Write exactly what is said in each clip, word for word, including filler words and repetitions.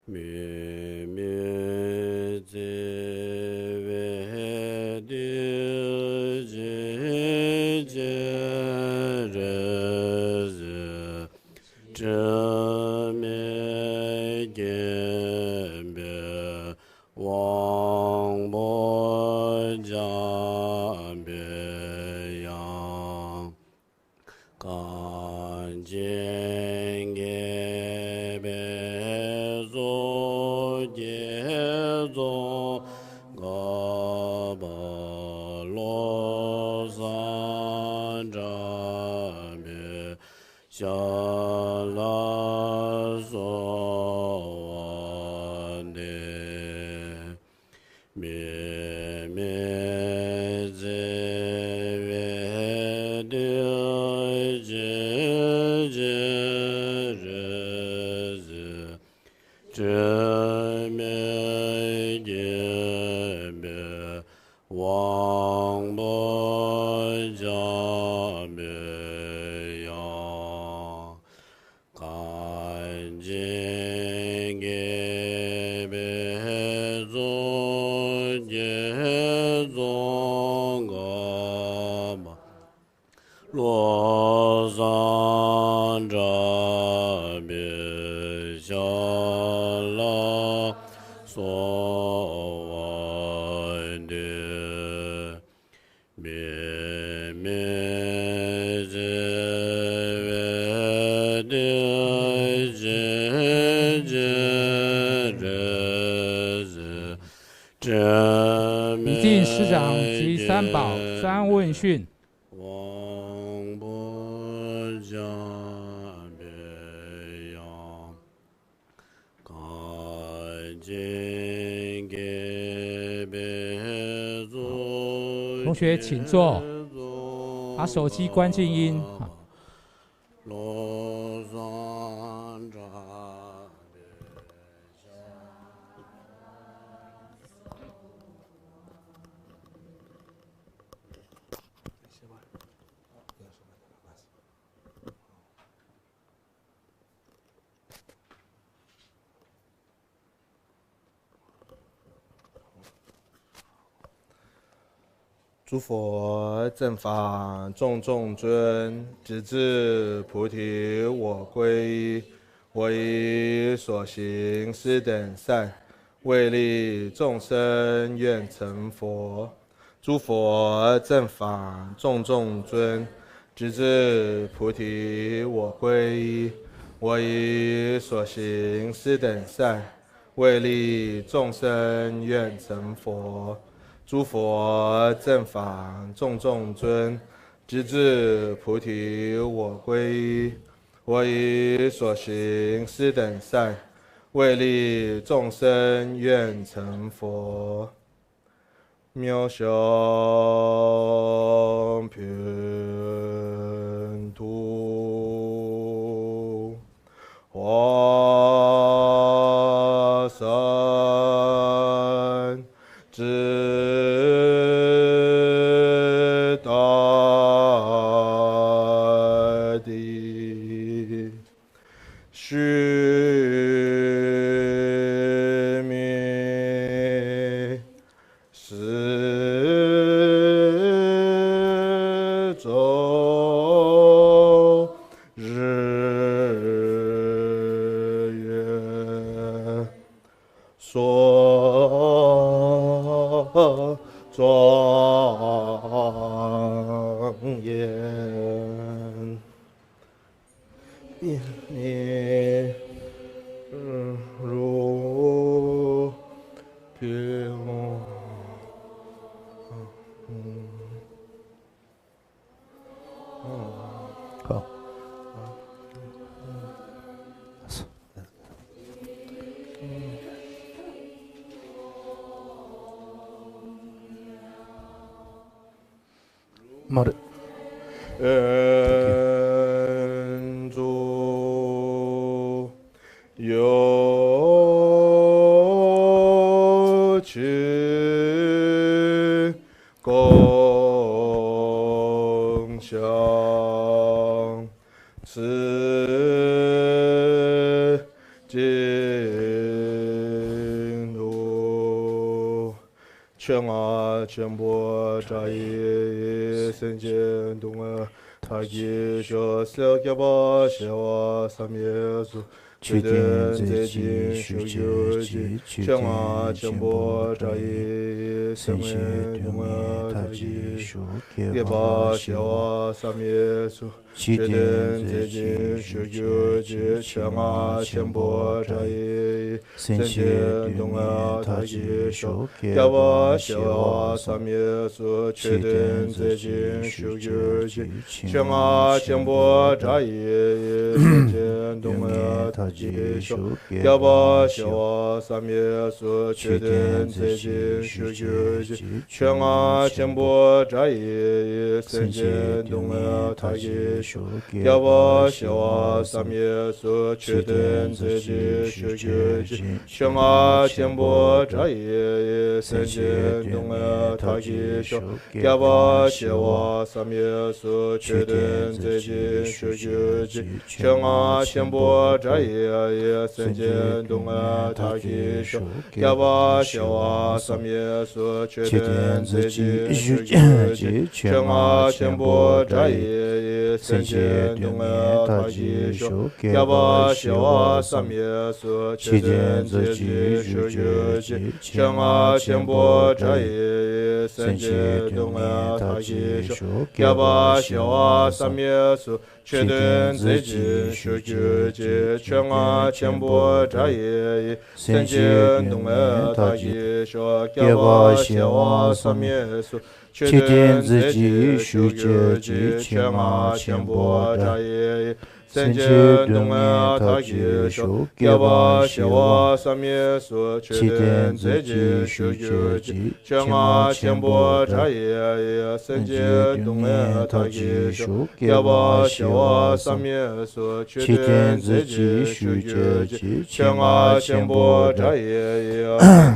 མུ་མེད་བརྩེ་བའི་བདུད་རྩི་ཅི་རིགས་སུ། དྲི་མེད་བསྐྱེད་པའི་དབང་པོས་བྱམས་པའི་དབྱངས། གངས་ཅན་དགྱེས་པའི་གཙུག་རྒྱན་རྫོང་དཀར་པོ། བློ་བཟང་གྲགས་པའི་ཞབས་ལ་གསོལ་བ་འདེབས། མུ་མེད་བརྩེ་བའི་བདུད་རྩི་ཅི་རིགས་སུ། དྲི་མེད་བསྐྱེད་པའི་དབང་པོས་བྱམས་པའི་དབྱངས། གངས་ཅན་དགྱེས་པའི་གཙུག་རྒྱན་རྫོང་དཀར་པོ། བློ་བཟང་གྲགས་པའི་ཞབས་ལ་གསོལ་བ་འདེབས། མུ་མེད་བརྩེ་བའི་བདུད་རྩི་ཅི་རིགས་སུ། དྲི་མེད་བསྐྱེད་པའི་དབང་པོས་བྱམས་པའི་དབྱངས། གངས་ཅན་དགྱེས་པའི་གཙུག་རྒྱན་རྫོང་དཀར་པོ། 同学请坐，把手机关静音。 བློ་བཟང་གྲགས་པའི་ཞབས། 诸佛正法种种尊，直至菩提我归依。我以所行施等善，为利众生愿成佛。诸佛正法种种尊，直至菩提我归依。我以所行施等善， 为利众生愿成佛。诸佛正法种种尊，直至菩提我归依。我以所行施等善，为利众生愿成佛。 妙相品读，华严之大帝，须弥 世尊日月所庄严。 好。 མར། ཨེན་ཛུ་ཡོ་ཆི་ཀོང་ཤང་ཚི་ཅི་ ཆོས་རྔ་ཆེན་པོ་བསྒྲགས་ཡི། སེམས་ཅན་སྡུག་བསྔལ་མཐའ་བཞི་ཤོག། སེམས་བསྐྱེད་པ་བྱེ་བ་བསམ་ཡས་སུ། མཆོད་རྟེན་མཛད་ཅིང་བཞུགས་གྱུར་ཅིག། ཆོས་རྔ་ཆེན་པོ་བསྒྲགས་ཡི། སེམས་ཅན་སྡུག་བསྔལ་མཐའ་བཞི་ཤོག། བསྐྱེད་པ་བྱེ་བ་བསམ་ཡས་སུ། མཆོད་རྟེན་མཛད་ཅིང་བཞུགས་གྱུར་ཅིག། ཆོས་རྔ་ཆེན་པོ་བསྒྲགས་ཡི། སེམས་ཅན་སྡུག་བསྔལ་མཐའ་བཞི་ཤོག། བསྐྱེད་པ་བྱེ་བ་བསམ་ཡས་སུ། མཆོད་རྟེན་མཛད་ཅིང་བཞུགས་གྱུར་ཅིག། ཆོས་རྔ་ཆེན་པོ་བསྒྲགས་ཡི། སེམས་ཅན་སྡུག་བསྔལ་མཐའ་བཞི་ཤོག། བསྐྱེད་པ་བྱེ་བ་བསམ་ཡས་སུ། མཆོད་རྟེན་མཛད་ཅིང་བཞུགས་གྱུར་ཅིག། ཆོས་རྔ་ཆེན་པོ་བསྒྲགས་ཡི། སེམས་ཅན་སྡུག་བསྔལ་མཐའ་བཞི་ཤོག། བསྐྱེད་པ་བྱེ་བ་བསམ་ཡས་སུ། མཆོད་རྟེན་མཛད་ཅིང་བཞུགས་གྱུར་ཅིག། ཆོས་རྔ་ཆེན་པོ་བསྒྲགས་ཡི། སེམས་ཅན་སྡུག་བསྔལ་མཐའ་བཞི་ཤོག། བསྐྱེད་པ་བྱེ་བ་བསམ་ཡས་སུ། མཆོད་རྟེན་མཛད་ཅིང་བཞུགས་གྱུར་ཅིག། ཆོས་རྔ་ཆེན་པོ་བསྒྲགས་ཡི། སེམས་ཅན་སྡུག་བསྔལ་མཐའ་བཞི་ཤོག། བསྐྱེད་པ་བྱེ་བ་བསམ་ཡས་སུ། མཆོད་རྟེན་མཛད་ཅིང་བཞུགས་གྱུར་ཅིག། ཆོས་རྔ་ཆེན་པོ་བསྒྲགས་ཡི། སེམས་ཅན་སྡུག་བསྔལ་མཐའ་བཞི་ཤོག། བསྐྱེད་པ་བྱེ་བ་བསམ་ཡས་སུ། མཆོད་རྟེན་མཛད་ཅིང་བཞུགས་གྱུར་ཅིག། ཆོས་རྔ་ཆེན་པོ་བསྒྲགས་ཡི། སེམས་ཅན་སྡུག་བསྔལ་མཐའ་བཞི་ཤོག། བསྐྱེད་པ་བྱེ་བ་བསམ་ཡས་སུ། མཆོད་རྟེན་མཛད་ཅིང་བཞུགས་གྱུར་ཅིག། ཆོས་རྔ་ཆེན་པོ་བསྒྲགས་ཡི། སེམས་ཅན་སྡུག་བསྔལ་མཐའ་བཞི་ཤོག། བསྐྱེད་པ་བྱེ་བ་བསམ་ཡས་སུ། མཆོད་རྟེན་མཛད་ཅིང་བཞུགས་གྱུར་ཅིག། ཆོས་རྔ་ཆེན་པོ་བསྒྲགས་ཡི། སེམས་ཅན་སྡུག་བསྔལ་མཐའ་བཞི་ཤོག། བསྐྱེད་པ་བྱེ་བ་བསམ་ཡས་སུ། མཆོད་རྟེན་མཛད་ཅིང་བཞུགས་གྱུར་ཅིག། ཆོས་རྔ་ཆེན་པོ་བསྒྲགས་ཡི། སེམས་ཅན་སྡུག་བསྔལ་མཐའ་བཞི་ཤོག། བསྐྱེད་པ་བྱེ་བ་བསམ་ཡས་སུ། མཆོད་རྟེན་མཛད་ཅིང་བཞུགས་གྱུར་ཅིག། ཆོས་རྔ་ཆེན་པོ་བསྒྲགས་ཡི།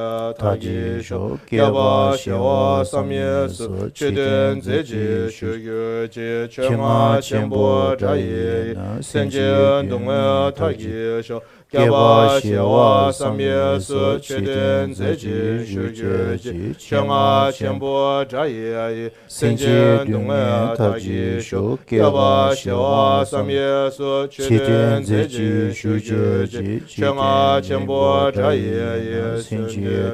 སེམས་ཅན་སྡུག་བསྔལ་མཐའ་བཞི་ཤོག། བསྐྱེད་པ་བྱེ་བ་བསམ་ཡས་སུ། མཆོད་རྟེན་མཛད་ཅིང་བཞུགས་གྱུར་ཅིག། ཆོས་རྔ་ཆེན་པོ་བསྒྲགས་ཡི། སེམས་ཅན་སྡུག་བསྔལ་མཐའ་བཞི་ཤོག། བསྐྱེད་པ་བྱེ་བ་བསམ་ཡས་སུ། མཆོད་རྟེན་མཛད་ཅིང་བཞུགས་གྱུར་ཅིག། ཆོས་རྔ་ཆེན་པོ་བསྒྲགས་ཡི། སེམས་ཅན་སྡུག་བསྔལ་མཐའ་བཞི་ཤོག། བསྐྱེད་པ་བྱེ་བ་བསམ་ཡས་སུ། མཆོད་རྟེན་མཛད་ཅིང་བཞུགས་གྱུར་ཅིག། ཆོས་རྔ་ཆེན་པོ་བསྒྲགས་ཡི། སེམས་ཅན་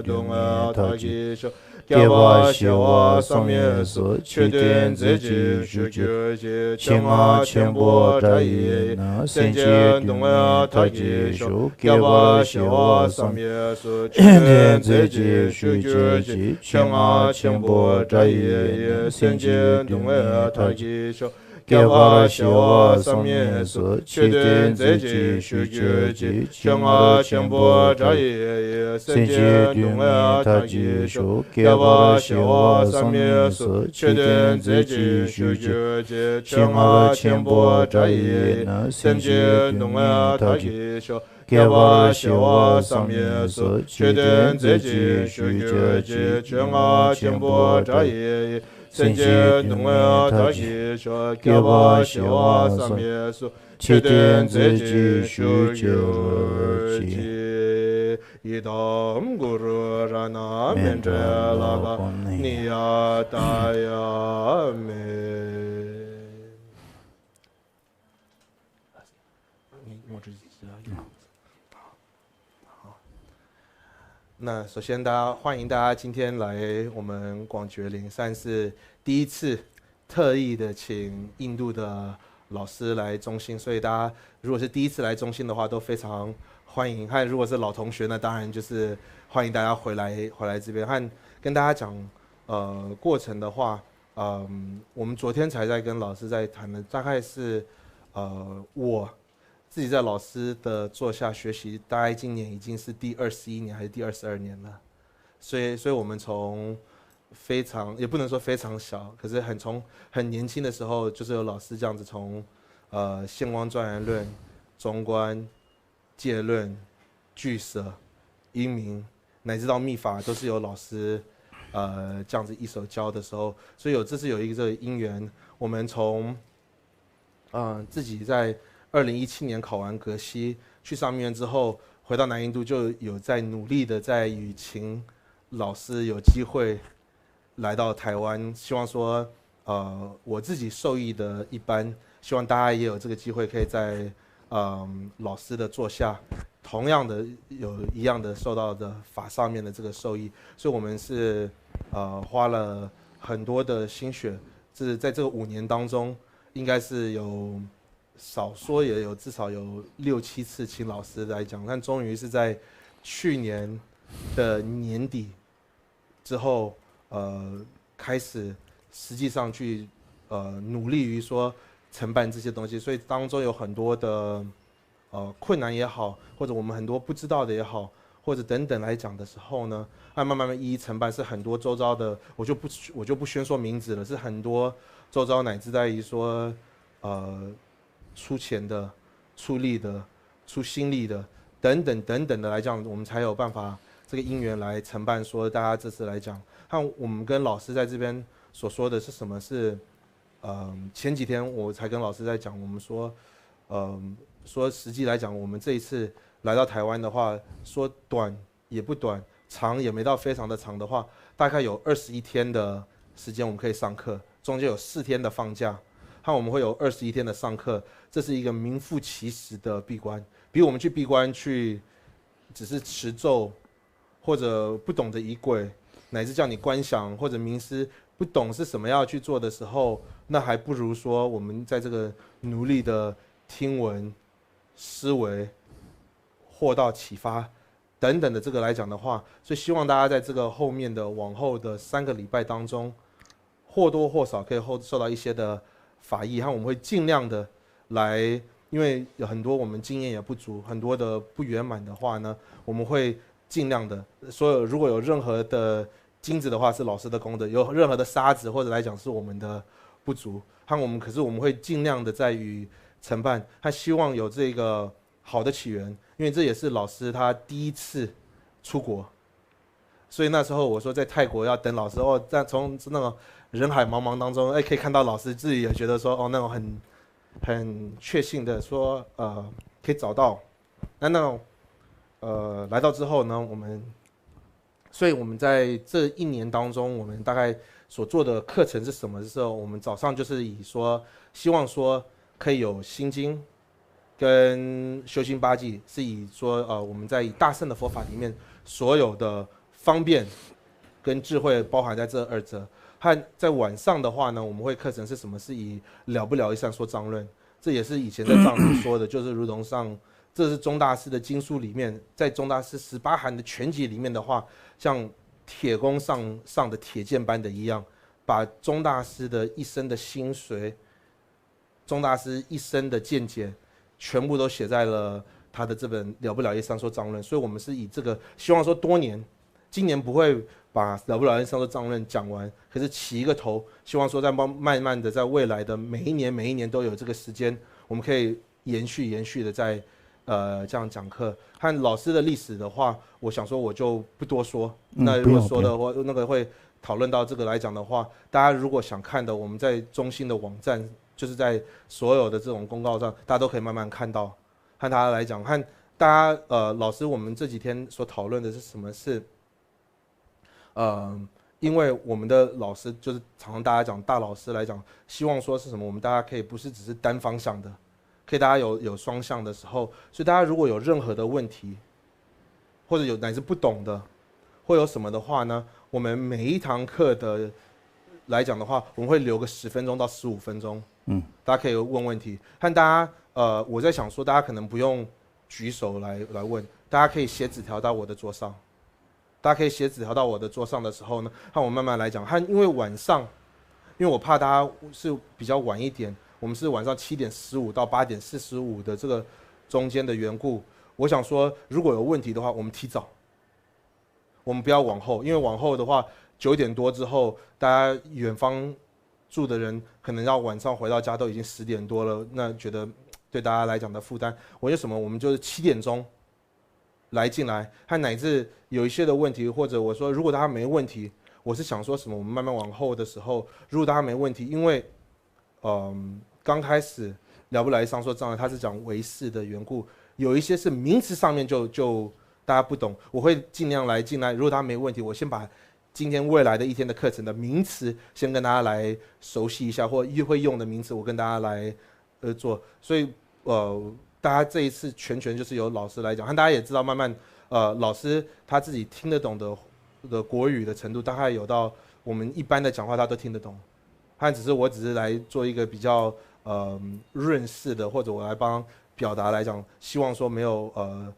སྡུག་བསྔལ་མཐའ་བཞི་ཤོག། བསྐྱེད་པ་བྱེ་བ་བསམ་ཡས་སུ། མཆོད་རྟེན་མཛད་ཅིང་བཞུགས་གྱུར་ཅིག། ཆོས་རྔ་ཆེན་པོ་བསྒྲགས་ཡི། སེམས་ཅན་སྡུག་བསྔལ་མཐའ་བཞི་ཤོག། བསྐྱེད་པ་བྱེ་བ་བསམ་ཡས་སུ། མཆོད་རྟེན་མཛད་ཅིང་བཞུགས་གྱུར་ཅིག། ཆོས་རྔ་ཆེན་པོ་བསྒྲགས་ཡི། སེམས་ཅན་སྡུག་བསྔལ་མཐའ་བཞི་ཤོག། བསྐྱེད་པ་བྱེ་བ་བསམ་ཡས་སུ། མཆོད་རྟེན་མཛད་ཅིང་བཞུགས་གྱུར་ཅིག། ཆོས་རྔ་ཆེན་པོ་བསྒྲགས་ཡི། སེམས་ཅན་སྡུག་བསྔལ་མཐའ་བཞི་ཤོག། བསྐྱེད་པ་བྱེ་བ་བསམ་ཡས་སུ། མཆོད་རྟེན་མཛད་ཅིང་བཞུགས་གྱུར་ཅིག། ཆོས་རྔ་ཆེན་པོ་བསྒྲགས་ཡི། སེམས་ཅན་སྡུག་བསྔལ་མཐའ་བཞི་ཤོག། བསྐྱེད་པ་བྱེ་བ་བསམ་ཡས་སུ། མཆོད་རྟེན་མཛད་ཅིང་བཞུགས་གྱུར་ཅིག། ཆོས་རྔ་ཆེན་པོ་བསྒྲགས་ཡི། སེམས་ཅན་སྡུག་བསྔལ་མཐའ་བཞི་ཤོག། བསྐྱེད་པ་བྱེ་བ་བསམ་ཡས་སུ། མཆོད་རྟེན་མཛད་ཅིང་བཞུགས་གྱུར་ཅིག། ཡི་དམ་གུ་རུ་རཏྣ་མཎྜལ་ལ་ནི་ཡ་ཏ་ཡ་མེ།那首先，大家欢迎大家今天来我们广觉灵，算是第一次特意的请印度的老师来中心，所以大家如果是第一次来中心的话，都非常欢迎。和如果是老同学呢，当然就是欢迎大家回来回来这边。和跟大家讲，呃，过程的话，嗯，我们昨天才在跟老师在谈的，大概是，呃，我自己在老师的座下学习，大概今年已经是第二十一年还是第二十二年了，所以，所以我们从非常，也不能说非常小，可是很从很年轻的时候，就是有老师这样子从，呃，现光庄严论、中观、戒论、俱舍、因明，乃至到密法，都是由老师，呃，这样子一手教的时候，所以有，这是有一个这个因缘，我们从，呃，自己在二零一七年考完格西去上密院之后，回到南印度就有在努力的在与琴，老师有机会来到台湾，希望说，呃，我自己受益的一班，希望大家也有这个机会，可以在嗯老师的座下，同样的有一样的受到的法上面的这个受益，所以我们是呃花了很多的心血，是在这个五年当中，应该是有少说也有至少有六七次请老师来讲，但终于是在去年的年底之后，呃，开始实际上去呃努力于说承办这些东西，所以当中有很多的呃困难也好，或者我们很多不知道的也好，或者等等来讲的时候呢，那慢慢慢一一承办，是很多周遭的，我就不我就不宣说名字了，是很多周遭乃至在于说呃出钱的、出力的、出心力的等等等等的来讲，我们才有办法这个因缘来承办。说大家这次来讲，看我们跟老师在这边所说的是什么？是，嗯，前几天我才跟老师在讲，我们说，嗯，说实际来讲，我们这一次来到台湾的话，说短也不短，长也没到非常的长的话，大概有二十一天的时间我们可以上课，中间有四天的放假，和我们会有二十一天的上课，这是一个名副其实的闭关，比我们去闭关去只是持咒或者不懂得仪轨，乃至叫你观想或者冥思，不懂是什么要去做的时候，那还不如说我们在这个努力的听闻、思维、获到启发等等的这个来讲的话，所以希望大家在这个后面的往后的三个礼拜当中，或多或少可以后受到一些的法益，和我们会尽量的来，因为有很多我们经验也不足，很多的不圆满的话呢，我们会尽量的，所有如果有任何的金子的话是老师的功德，有任何的沙子或者来讲是我们的不足，和我们可是我们会尽量的在于承办，他希望有这个好的起源，因为这也是老师他第一次出国，所以那时候我说在泰国要等老师哦，在从那个人海茫茫当中，哎，可以看到老师，自己也觉得说哦，那种很很确信的说，呃，可以找到。那那种呃来到之后呢，我们，所以我们在这一年当中，我们大概所做的课程是什么的时候，我们早上就是以说希望说可以有心经，跟修心八偈是以说，呃，我们在以大乘的佛法里面所有的方便跟智慧包含在这二者。和在晚上的话呢，我们会课程是什么？是以了不了一三说藏论，这也是以前在藏传说的，就是如同上，这是宗大师的经书里面，在宗大师十八寒的全集里面的话，像铁公上上的铁剑般的一样，把宗大师的一生的心髓，宗大师一生的见解，全部都写在了他的这本《了不了一三说藏论》。所以我们是以这个希望说多年，今年不会把《了不了一三说藏论》讲完，可是起一个头，希望说在慢慢慢的在未来的每一年每一年都有这个时间，我们可以延续延续的在呃这样讲课。和老师的历史的话，我想说我就不多说。嗯那如果说的不用不用话，那个会讨论到这个来讲的话，大家如果想看的，我们在中心的网站，就是在所有的这种公告上，大家都可以慢慢看到。和大家来讲，和大家呃，老师，我们这几天所讨论的是什么？是呃，因为我们的老师就是常常大家讲大老师来讲，希望说是什么？我们大家可以不是只是单方向的，可以大家有有双向的时候，所以大家如果有任何的问题，或者有乃至不懂的，或有什么的话呢，我们每一堂课的来讲的话，我们会留个十分钟到十五分钟，嗯，大家可以问问题。和大家呃，我在想说，大家可能不用举手来来问，大家可以写纸条到我的桌上。大家可以写纸条到我的桌上的时候呢，和我慢慢来讲。和因为晚上，因为我怕大家是比较晚一点，我们是晚上七点十五到八点四十五的这个中间的缘故，我想说，如果有问题的话，我们提早，我们不要往后，因为往后的话，九点多之后，大家远方住的人可能要晚上回到家都已经十点多了，那觉得对大家来讲的负担，我为什么我们就是七点钟来进来，和乃至有一些的问题，或者我说如果大家没问题，我是想说什么，我们慢慢往后的时候，如果大家没问题，因为嗯，刚开始了不了一三说障碍，它是讲唯识的缘故，有一些是名词上面就就大家不懂，我会尽量来进来。如果大家没问题，我先把今天未来的一天的课程的名词先跟大家来熟悉一下，或会用的名词我跟大家来呃做。所以呃，大家这一次全权就是由老师来讲，和大家也知道，慢慢呃老师他自己听得懂的的国语的程度，大概有到我们一般的讲话他都听得懂。他只是我只是来做一个比较呃润饰的，或者我来帮表达来讲，希望说没有呃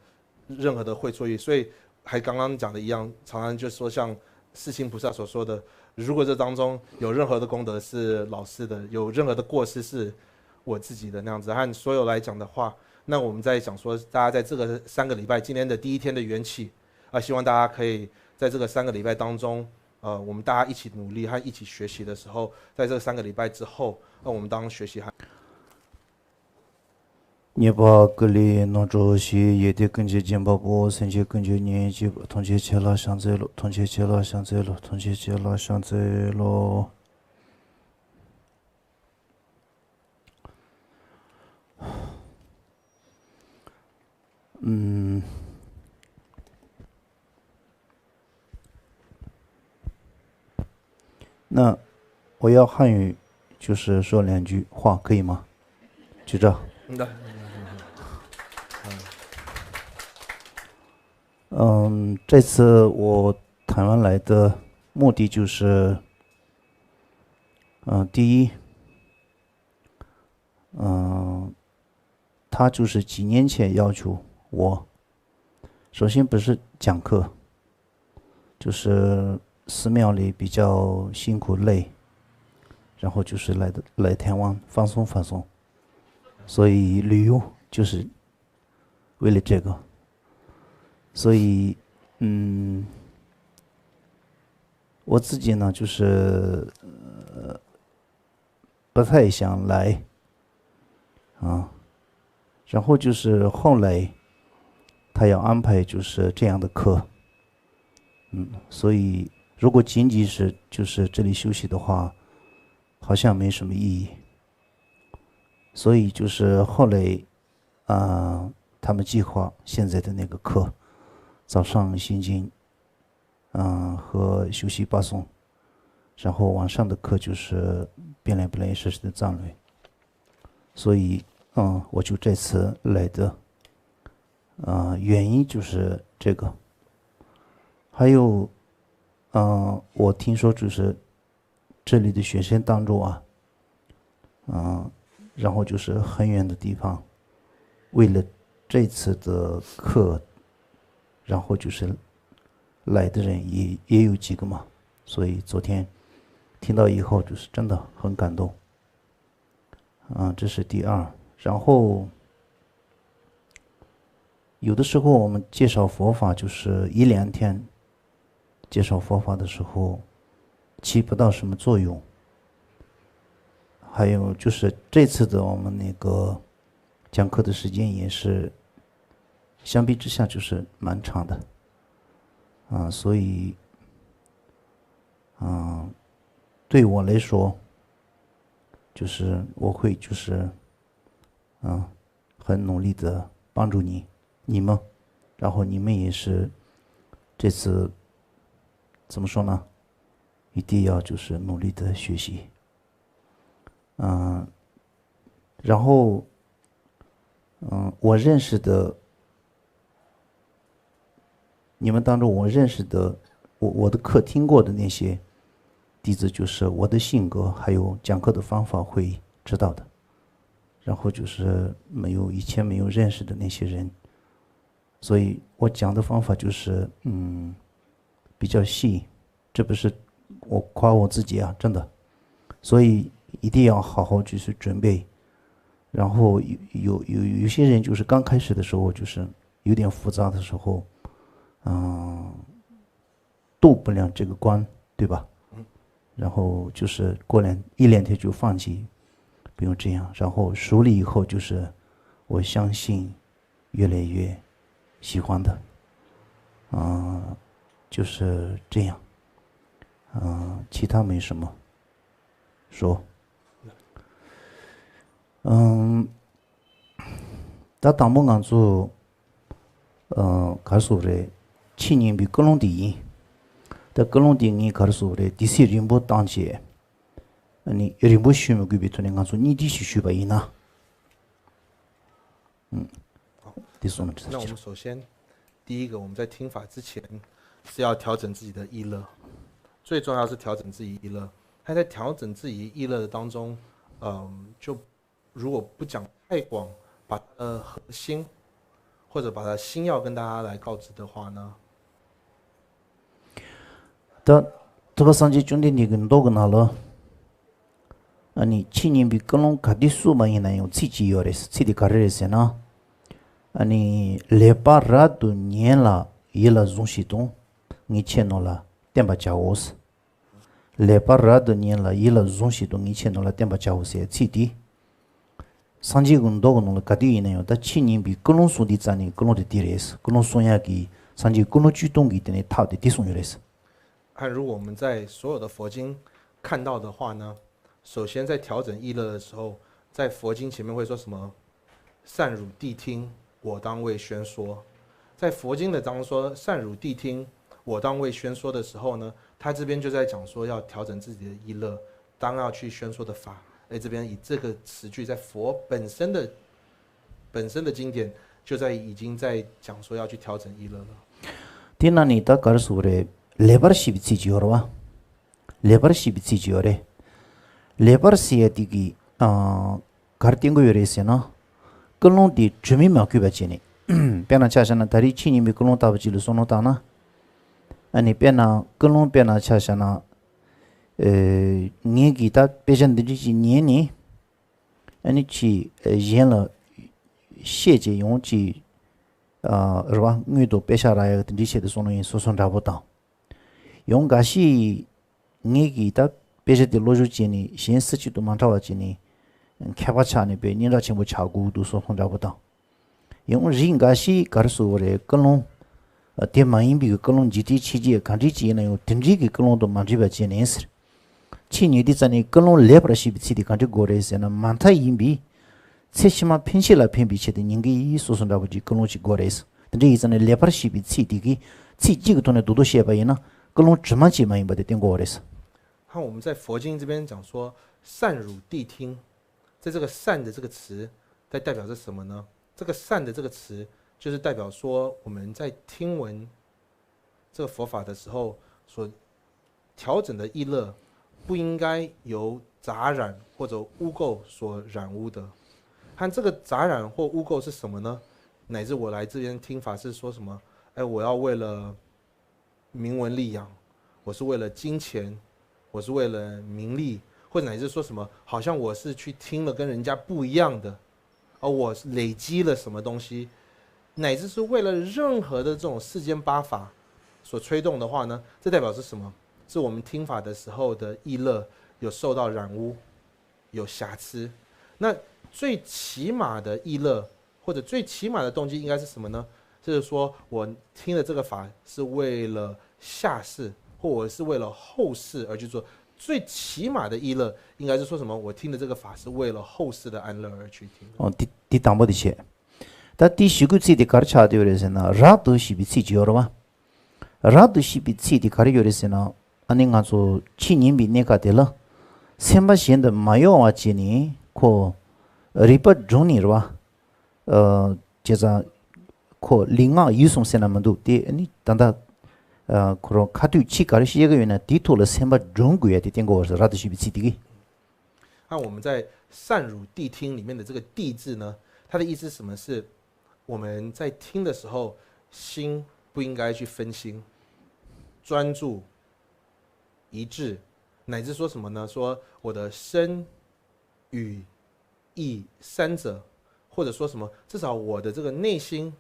任何的会错意。所以还刚刚讲的一样，常常就说像世亲菩萨所说的，如果这当中有任何的功德是老师的，有任何的过失是我自己的那样子，和所有来讲的话，那我们在讲说，大家在这个三个礼拜，今天的第一天的缘起啊，希望大家可以在这个三个礼拜当中，呃，我们大家一起努力和一起学习的时候，在这三个礼拜之后，那我们当学习和 ཉེས་པ་ཀུན་ལས་རྣམ་གྲོལ་ཞིང་། ཡོན་ཏན་ཀུན་གྱི་རྒྱན་པ་པོ། སེམས་ཅན་ཀུན་གྱི་གཉེན་གཅིག་པུ། ཐམས་ཅད་ཁྱེད་ལ་ཕྱག་འཚལ་ལོ། ཐམས་ཅད་ཁྱེད་ལ་ཕྱག་འཚལ་ལོ། ཐམས་ཅད་ཁྱེད་ལ་ཕྱག་འཚལ་ལོ། ཨུམ། 那我要汉语，就是说两句话，可以吗？局长。那嗯，这次我台湾来的目的就是，嗯、第一，嗯、他就是几年前要求我，首先不是讲课，就是寺庙里比较辛苦累，然后就是来的来台湾放松放松，所以旅游就是为了这个，所以嗯，我自己呢就是呃不太想来啊，然后就是后来他要安排就是这样的课，嗯，所以如果仅仅是就是这里休息的话，好像没什么意义，所以就是后来啊，他们计划现在的那个课，早上心经，嗯，和休息八颂，然后晚上的课就是变来变来也是的藏律，所以嗯，我就这次来的，啊，原因就是这个，还有，嗯，我听说就是这里的学生当中啊，嗯，然后就是很远的地方，为了这次的课，然后就是来的人也也有几个嘛，所以昨天听到以后就是真的很感动。啊，这是第二。然后，有的时候我们介绍佛法，就是一两天介绍佛法的时候，起不到什么作用。还有就是这次的我们那个讲课的时间也是，相比之下就是蛮长的，啊，所以，啊，对我来说，就是我会就是，啊，很努力的帮助你你们，然后你们也是这次怎么说呢？一定要就是努力的学习，嗯，然后，嗯，我认识的，你们当中我认识的，我我的课听过的那些弟子，就是我的性格还有讲课的方法会知道的。然后就是没有以前没有认识的那些人，所以我讲的方法就是嗯比较细，这不是我夸我自己啊，真的，所以一定要好好去去准备。然后有有有有些人就是刚开始的时候就是有点浮躁的时候，嗯，渡不了这个关，对吧？然后就是过两一两天就放弃，不用这样。然后熟了以后，就是我相信越来越喜欢的，啊、就是这样，啊、其他没什么说。嗯，ད་དང་པོ་ང་ཚོ་ ཨ། ག་རེ་ཟེར་དགོས་རེད། ཕྱི་ཉིན་པའི་ཀུན་སློང་དེ་ཡིན། ད་ཀུན་སློང་དེ་ངས་ག་རེ་ཟེར་དགོས་རེད། དུས་ཚོད་རིང་པོ་བཏང་བྱས། ཨ་ནི་རིང་པོ་ཞུ་མི་དགོས་པའི་ཐོག་ནས་ང་ཚོ་གཉིས་བསྡུས་ཤིག་ཞུས་པ་ཡིན་ན། ཨུམ། 好，དེ་གསུངས་ན་འགྲིག་ས་ཆེ། 那我们首先，第一个，我们在听法之前是要调整自己的意乐，最重要是调整自己意乐。他在调整自己意乐的当中，嗯，就如果不讲太广，把它的核心或者把它心要跟大家来告知的话呢， ད་ཐུབ་པ་སངས་རྒྱས་བཅོམ་ལྡན་འདས་ཀྱི་མདོ་གི་ནང་ལ། ཨ་ནི་ཕྱི་ཉིན་པའི་ཀུན་སློང་ག་དུས་གསུངས་པ་ཡིན་ན་ཡང་ཚིག་གཅིག་ཡོད་རེད། ཚིག་དེ་ག་རེ་རེད་ཟེར་ན། ཨ་ནི་ལེགས་པར་རབ་ཏུ་ཉན་ལ་ཡིད་ལ་ཟུངས་ཤིག་དང་། ངེས་ཆེར་རྣམས་ལ་བསྟན་པར་བྱའོ། ལེགས་པར་རབ་ཏུ་ཉན་ལ་ཡིད་ལ་ཟུངས་ཤིག་དང་། ངེས་ཆེར་རྣམས་ལ་བསྟན་པར་བྱའོ་ཟེར་ཚིག་དེ། སངས་རྒྱས་ཀྱི་མདོ་གི་ནང་ལ་ག་དུས་ཡིན་ན་ཡང་ད་ཕྱི་ཉིན་པའི་ཀུན་སློང་གསུངས་དུས་ཙ་ནས་ཀུན་སློང་དེ་དེ་རེད། ཀུན་སློང་གསུང་ཡག་གི་སངས་རྒྱས་ཀུན་སློང་བཅུ་སྟོང་གི་དེ་ནས་ཐབས་དེ་དེ་གསུངས་ཡོད་རེད། 和如果我们在所有的佛经看到的话呢，首先在调整意乐的时候，在佛经前面会说什么？善汝谛听，我当为宣说。在佛经的当中说善汝谛听，我当为宣说的时候呢，他这边就在讲说要调整自己的意乐，当要去宣说的法。哎，这边以这个词句在佛本身的本身的经典就在已经在讲说要去调整意乐了。 དེ་ནང་ནས་ད་ག་རེ་ཟེར་དགོས་རེད། ལེགས་པར་ཞེས་པའི་ཚིག་ཅིག་ཡོད་རེད་བ། ལེགས་པར་ཞེས་པའི་ཚིག་ཅིག་ཡོད་རེད། ལེགས་པར་ཟེར་ཡ་དེ་གི་ཨ། ག་རེ་བསྟན་གྱི་ཡོད་རེད་ཟེར་ན། ཀུན་སློང་དེ་གྲུབ་མིན་མ་གུས་པ་བྱས་ནས། དཔེར་ན་ཆ་བཞག་ན་ད་རེས་ཕྱི་ཉིན་པའི་ཀུན་སློང་ལྟ་བུ་ཅིག་ལ་བསམ་བློ་བཏང་ན། ཨ་ནི་དཔེར་ན་ཀུན་སློང་དཔེར་ན་ཆ་བཞག་ན། ཨེ། ངེད་ཀྱིས་ད་དཔེ་ཆ་འདི་འདྲ་ཅིག་ཉན་ནས། ཨ་ནི་ཅིག་གཞན་ལ་བཤད་བྱས་ཡོང་ཅིག་ཨ། རེད་བ། དངུལ་དང་པེ་ཤག་རག་ཡག་དེ་འདྲ་བྱས་ཏེ་སོང་ནོ་ཡིན་སོ་སོ་འདྲ་པོ་དང་། ཡང་འགའ་ཞིག་ངེད་ཀྱིས་ད་དཔེ་ཆ་དེ་བློ་སྦྱོང་བྱས་ནས་གཞན་སུ་གཅིག་ཏུ་མ་འཕྲད་པ་བྱས་ནས་མཁས་པ་ཆགས་ནས་དཔེ་སྙན་གྲགས་ཆེན་པོ་ཆགས་དགོས་འདུག་སོ་སོ་འདྲ་པོ་དང་། ཡང་རིགས་འགའ་ཞིག་ག་རེ་ཟེར་དགོས་རེད། ཀུན་སློང་དེ་མ་ཡིན་པའི་ཀུན་སློང་འཇིག་རྟེན་ཕྱི་རྒྱལ་ག་འདྲ་ཅིག་ཡིན་ན་ཡང་དེ་འདྲའི་གི་ཀུན་སློང་དང་མ་འདྲེས་པ་བྱས་ནས་ཟེར། ཕྱི་ཉིན་དུས་ཙ་ནས་ཀུན་སློང་ལེགས་པར་ཞེས་པའི་ཚིག་དེ་ག་འདྲ་དགོས་རེད་ཟེར་ན། མ་མཐའ་ཡིན་པའི་ཚེ་ཕྱི་མ་ཕན་ཆད་ལ་ཕན་པའི་ཆེད་དུ་ཉིན་དཀྱིལ་སོ་སོ་འདྲ་པོ་ཅིག་ཀུན་སློང་ཅིག་དགོས་རེད། དེ་འདྲ་ཡིན་ཙ་ནས་ལེགས་པར་ཞེས་པའི་ཚིག་དེ་གིས་ཚིག་གཅིག་གི་ཐོག་ནས་རྡོག་རྡོག་བཤད་པ་ཡིན་ན་ཀུན་སློང་དྲི་མ་ཅིག་མ་ཡིན་པ་དེ་བསྟན་དགོས་རེད། 看我们在佛经这边讲说，善汝谛听，在这个善的这个词，在代表着什么呢？这个善的这个词，就是代表说我们在听闻这个佛法的时候，所调整的意乐，不应该由杂染或者污垢所染污的。和这个杂染或污垢是什么呢？乃至我来这边听法是说什么？哎，我要为了名闻利养，我是为了金钱，我是为了名利，或者乃至说什么，好像我是去听了跟人家不一样的，而我累积了什么东西，乃至是为了任何的这种世间八法所吹动的话呢，这代表是什么？是我们听法的时候的意乐有受到染污，有瑕疵。那最起码的意乐，或者最起码的动机应该是什么呢？就是说我听的这个法是为了下世，或我是为了后世而去做。最起码的意乐应该是说什么？我听的这个法是为了后世的安乐而去听的。 ཨོ། དེ་དེ་དང་པོ་དེ་བྱས། ད་དེ་ཞུ་དགོས་ཚིག་དེ་ག་རེ་ཆགས་བསྡད་ཡོད་རེད་ཟེར་ན། རབ་ཏུ་ཞེས་པའི་ཚིག་ཅིག་ཡོད་རེད་བ། རབ་ཏུ་ཞེས་པའི་ཚིག་དེ་ག་རེ་ཡོད་རེད་ཟེར་ན། ཨ་ནི་ང་ཚོ་ཕྱི་ཉིན་པའི་གནས་སྐབས་དེ་ལ་སེམས་པ་གཞན་དུ་མ་གཡོ་བ་བྱས་ནས་ཁོ་རིག་པ་སྒྲུང་ནས་རེད་བ། ཨ། བྱས་ཙང་ཁོ་ལུས་ངག་ཡིད་གསུམ་ཟེར་ན་མི་འདུག་དེ་ཨ་ནི་ད་ལྟ་ཨ། ཁོ་རང་ཁ་ཐུག་ཕྱི་ག་རེ་བཤད་ཀྱི་ཡོད་ན་དེའི་ཐོག་ལ་སེམས་པ་སྒྲུང་དགོས་ཡ་དེ་བསྟན་དགོས་པ་རེད། རབ་ཏུ་ཞེས་པའི་ཚིག་དེ་གིས། 那我们在善汝谛听里面的这个谛字呢，它的意思是什么？是我们在听的时候，心不应该去分心，专注一致，乃至说什么呢？说我的身、语、意三者，或者说什么，至少我的这个内心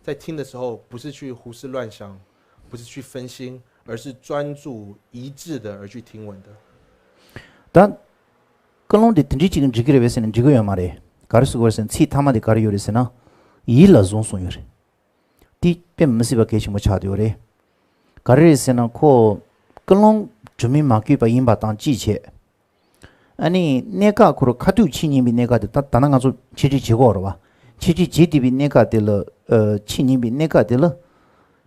在听的时候，不是去胡思乱想，不是去分心，而是专注一致的而去听闻的。 ད་ཀུན་སློང་དེ་དེ་འདྲའི་ཅིག་འགྲིག་གི་རེད་པས་ཟེར་ན་འགྲིག་གི་ཡོད་མ་རེད། ག་རེ་ཟེར་དགོས་རེད་ཟེར་ན་ཚིག་མཐའ་མ་དེ་ག་རེ་ཡོད་རེད་ཟེར་ན། ཡིད་ལ་ཟུངས་གསུངས་ཡོད་རེད། དེ་དཔེ་མི་སྲིད་པ་གལ་ཆེན་པོ་ཆགས་བསྡད་ཡོད་རེད། ག་རེ་རེད་ཟེར་ན་ཁོ་ཀུན་སློང་གྲུབ་མིན་མ་གུས་པ་ཡིན་པ་དང་གཅིག་བྱས། ཨ་ནི་གནས་སྐབས་ཁོ་རང་ཁ་ཐུག་ཕྱི་ཉིན་པའི་གནས་སྐབས་དེ་ད་ད་ནང་ང་ཚོ་འཆད་ཁྲིད་བྱེད་ཀྱི་ཡོད་རེད་བ། འཆད་ཁྲིད་བྱེད་བསྡད་པའི་གནས་སྐབས་དེ་ལ་ ཨ་འཆི་ཉན་པའི་གནས་སྐབས་དེ་ལ་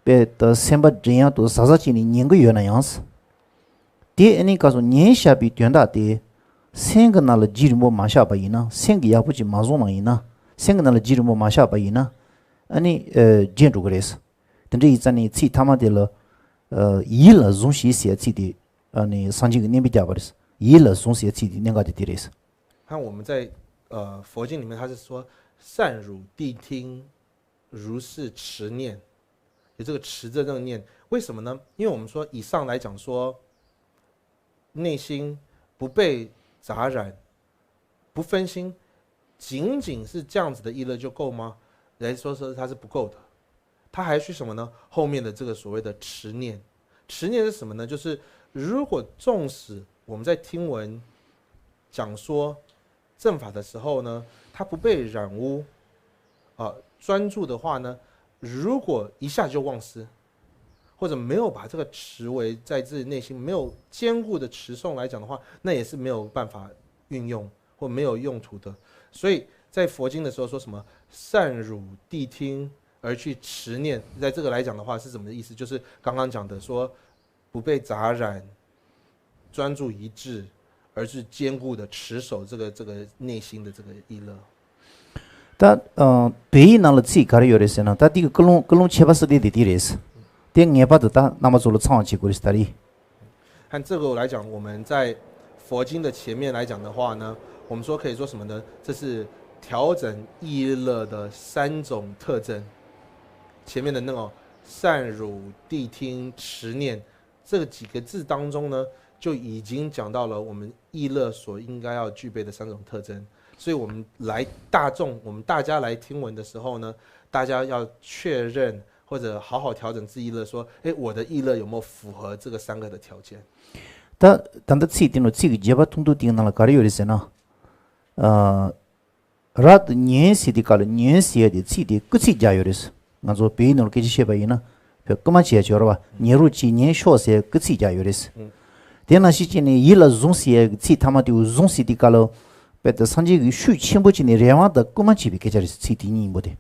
དཔེ་ད་སེམས་པ་བགྲོད་ཡག་ཏུ་གཟབ་གཟབ་བྱས་ནས་ཉན་གྱི་ཡོད་ན་ཡང་། དེ་ཨ་ནི་སྐབས་སུ་ཉན་བཞག་པའི་དོན་དག་དེ་སེམས་ཀྱི་ནང་ལ་རྒྱུན་རིང་པོ་མ་བཞག་པ་ཡིན་ན། སེམས་ཀྱིས་ཡག་པོ་ཅིག་མ་བཟུང་བ་ཡིན་ན། སེམས་ཀྱི་ནང་ལ་རྒྱུན་རིང་པོ་མ་བཞག་པ་ཡིན་ན། ཨ་ནི་ཨ་བརྗེད་འགྲོ་གི་རེད། དེ་འདྲ་ཡིན་ཙང་ནི་ཚིག་ཐ་མ་དེ་ལ་ཨ་ཡིད་ལ་ཟུངས་ཤིག་ཟེར་ཚིག་དེ་ཨ་ནི་སངས་རྒྱས་ཀྱིས་གནོན་པ་བརྒྱབ་པ་རེད། ཡིད་ལ་ཟུངས་ཟེར་ཚིག་དེ་གནད་འགག་དེ་དེ་རེད། 看我们在呃佛经里面，他是说善汝谛听，如是持念，有这个持着这个念，为什么呢？因为我们说以上来讲说，内心不被杂染，不分心，仅仅是这样子的意乐就够吗？来说说它是不够的，它还需什么呢？后面的这个所谓的持念，持念是什么呢？就是如果纵使我们在听闻讲说正法的时候呢，它不被染污，啊，专注的话呢，如果一下就忘失，或者没有把这个持为在自己内心没有坚固的持诵来讲的话，那也是没有办法运用或没有用途的。所以在佛经的时候说什么善汝谛听而去持念，在这个来讲的话是什么意思？就是刚刚讲的说不被杂染，专注一致，而是坚固的持守这个这个内心的这个意乐。 ད་ཨ་བོད་ཡིག་ནང་ལ་ཚིག་ག་རེ་ཡོད་རེད་ཟེར་ན། ད་དེ་གི་ཀུན་སློང་ཀུན་སློང་ཁྱད་པར་ས་དེ་དེ་དེ་རེད། དེ་ངེས་པར་དུ་ད་རྣམ་པ་ཚོ་ལ་ཚང་བ་བྱེད་དགོས་རེད་ད་རེད། 和这个来讲，我们在佛经的前面来讲的话呢，我们说可以说什么呢？这是调整意乐的三种特征。前面的那种善汝谛听持念这几个字当中呢，就已经讲到了我们意乐所应该要具备的三种特征。所以我们来大众，我们大家来听闻的时候呢，大家要确认或者好好调整自己意乐，说，哎，我的意乐有没有符合这个三个的条件？ ད་ད་ལྟ་ཚིག་དེ་ནོ་ཚིག་གི་རྒྱས་པ་ཐུང་ཐུང་དེའི་ནང་ལ་ག་རེ་ཡོད་རེད་ཟེར་ན། ཨ་རབ་ཏུ་ཉོན་ཟེར་དེ་ག་ལ་ཉོན་ཟེར་ཡ་དེ་ཚིག་དེ་སྐུལ་ཚིག་རྒྱག་ཡོད་རེད། ང་ཚོ་བོད་ཡིག་ནང་ལ་སྐད་ཆ་བཤད་པ་ཡིན་ན་བོད་སྐུལ་མ་བྱས་ཡ་ཅིག་ཡོད་རེད་བ། ཉན་རོགས་གྱིས་ཉན་ཤོག་ཟེར་སྐུལ་ཚིག་རྒྱག་ཡོད་རེད། དེ་ནང་བཞིན་བྱས་ནས་ཡིད་ལ་ཟུངས་ཟེར་ཡ་གི་ཚིག་ཐ་མ་དེ་ཟུངས་ཟེར་དེ་ག་ལ་དཔེ་ད་སངས་རྒྱས་ཀྱི་ཤུགས་ཆེན་པོ་བྱས་ནས་རེ་བ་དང་སྐུལ་མ་བྱས་པའི་སྐད་ཆ་རེད། ཚིག་དེ་གཉིས་པོ་དེ།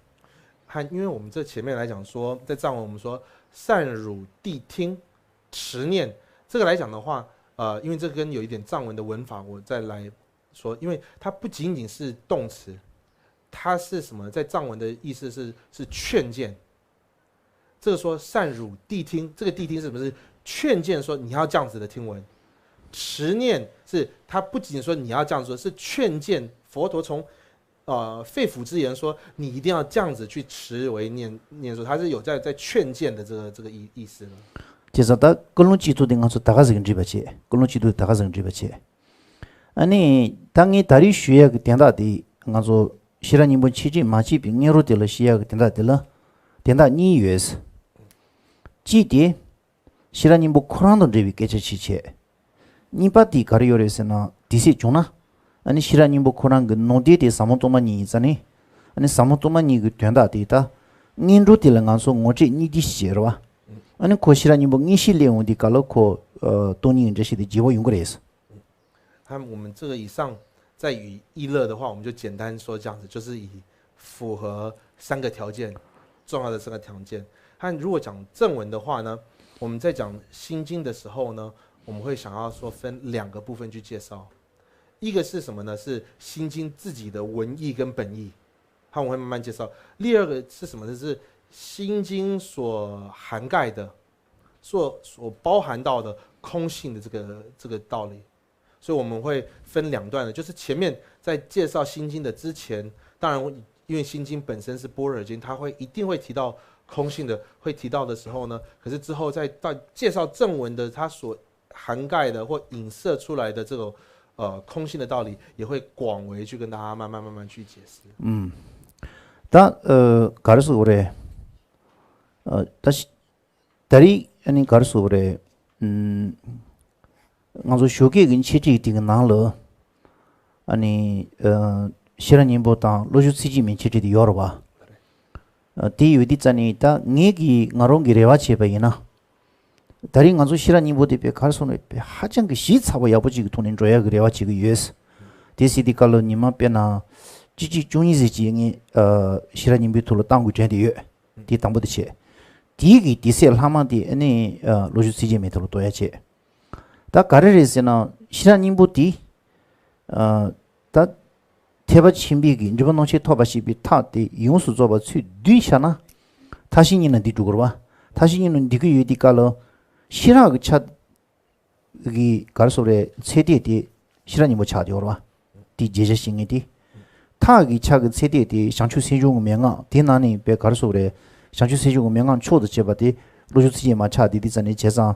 和因为我们这前面来讲说，在藏文我们说善汝谛听，持念，这个来讲的话，呃，因为这跟有一点藏文的文法，我再来说，因为它不仅仅是动词，它是什么？在藏文的意思是是劝谏。这个说善汝谛听，这个谛听是什么？是劝谏说你要这样子的听闻。持念是他不仅说你要这样做，是劝谏佛陀从呃肺腑之言说你一定要这样子去持为念念说，他是有在在劝谏的这个这个意意思了。 བྱས་ཙང་ད་ཀུན་སློང་གཅིག་མཐུན་དེ་ང་ཚོ་ད་ག་ཟིག་འགྲིག་པ་བྱེད། ཀུན་སློང་གཅིག་མཐུན་དེ་ད་ག་ཟིག་འགྲིག་པ་བྱེད། ཨ་ནི་ད་ངས་ད་རེས་ཞུ་ཡག་གི་དན་རྟགས་དེ་ང་ཚོ་ཤེས་རབ་སྙིང་པོ་འཆད་ཁྲིད་མ་བྱས་པའི་སྔོན་རོལ་དེ་ལ་ཞུ་ཡག་གི་དན་རྟགས་དེ་ལ་དན་རྟགས་གཉིས་ཡོད། གཅིག་དེ་ཤེས་རབ་སྙིང་པོ་ཁོ་རང་དང་འབྲེལ་བའི་སྐད་ཆ་ཅིག་བྱས། གཉིས་པ་དེ་ག་རེ་ཡོད་རེད་ཟེར་ན། དེ་སྲིད་བྱུང་ན་ཨ་ནི་ཤེས་རབ་སྙིང་པོ་ཁོ་རང་གི་ནང་དོན་དེ་ཟབ་མོ་སྟོང་པ་ཉིད་ཡིན་ཙང་ནི། ཨ་ནི་ཟབ་མོ་སྟོང་པ་ཉིད་ཀྱི་དོན་དག་དེ་ད་སྔོན་འགྲོ་དེ་ལ་ང་ཚོ་ངོ་སྤྲོད་གཉིས་ཀྱི་བྱེད་རེད་བ། ཨ་ནི་ཁོ་ཤེས་རབ་སྙིང་པོ་དངོས་གཞི་སླེབས་འོང་དུས་སྐབས་ལ་ཁོ་ཨ་སྟོང་ཉིད་ཀྱི་འགྲེལ་བཤད་དེ་བརྗེ་བོ་ཡོང་གི་རེད། 和我们这个以上在于意乐的话，我们就简单说这样子，就是以符合三个条件，重要的三个条件。和如果讲正文的话呢，我们在讲心经的时候呢，我们会想要说分两个部分去介绍，一个是什么呢？是心经自己的文义跟本义，和我会慢慢介绍。第二个是什么呢？是心经所涵盖的，所所包含到的空性的这个这个道理。所以我们会分两段的，就是前面在介绍心经的之前，当然因为心经本身是般若经，它会一定会提到空性的，会提到的时候呢，可是之后在到介绍正文的它所涵盖的或影射出来的这种呃空性的道理，也会广为去跟大家慢慢慢慢去解释。 ད་ཨ་ག་རེ་ཟེར་དགོས་རེད། ཨ་ད་ད་རེས་ཨ་ནི་ག་རེ་ཟེར་དགོས་རེད། ཨམ། ང་ཚོ་ཞོགས་ཀས་ཀྱི་འཆད་ཁྲིད་དེ་གི་ནང་ལ་ཨ་ནི་ཨ་ཤེས་རབ་སྙིང་པོ་དང་བློ་སྦྱོང་ཚིག་གཅིག་མའི་འཆད་ཁྲིད་དེ་ཡོད་རེད་བ། ཨ་དེ་ཡོད་དུས་ཙ་ནི་ད་ངེད་ཀྱིས་ང་རང་གི་རེ་བ་བྱས་པ་ཡིན་ན། ད་རེས་ང་ཚོ་ཤེས་རབ་སྙིང་པོ་དེ་དཔེ་ག་རེ་ཟེར་དགོས་རེད། དཔེ་ཧ་ཅང་གི་ཞིབ་ཚགས་པོ་ཡག་པོ་ཅིག་གི་ཐོག་ནས་འགྲོ་ཡག་གི་རེ་བ་བྱེད་ཀྱི་ཡོད། དེ་སྲིད་དེ་སྐབས་ལ་ཉི་མ་དཔེར་ན་གཅིག་གཅིག་བཅུ་གཉིས་ཙམ་ཅིག་ངས་ཨ་ཤེས་རབ་སྙིང་པོའི་ཐོག་ལ་བཏང་དགོས་དྲན་དེ་ཡོད། དེ་དང་པོ་དེ་བྱས། དེའི་གི་དེ་སྲས་ལྷག་མ་དེ་ཨ་ནི་ཨ་བློ་ཆོས་ཚིག་བརྒྱད་མའི་ཐོག་ལ་གཏོད་ཡ་བྱས། ད་ག་རེ་རེད་ཟེར་ན་ཤེས་རབ་སྙིང་པོ་དེ་ཨ་ད་ཐེག་པ་ཆེན་པོའི་གི་འབྲས་བུ་སྣང་མཆེད་ཐོབ་པ་ཞེས་པའི་ཐབས་དེ་ཡོངས་སུ་རྫོགས་པ་ཚུར་བསྡུས་བཞག་ན། མཐའ་བཞི་གཉིས་ལ་འདི་འགྲོ་དགོས་རེད་བ། མཐའ་བཞི་གཉིས་ལ་འདི་གི་ཡོད་དེ་ག་ལ། ཤེས་རབ་ཀྱི་ཆ་གི་ག་རེ་ཟེར་རེད། ཚད་ལྡན་དེ་ཤེས་རབ་སྙིང་པོ་ཆགས་བསྡད་ཡོད་རེད་བ། དེ་བརྗོད་བྱ་བྱེད་མཁན་དེ། ཐབས་ཀྱི་ཆ་གི་ཚད་ལྡན་དེ་བྱང་ཆུབ་སེམས་མཆོག་གི་མན་ངག་དེ་ནང་ནས་པའི་ག་རེ་ཟེར་རེད། བྱང་ཆུབ་སེམས་མཆོག་གི་མན་ངག་མཆོག་ཏུ་བྱས་པ་དེ་བློ་ཆོས་ཚིག་བརྒྱད་མ་ཆགས་དེ་དེ་ཙམ་ནས་བྱས་ཙང་།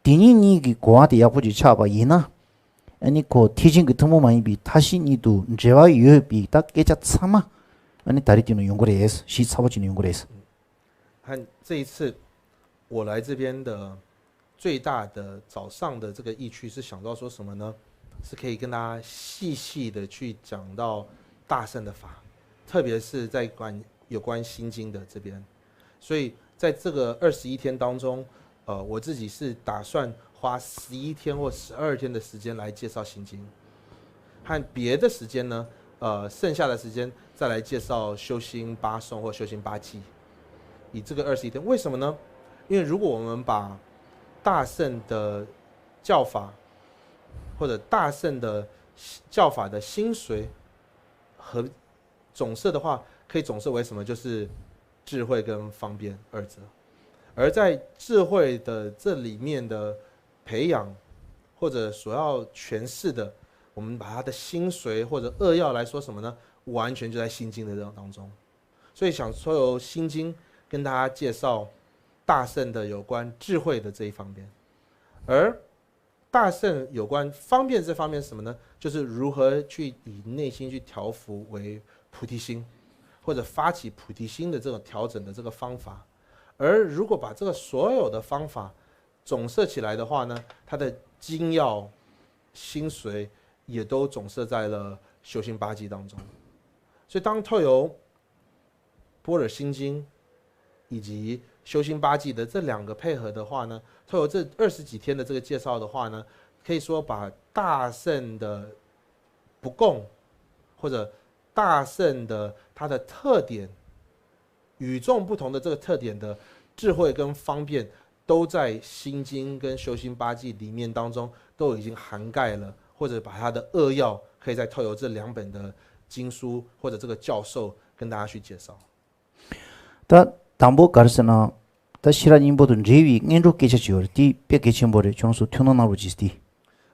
དེ་གཉིས་གཉིས་ཀྱི་གོ་བ་དེ་ཡག་པོ་ཅིག་ཆགས་པ་ཡིན་ན། ཨ་ནི་ཁོ་ཐེག་ཆེན་གྱི་ཐུན་མོང་མ་ཡིན་པའི་མཐའ་བཞི་གཉིས་དུ་འབྲེལ་བ་ཡོད་པའི་ད་སྐད་ཆ་ཚང་མ་ཨ་ནི་ད་རེས་དེ་ནས་ཡོང་གི་རེད། ཞིབ་ཚགས་པོ་བྱས་ནས་ཡོང་གི་རེད། 和这一次我来这边的最大的早上的这个意趣是想到说什么呢？是可以跟大家细细的去讲到大乘的法，特别是在关有关心经的这边。所以在这个二十一天当中，呃，我自己是打算花十一天或十二天的时间来介绍心经，和别的时间呢，呃，剩下的时间再来介绍修心八颂或修心八偈。以这个二十一天，为什么呢？因为如果我们把大乘的教法或者大乘的教法的精髓和总摄的话，可以总摄为什么？就是智慧跟方便二者。而在智慧的这里面的培养或者所要诠释的，我们把它的精髓或者扼要来说什么呢？完全就在心经的这种当中。所以想说由心经跟大家介绍大乘的有关智慧的这一方面。而大乘有关方便这方面是什么呢？就是如何去以内心去调伏为菩提心，或者发起菩提心的这种调整的这个方法。而如果把这个所有的方法总摄起来的话呢，它的精要、精髓也都总摄在了修心八偈当中。所以当透由般若心经以及修心八偈的这两个配合的话呢，透过这二十几天的这个介绍的话呢，可以说把大乘的不共或者大乘的它的特点，与众不同的这个特点的智慧跟方便，都在心经跟修心八偈里面当中都已经涵盖了，或者把它的扼要可以再透由这两本的经书或者这个教授跟大家去介绍。 ད་དང་པོ་ག་རེ་ཟེར་ན། ད་ཤེས་རབ་སྙིང་པོ་དང་འབྲེལ་བའི་སྔོན་འགྲོ་སྐད་ཆ་ཅིག་ཡོད་རེད། དེ་དཔེ་གལ་ཆེན་པོ་རེད། ཁྱོད་རང་ཚོ་ཐུགས་སྣང་གནང་རོགས་གྱིས་ཏེ།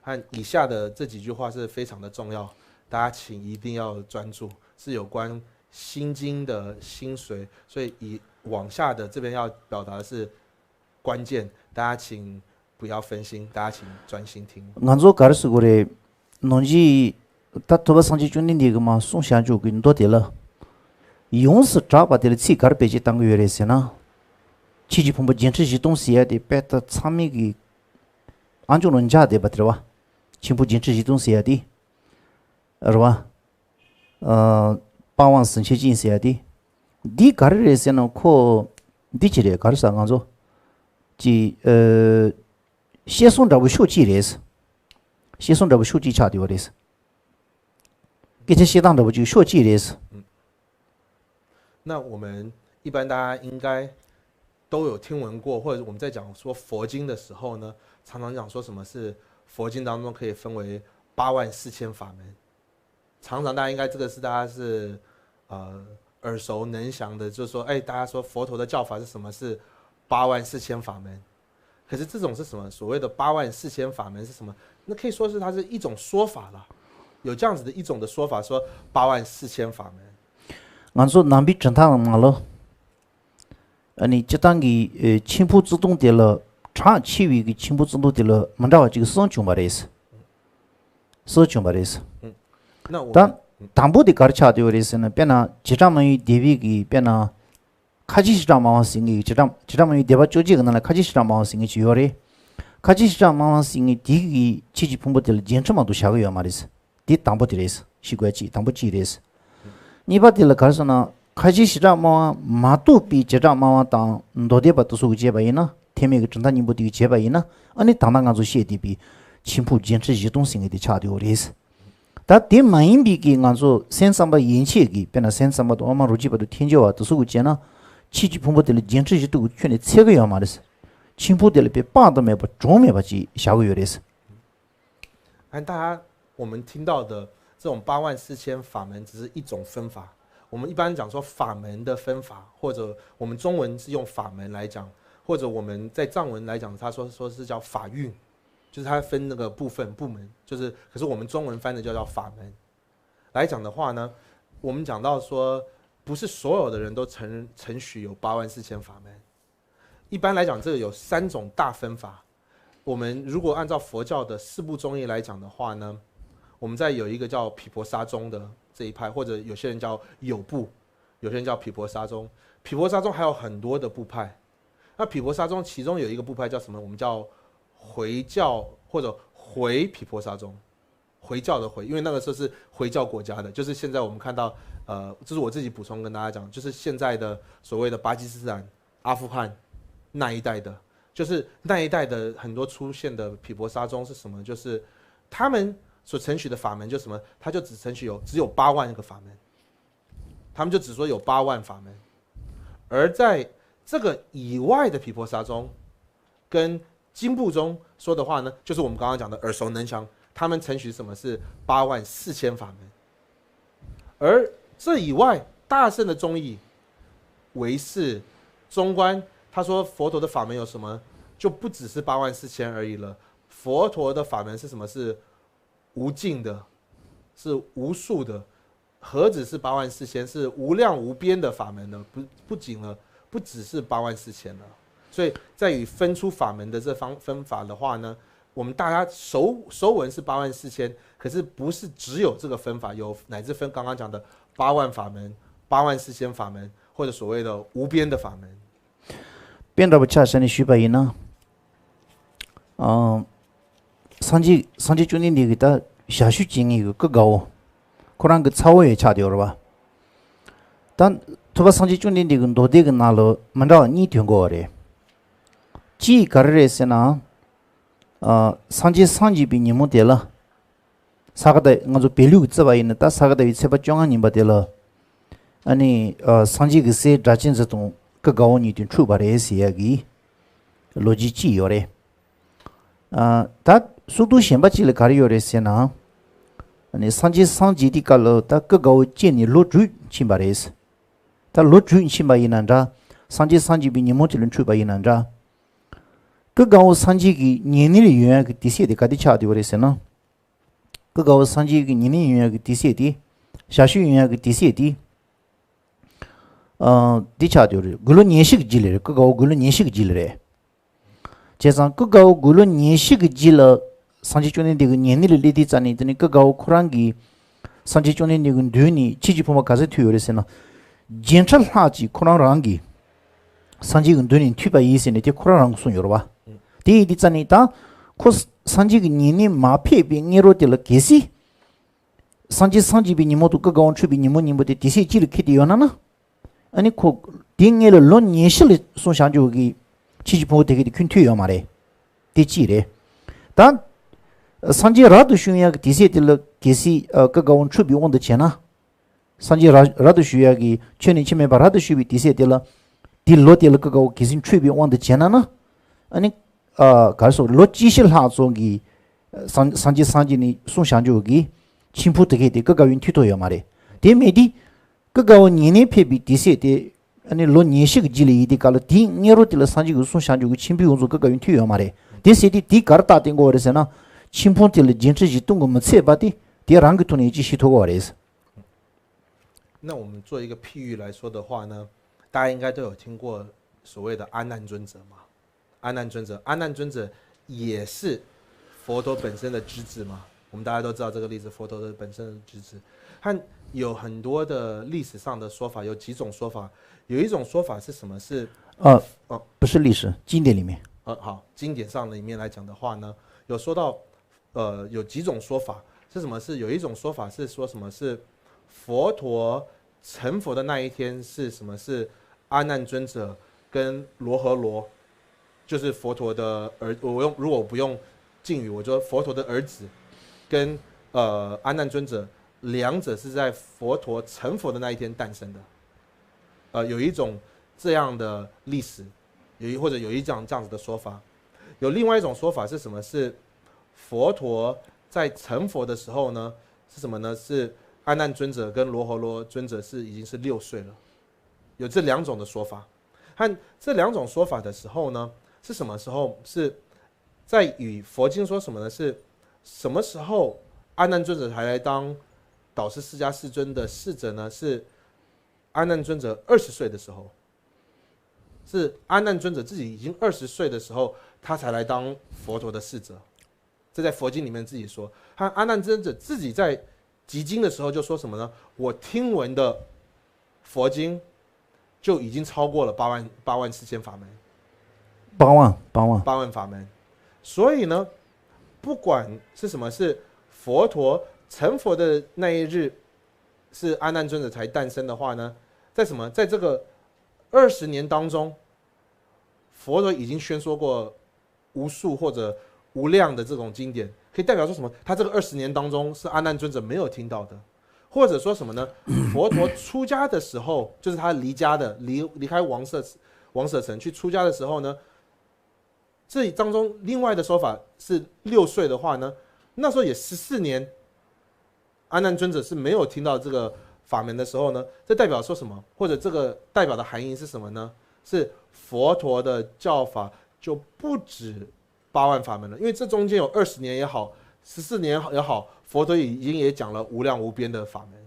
和以下的这几句话是非常的重要，大家请一定要专注，是有关心经的精髓。所以以往下的这边要表达的是关键，大家请不要分心，大家请专心听。 ང་ཚོ་ག་རེ་ཟེར་དགོས་རེད། ནང་ཆོས་ད་ཐུབ་པ་སངས་རྒྱས་བཅོམ་ལྡན་འདས་ཀྱིས་མར་གསུངས་བཞག་ཆོག་གི་མདོ་དེ་ལ། ཡོངས་སུ་གྲགས་པ་དེ་ལ་ཚིག་ག་རེ་བེད་སྤྱོད་བཏང་གི་ཡོད་རེད་ཟེར་ན། ཆོས་ཀྱི་ཕུང་པོ་བརྒྱད་ཁྲི་བཞི་སྟོང་ཟེར་ཡ་དེ་དཔེ་ད་ཚང་མས་ཀྱི་ཨ་མཆོག་ལ་འཇགས་བསྡད་པ་དེ་རེད་བ། ཆེན་པོ་བརྒྱད་ཁྲི་བཞི་སྟོང་ཟེར་ཡ་དེ། རེད་བ། ཨ། 八万四千经ཟེར་ཡ་དེ། འདི་ག་རེ་རེད་ཟེར་ན་ཁོ། འདི་ཅི་རེད་ག་རེ་ཟེར་ང་ཚོ། ཅི། ཨ། བཤད་སྲོལ་འདྲ་པོ་ཤོག་ཅིག་རེད། བཤད་སྲོལ་འདྲ་པོ་ཤོག་ཅིག་ཆགས་བསྡད་པ་རེད། སྐད་ཆ་བཤད་སྟངས་འདྲ་པོ་ཅིག་ཤོག་ཅིག་རེད། 那我们一般大家应该都有听闻过，或者我们在讲说佛经的时候呢，常常讲说什么是佛经当中可以分为八万四千法门。常常大家应该这个是大家是呃耳熟能详的，就是说，哎，大家说佛陀的教法是什么？是八万四千法门。可是这种是什么？所谓的八万四千法门是什么？那可以说是它是一种说法了，有这样子的一种的说法，说八万四千法门。 ང་ཚོ་ནང་པའི་གྲུབ་མཐའ་ནང་ལ། ཨ་ནི་སྤྱིར་བཏང་གི་ཨེ་ཆེན་པོ་བརྩི་སྟངས་དེ་ལ། གྲགས་ཆེ་བའི་གི་ཆེན་པོ་བརྩི་སྟངས་དེ་ལ་མི་འདྲ་བ་ཅིག་གསུམ་བྱུང་བ་རེད། གསུམ་བྱུང་བ་རེད། 那我 ད་དང་པོ་དེ་ག་རེ་ཆགས་བསྡད་པ་རེད་ཟེར་ན། དཔེར་ན་བྱེ་བྲག་སྨྲ་བའི་སྡེ་པའི་གི་དཔེར་ན། ཁ་ཆེ་བྱེ་བྲག་སྨྲ་བ་ཟེར་མཁན་གྱི་བྱེ་བྲག་བྱེ་བྲག་སྨྲ་བའི་སྡེ་པ་བཅོ་བརྒྱད་ཀྱི་ནང་ལ་ཁ་ཆེ་བྱེ་བྲག་སྨྲ་བ་ཟེར་མཁན་ཅིག་ཡོད་རེད། ཁ་ཆེ་བྱེ་བྲག་སྨྲ་བ་ཟེར་མཁན་དེ་གི་ཆོས་ཀྱི་ཕུང་པོ་དེ་ལ་བརྒྱད་ཁྲི་མ་གཏོགས་བཞག་གི་ཡོད་མ་རེད། དེ་དང་པོ་དེ་རེད། ཤེས་དགོས་ཅིག་དང་པོ་གཅིག་རེད། གཉིས་པ་དེ་ལ་ག་རེ་ཟེར་ན། ཁ་ཆེ་བྱེ་བྲག་སྨྲ་བ་མ་གཏོགས་པའི་བྱེ་བྲག་སྨྲ་བ་དང་མདོ་སྡེ་པ་དེ་ཚོ་གིས་བྱས་པ་ཡིན་ན། ཐེག་དམན་གྱི་གྲུབ་མཐའ་སྙིང་པོ་དེ་གིས་བྱས་པ་ཡིན་ན། ཨ་ནི་ད་ལྟ་ང་ཚོ་བཤད་བསྡད་པའི་ཆེན་པོ་བརྒྱད་ཁྲི་བཞི་སྟོང་ཟེར་མཁན་དེ་ཆགས་བསྡད་ཡོད་རེད། ད་དེ་མ་ཡིན་པའི་གི་ང་ཚོ་སེམས་ཙམ་པ་ཡན་ཆད་ཀྱི་དཔེར་ན་སེམས་ཙམ་པ་དང་དབུ་མ་རིགས་གཅིག་པ་དང་ཐལ་འགྱུར་བ་དེ་ཚོ་གིས་བྱས་ན། ཕྱིས་ཀྱི་ཕུང་པོ་དེ་ལ་བརྒྱད་ཁྲི་བཞི་སྟོང་གི་ཁྱོན་ནས་ཚད་ཀྱི་ཡོད་མ་རེད། འཆིང་ཕུང་དེ་ལ་དཔེ་དཔག་ཏུ་མེད་པ་གྲངས་མེད་པ་ཅིག་བཞག་གི་ཡོད་རེད། 看大家我们听到的这种八万四千法门只是一种分法。我们一般讲说法门的分法，或者我们中文是用法门来讲，或者我们在藏文来讲，他说说是叫法运，就是它分那个部分部门，就是可是我们中文翻的叫叫法门来讲的话呢，我们讲到说，不是所有的人都承承许有八万四千法门。一般来讲，这个有三种大分法。我们如果按照佛教的四部宗义来讲的话呢，我们再有一个叫毗婆沙宗的这一派，或者有些人叫有部，有些人叫毗婆沙宗。毗婆沙宗还有很多的部派。那毗婆沙宗其中有一个部派叫什么？我们叫回教或者回毗婆沙宗。回教的回，因为那个时候是回教国家的，就是现在我们看到，呃，这是我自己补充跟大家讲，就是现在的所谓的巴基斯坦、阿富汗那一带的，就是那一带的很多出现的毗婆沙宗是什么？就是他们所承许的法门就什么，他就只承许有只有八万个法门，他们就只说有八万法门，而在这个以外的毗婆沙宗跟经部中说的话呢，就是我们刚刚讲的耳熟能详，他们承许什么是八万四千法门，而这以外大乘的宗义，唯识、中观，他说佛陀的法门有什么，就不只是八万四千而已了。佛陀的法门是什么？是无尽的，是无数的，何止是八万四千，是无量无边的法门呢？不不仅了，不只是八万四千了。所以在于分出法门的这方分法的话呢，我们大家熟熟闻是八万四千，可是不是只有这个分法，有乃至分刚刚讲的八万法门、八万四千法门，或者所谓的无边的法门。 དཔེ་འདྲ་པོ་ཆ་བཞག་ནས་ཞུས་པ་ཡིན་ན། ཨ། སངས་རྒྱས་སངས་རྒྱས་བཅོམ་ལྡན་འདས་ཀྱི་ད་ཞབས་ཞུ་བྱེད་མཁན་གྱི་སྐུ་དགའ་བོ་ཁོ་རང་གི་ཚ་བོ་ཡང་ཆགས་བསྡད་ཡོད་རེད་པ། ད་ཐུབ་པ་སངས་རྒྱས་བཅོམ་ལྡན་འདས་ཀྱི་མདོ་སྡེ་གི་ནང་ལ་མི་འདྲ་བ་གཉིས་ཐོན་གྱི་ཡོད་རེད། གཅིག་ག་རེ་རེད་ཟེར་ན། ཨ། སངས་རྒྱས་སངས་རྒྱས་པའི་ཉིན་མོ་དེ་ལ། ས་ག་ཟླ་ང་ཚོ་བོད་ལུགས་ཀྱི་བརྩི་བ་ཡིན་ན་ད་ས་ག་ཟླ་བའི་ཚེས་པ་བཅོ་ལྔ་ཉིན་པ་དེ་ལ། ཨ་ནི། ཨ། སངས་རྒྱས་ཀྱི་སྲས་སྒྲ་གཅན་འཛིན་དང་སྐུ་དགའ་བོ་གཉིས་དེ་འཁྲུགས་པ་རེད་ཟེར་ཡ་གི་ལོ་རྒྱུས་གཅིག་ཡོད་རེད། ཨ། ད་གསུང་དོན་གཞན་པ་གཅིག་ལ་ག་རེ་ཡོད་རེད་ཟེར་ན། ཨ་ནི་སངས་རྒྱས་སངས་རྒྱས་དེ་སྐབས་ལ་ད་སྐུ་དགའ་བོ་སྐྱེས་ནས་ལོ་དྲུག་ཕྱིན་པ་རེད། ད་ལོ་དྲུག་ཕྱིན་པ་ཡིན་ན་འདྲ། སངས་རྒྱས་སངས་རྒྱས་པའི་ཉིན་མོ་དེ་ལ་འཁྲུགས་པ་ཡིན་ན་འདྲ། སྐུ་དགའ་བོ་སངས་རྒྱས་ཀྱི་ཉེ་གནས་ལ་ཡོང་ཡ་གི་དུས་ཚོད་དེ་ག་དུས་ཆགས་བསྡད་པ་རེད་ཟེར་ན། སྐུ་དགའ་བོ་སངས་རྒྱས་ཀྱི་ཉེ་གནས་ཡོང་ཡ་གི་དུས་ཚོད་དེ། ཞབས་ཞུ་ཡོང་ཡ་གི་དུས་ཚོད་དེ། ཨ། འདི་ཆགས་བསྡད་པ་རེད། དགུང་ལོ་ཉི་ཤུ་གི་རྗེས་ལ་རེད། སྐུ་དགའ་བོ་དགུང་ལོ་ཉི་ཤུ་གི་རྗེས་ལ་རེད། བྱས་ཙང་སྐུ་དགའ་བོ་དགུང་ལོ་ཉི་ཤུ་གི་རྗེས་ལ་སངས་རྒྱས་བཅོམ་ལྡན་འདས་ཀྱི་ཉེ་གནས་ལ་སླེབས་དུས་ཙམ་ནས་དེ་ནི་སྐུ་དགའ་བོ་ཁོ་རང་གིས་སངས་རྒྱས་བཅོམ་ལྡན་འདས་ཀྱི་མདུན་ནས་ཕྱིས་ཀྱི་ཕུང་པོ་ག་ཚོད་ཐོས་ཡོད་རེད་ཟེར་ན། བརྒྱད་ཁྲི་ལྷག་ཅིག་ཁོ་རང་རང་གིས་སངས་རྒྱས་ཀྱི་མདུན་ནས་ཐོས་པ་ཡིན་ཟེར་ནས་དེ་ཁོ་རང་རང་གིས་གསུངས་ཡོད་རེད་པ། དེ་ཡིན་དུས་ཙམ་ནས་ད་ཁོ་སངས་རྒྱས་ཀྱི་ཉེ་གནས་མ་ཕེབས་པའི་སྔ་རོལ་དེ་ལ་གལ་སྲིད། སངས་རྒྱས་སངས་རྒྱས་པའི་ཉིན་མོ་དང་སྐུ་དགའ་བོ་འཁྲུགས་པའི་ཉིན་མོ་གཉིས་པོ་དེ་དུས་ཚོད་གཅིག་ལ་འཁེལ་ཏེ་ཡོད་ན་ན། ཨ་ནི་ཁོ་དེའི་སྔོན་ལ་ལོ་ཉི་ཤུ་ལ་གསུངས་བཞག་འཇོག་གི་ཕྱིས་ཀྱི་ཕུང་པོ་དེ་ག་དེ་ཁྱོན་ཐོས་ཡོད་མ་རེད། དེ་གཅིག་རེད། ད། སངས་རྒྱས་རབ་ཏུ་བྱུང་ཡག་གི་དུས་ཚོད་དེ་ལ་གལ་སྲིད་ཨ། སྐུ་དགའ་བོ་འཁྲུགས་པའི་དབང་དུ་བྱས་ན། སངས་རྒྱས་རབ་རབ་ཏུ་བྱུང་ཡག་གི་ཆོས་ནི་འཆི་མེད་པ་རབ་ཏུ་བྱུང་བའི་དུས་ཚོད་དེ་ལ། དེ་ལོ་དེ་ལ་སྐུ་དགའ་བོ་གལ་སྲིད་འཁྲུགས་པའི་དབང་དུ་བྱས་ན་ན། ཨ་ནི། ཨ། ག་རེ་ཟེར། ལོ་གཅིག་ཤི་ལྷག་ཙམ་གྱི། སངས་སངས་རྒྱས་སངས་རྒྱས་ནས་གསུངས་བཞག་འཇོག་གི། འཆིང་ཕུང་དེ་ག་དེ་སྐུ་དགའ་བོས་ཐོས་ཐུབ་ཡོད་མ་རེད། དེ་མེད་དུས། སྐུ་དགའ་བོ་ཉེ་གནས་ཕེབས་པའི་དུས་ཚོད་དེ། ཨ་ནི་ལོ་ཉི་ཤུ་གི་རྗེས་ལ་ཡིན་དུས་སྐབས་ལ་དེའི་སྔ་རོལ་དེ་ལ་སངས་རྒྱས་ཀྱིས་གསུངས་བཞག་འཇོག་གི་འཆིང་ཕུང་ཡོངས་རྫོགས་སྐུ་དགའ་བོས་ཐོས་ཡོད་མ་རེད། དེ་ཟེར་དུས་དེ་ག་རེ་རྟགས་བསྟན་དགོས་པ་རེད་ཟེར་ན། འཆིང་ཕུང་དེ་ལ་བརྒྱད་ཁྲི་བཞི་སྟོང་གིས་མི་ཚད་པ་དེ་དེ་རང་གི་ཐོག་ནས་ཅིག་ཤེས་ཐུབ་དགོས་པ་རེད། 那我们做一个譬喻来说的话呢，大家应该都有听过所谓的阿难尊者嘛。阿难尊者，阿难尊者也是佛陀本身的侄子嘛。我们大家都知道这个例子，佛陀的本身的侄子，他有很多的历史上的说法，有几种说法。有一种说法是什么？是呃，哦，不是历史，经典里面。呃，好，经典上的里面来讲的话呢，有说到，呃，有几种说法是什么？是有一种说法是说什么？是佛陀成佛的那一天是什么？是阿难尊者跟罗喉罗，就是佛陀的儿，我用如果我不用敬语，我说佛陀的儿子跟呃阿难尊者，两者是在佛陀成佛的那一天诞生的。呃，有一种这样的历史，有一或者有一种这样子的说法。有另外一种说法是什么？是佛陀在成佛的时候呢，是什么呢？是阿难尊者跟罗喉罗尊者是已经是六岁了。有这两种的说法。和这两种说法的时候呢，是什么时候？是在于佛经说什么呢？是什么时候阿难尊者才来当导师释迦世尊的侍者呢？是阿难尊者二十岁的时候，是阿难尊者自己已经二十岁的时候，他才来当佛陀的侍者。这在佛经里面自己说，他阿难尊者自己在集经的时候就说什么呢？我听闻的佛经就已经超过了八万八万四千法门，八万八万，八万法门。所以呢，不管是什么，是佛陀成佛的那一日，是阿难尊者才诞生的话呢，在什么，在这个二十年当中，佛陀已经宣说过无数或者无量的这种经典，可以代表说什么？他这个二十年当中是阿难尊者没有听到的，或者说什么呢？佛陀出家的时候，就是他离家的离离开王舍王舍城去出家的时候呢，这当中另外的说法是六岁的话呢，那时候也十四年，阿难尊者是没有听到这个法门的时候呢，这代表说什么？或者这个代表的含义是什么呢？是佛陀的教法就不止八万法门了，因为这中间有二十年也好，十四年也好，佛陀已经也讲了无量无边的法门。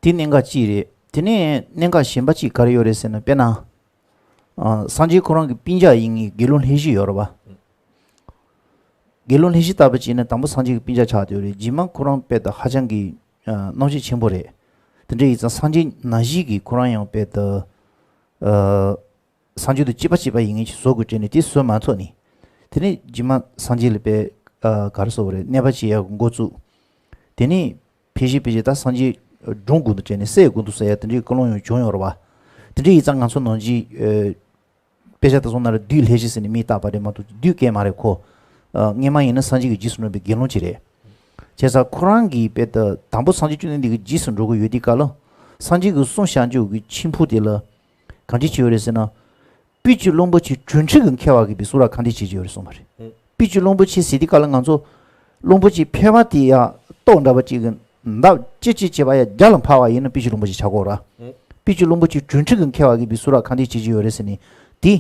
དེ་གནད་འགག་གཅིག་རེད། དེ་ནས་གནད་འགག་གཞན་པ་གཅིག་ག་རེ་ཡོད་རེད་ཟེར་ན། དཔེར་ན། སངས་རྒྱས་ཁོ་རང་གི་སྤུན་ཀྱག་ཡིན་མཁན་དགེ་སློང་ལྷན་བཞི་ཡོད་རེད་པ། དགེ་སློང་ལྷན་བཞི་ལྟ་བུ་བྱས་ན་དང་པོ་སངས་རྒྱས་ཀྱི་སྤུན་ཀྱག་ཆགས་བསྡད་ཡོད་རེད། རྗེས་མ་ཁོ་རང་དཔེ་ད་ཧ་ཅང་གི་རྣམ་དཔྱོད་ཆེན་པོ་རེད། དེ་འདྲ་ཡིན་ཙང་སངས་རྒྱས་ནང་བཞིན་གྱི་ཁོ་རང་ཡང་དཔེ་ད་སངས་རྒྱས་དང་གཅིག་པ་གཅིག་པ་ཡིན་མཁན་ཞིག་བཟོ་དགོས་དྲན་ནས་དེ་བཟོ་མ་ཐུབ་ནས། དེ་ནས་རྗེས་མ་སངས་རྒྱས་ལ་དཔེ་ག་རེ་ཟེར་དགོས་རེད། གནས་པ་བྱེད་ཡག་འགོ་བཙུགས། དེ་ནས་ཕལ་ཆེར་ཕལ་ཆེར་ད་སངས་རྒྱས་སྒྲུང་དགོས་འདུག་དྲན་ནས་སྲས་དགོས་འདུག་ཟེར་ཡ་དེ་འདྲའི་ཀུན་སློང་ཡང་བྱུང་ཡོད་རེད་པ། དེ་འདྲ་ཡིན་ཙང་ང་ཚོ་ནང་བཞིན་དཔེ་ཆ་ལྟ་སོང་ན་ར་བདུད་ལྷན་བཞི་ཟེར་ནས་མིང་བཏགས་པ་རེད་མ་གཏོགས་བདུད་སྐད་མ་རེད་ཁོ། སྔས་མ་ཡིན་ན་སངས་རྒྱས་ཀྱི་རྗེས་སུ་འགྲོ་བའི་དགེ་སློང་ཅིག་རེད། བྱས་ཙང་ཁོ་རང་གིས་དཔེ་ད་དང་པོ་སངས་རྒྱས་བཅོམ་ལྡན་འདས་ཀྱི་རྗེས་སུ་འགྲོ་གི་ཡོད་དུས་སྐབས་ལ། སངས་རྒྱས་ཀྱིས་གསུངས་བཞག་འཇུག་གི་མཆིམས་ཕུ་དེ་ལ་གང་འདྲ་བྱས་ཡོད་རེད་ཟེར་ན། སྤོས་ཀྱི་རླུང་བུ་ཆེ་གྲོལ་འཁྲུལ་གྱིས་ཁྱེར་བ་གི་བི་སུ་ར་གང་འདྲ་བྱེད་ཀྱི་ཡོད་རེད་གསུངས་པ་རེད། སྤོས་ཀྱི་རླུང་བུ་ཆེ་ཟེར་དུས་སྐབས་ལ་ང་ཚོ་རླུང་བུ་ཆེ་ཕལ་བ་དེ་ཡ་ཏོག་འདྲ་བ་ཅིག་གི་འདབ་ལྕི་ལྕི་བྱས་པ་ཡ་རྒྱ་ལ་འཕར་བ་ཡིན་ན་སྤོས་ཀྱི་རླུང་བུ་ཆེ་ཆགས་ཀྱི་ཡོད་རེད། སྤོས་ཀྱི་རླུང་བུ་ཆེ་གྲོལ་འཁྲུལ་གྱིས་ཁྱེར་བ་གི་བི་སུ་ར་གང་འདྲ་བྱེད་ཀྱི་ཡོད་རེད་ཟེར་ནས་དེ།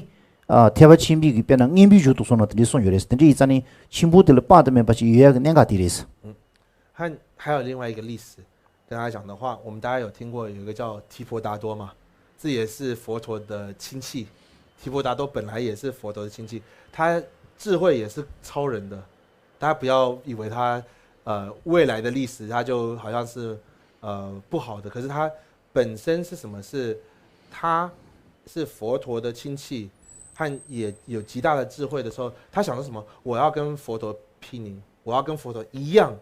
ཐེག་པ་ཆེན་པོའི་གི་དཔེར་ན་སྙན་པའི་མཇུག་ཏུ་སོང་ན་དེ་འདྲ་གསུངས་ཡོད་རེད། དེ་འདྲ་ཡིན་ཙང་ནི་མཆིམས་ཕུ་དེ་ལ་དཔག་ཏུ་མེད་པ་ཅིག་ཡོད་ཡ་གི་གནད་འགག་དེ་རེད། 还还有另外一个例子，跟大家讲的话，我们大家有听过有一个叫提婆达多嘛，这也是佛陀的亲戚。提婆达多本来也是佛陀的亲戚，他智慧也是超人的。大家不要以为他呃未来的历史他就好像是呃不好的，可是他本身是什么？是他是佛陀的亲戚，和也有极大的智慧的时候，他想说什么？我要跟佛陀毗邻，我要跟佛陀一样。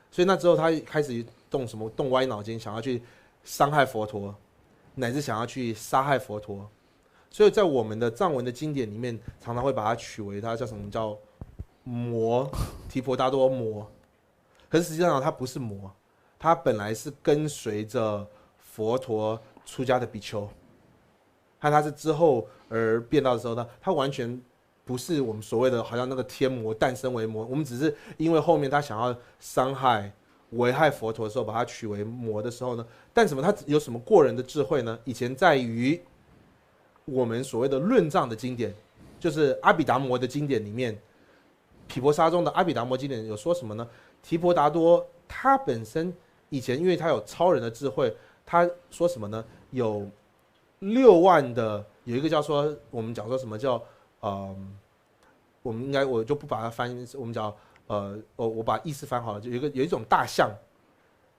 所以那之后他开始动什么动歪脑筋，想要去伤害佛陀，乃至想要去杀害佛陀。所以在我们的藏文的经典里面，常常会把它取为它叫什么叫魔，提婆达多魔。可是实际上它不是魔，它本来是跟随着佛陀出家的比丘，和他是之后而变到的时候呢，他完全不是我们所谓的好像那个天魔诞生为魔，我们只是因为后面他想要伤害、危害佛陀的时候，把他取为魔的时候呢，但什么他有什么过人的智慧呢？以前在于我们所谓的论藏的经典，就是阿毗达摩的经典里面，毗婆沙宗的阿毗达摩经典有说什么呢？提婆达多他本身以前因为他有超人的智慧，他说什么呢？有六万的，有一个叫说我们讲说什么叫呃，我们应该我就不把它翻译，我们讲呃，我我把意思翻好了，就有一个有一种大象，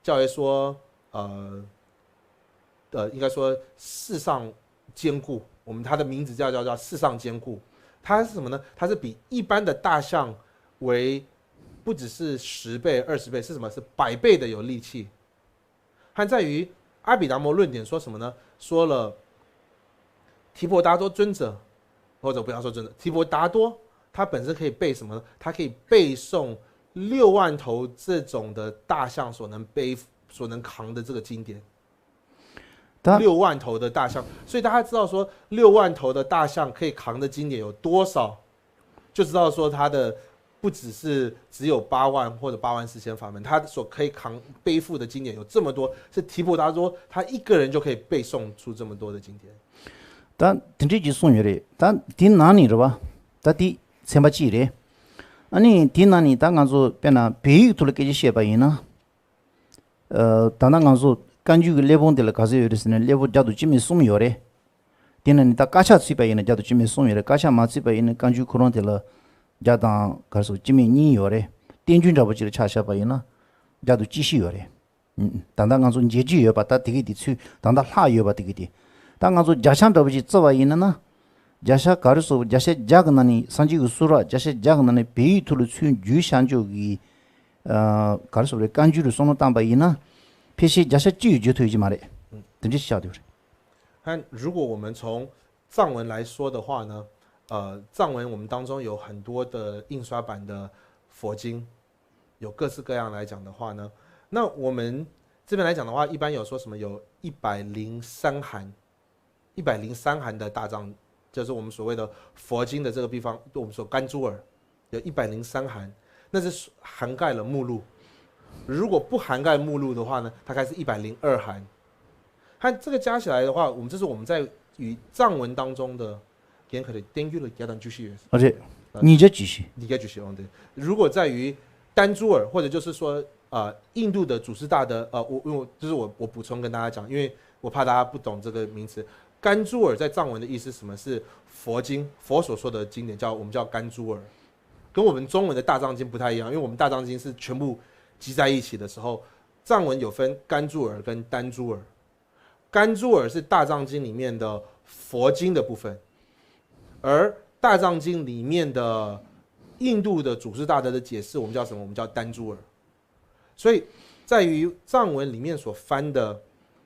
叫说呃呃，应该说四上坚固，我们它的名字叫叫叫四上坚固，它是什么呢？它是比一般的大象为不只是十倍、二十倍，是什么？是百倍的有力气。还在于阿毗达摩论典说什么呢？说了提婆达多尊者，或者不要说尊者，提婆达多他本身可以背什么呢？他可以背诵六万头这种的大象所能背、所能扛的这个经典。当然，六万头的大象，所以大家知道说六万头的大象可以扛的经典有多少，就知道说它的不只是只有八万或者八万四千法门，它所可以扛背负的经典有这么多，是提婆达多他一个人就可以背诵出这么多的经典。 ད་དེ་འདྲས་ཀྱི་གསུངས་ཡོད་རེད། ད་དེའི་ནང་ནས་རེད་བ། ད་དེ་ཚན་པ་གཅིག་རེད། ཨ་ནི་དེའི་ནང་ནས་ད་ང་ཚོ་དཔེར་ན་བོད་ཡིག་ཐོག་ལ་སྐད་ཆ་བཤད་པ་ཡིན་ན། ཨ་ད་ལྟ་ང་ཚོ་བཀའ་འགྱུར་གྱི་གླེགས་བམ་དེ་ལ་ག་ཚོད་ཡོད་རེད་ཟེར་ན་གླེགས་བམ་བརྒྱ་དང་བཅུ་མེད་གསུམ་ཡོད་རེད། དེ་ནང་ནས་ད་དཀར་ཆག་ཚུད་པ་ཡིན་ན་བརྒྱ་དང་བཅུ་མེད་གསུམ་ཡོད་རེད། དཀར་ཆག་མ་ཚུད་པ་ཡིན་ན་བཀའ་འགྱུར་ཁོ་རང་དེ་ལ་བརྒྱ་དང་ག་རེ་ཟེར་བཅུ་མེད་གཉིས་ཡོད་རེད། བསྟན་འགྱུར་འདྲ་པོ་ཅིག་ལ་ཆ་བཞག་པ་ཡིན་ན་བརྒྱ་དང་བཅུ་བཞི་ཡོད་རེད། ད་ལྟ་ང་ཚོ་མཇལ་རྒྱུ་ཡོད་པ་ད་དེ་གི་དེ་ཚུད་ད་ལྟ་ལྷག་ཡོད་པ་དེ་གི་དེ། ད་ང་ཚོ་བརྒྱ་ཆ་འདྲ་པོ་ཅིག་བརྩི་བ་ཡིན་ན་ན། བརྒྱ་ཆ་ག་རེ་ཟེར་བརྒྱ་ཆ་བརྒྱ་གི་ནང་ནས་སངས་རྒྱས་ཀྱི་གསུང་རབ་བརྒྱ་ཆ་བརྒྱ་གི་ནང་ནས་བོད་ཡིག་ཐོག་ལ་ཚུར་བསྒྱུར་བཞག་འཇོག་གི། ཨ་ག་རེ་ཟེར་རེད། བཀའ་འགྱུར་རུ་བསམ་བློ་བཏང་པ་ཡིན་ན། ཕལ་ཆེར་བརྒྱ་ཆ་གཅིག་བརྗོད་ཐུབ་ཀྱི་མ་རེད། དེ་འདྲ་ཞིག་ཆགས་བསྡད་པ་རེད། 那如果我们从藏文来说的话呢，呃，藏文我们当中有很多的印刷版的佛经，有各式各样来讲的话呢，那我们这边来讲的话，一般有说什么有一百零三函，一百零三函的大藏，就是我们所谓的佛经的这个地方，我们说甘珠尔，有一百零三函，那是涵盖了目录。如果不涵盖目录的话呢，大概是一百零二函。它这个加起来的话，我们这是我们在与藏文当中的严格的 dengue 的 yadan jushi 而且你这继续，你该继续哦，对。如果在于丹珠尔，或者就是说呃印度的祖师大德，呃，我因为就是我我补充跟大家讲，因为我怕大家不懂这个名词。甘珠尔在藏文的意思是什么？是佛经，佛所说的经典，叫我们叫甘珠尔，跟我们中文的大藏经不太一样，因为我们大藏经是全部集在一起的时候，藏文有分甘珠尔跟丹珠尔。甘珠尔是大藏经里面的佛经的部分，而大藏经里面的印度的祖师大德的解释，我们叫什么？我们叫丹珠尔。所以在于藏文里面所翻的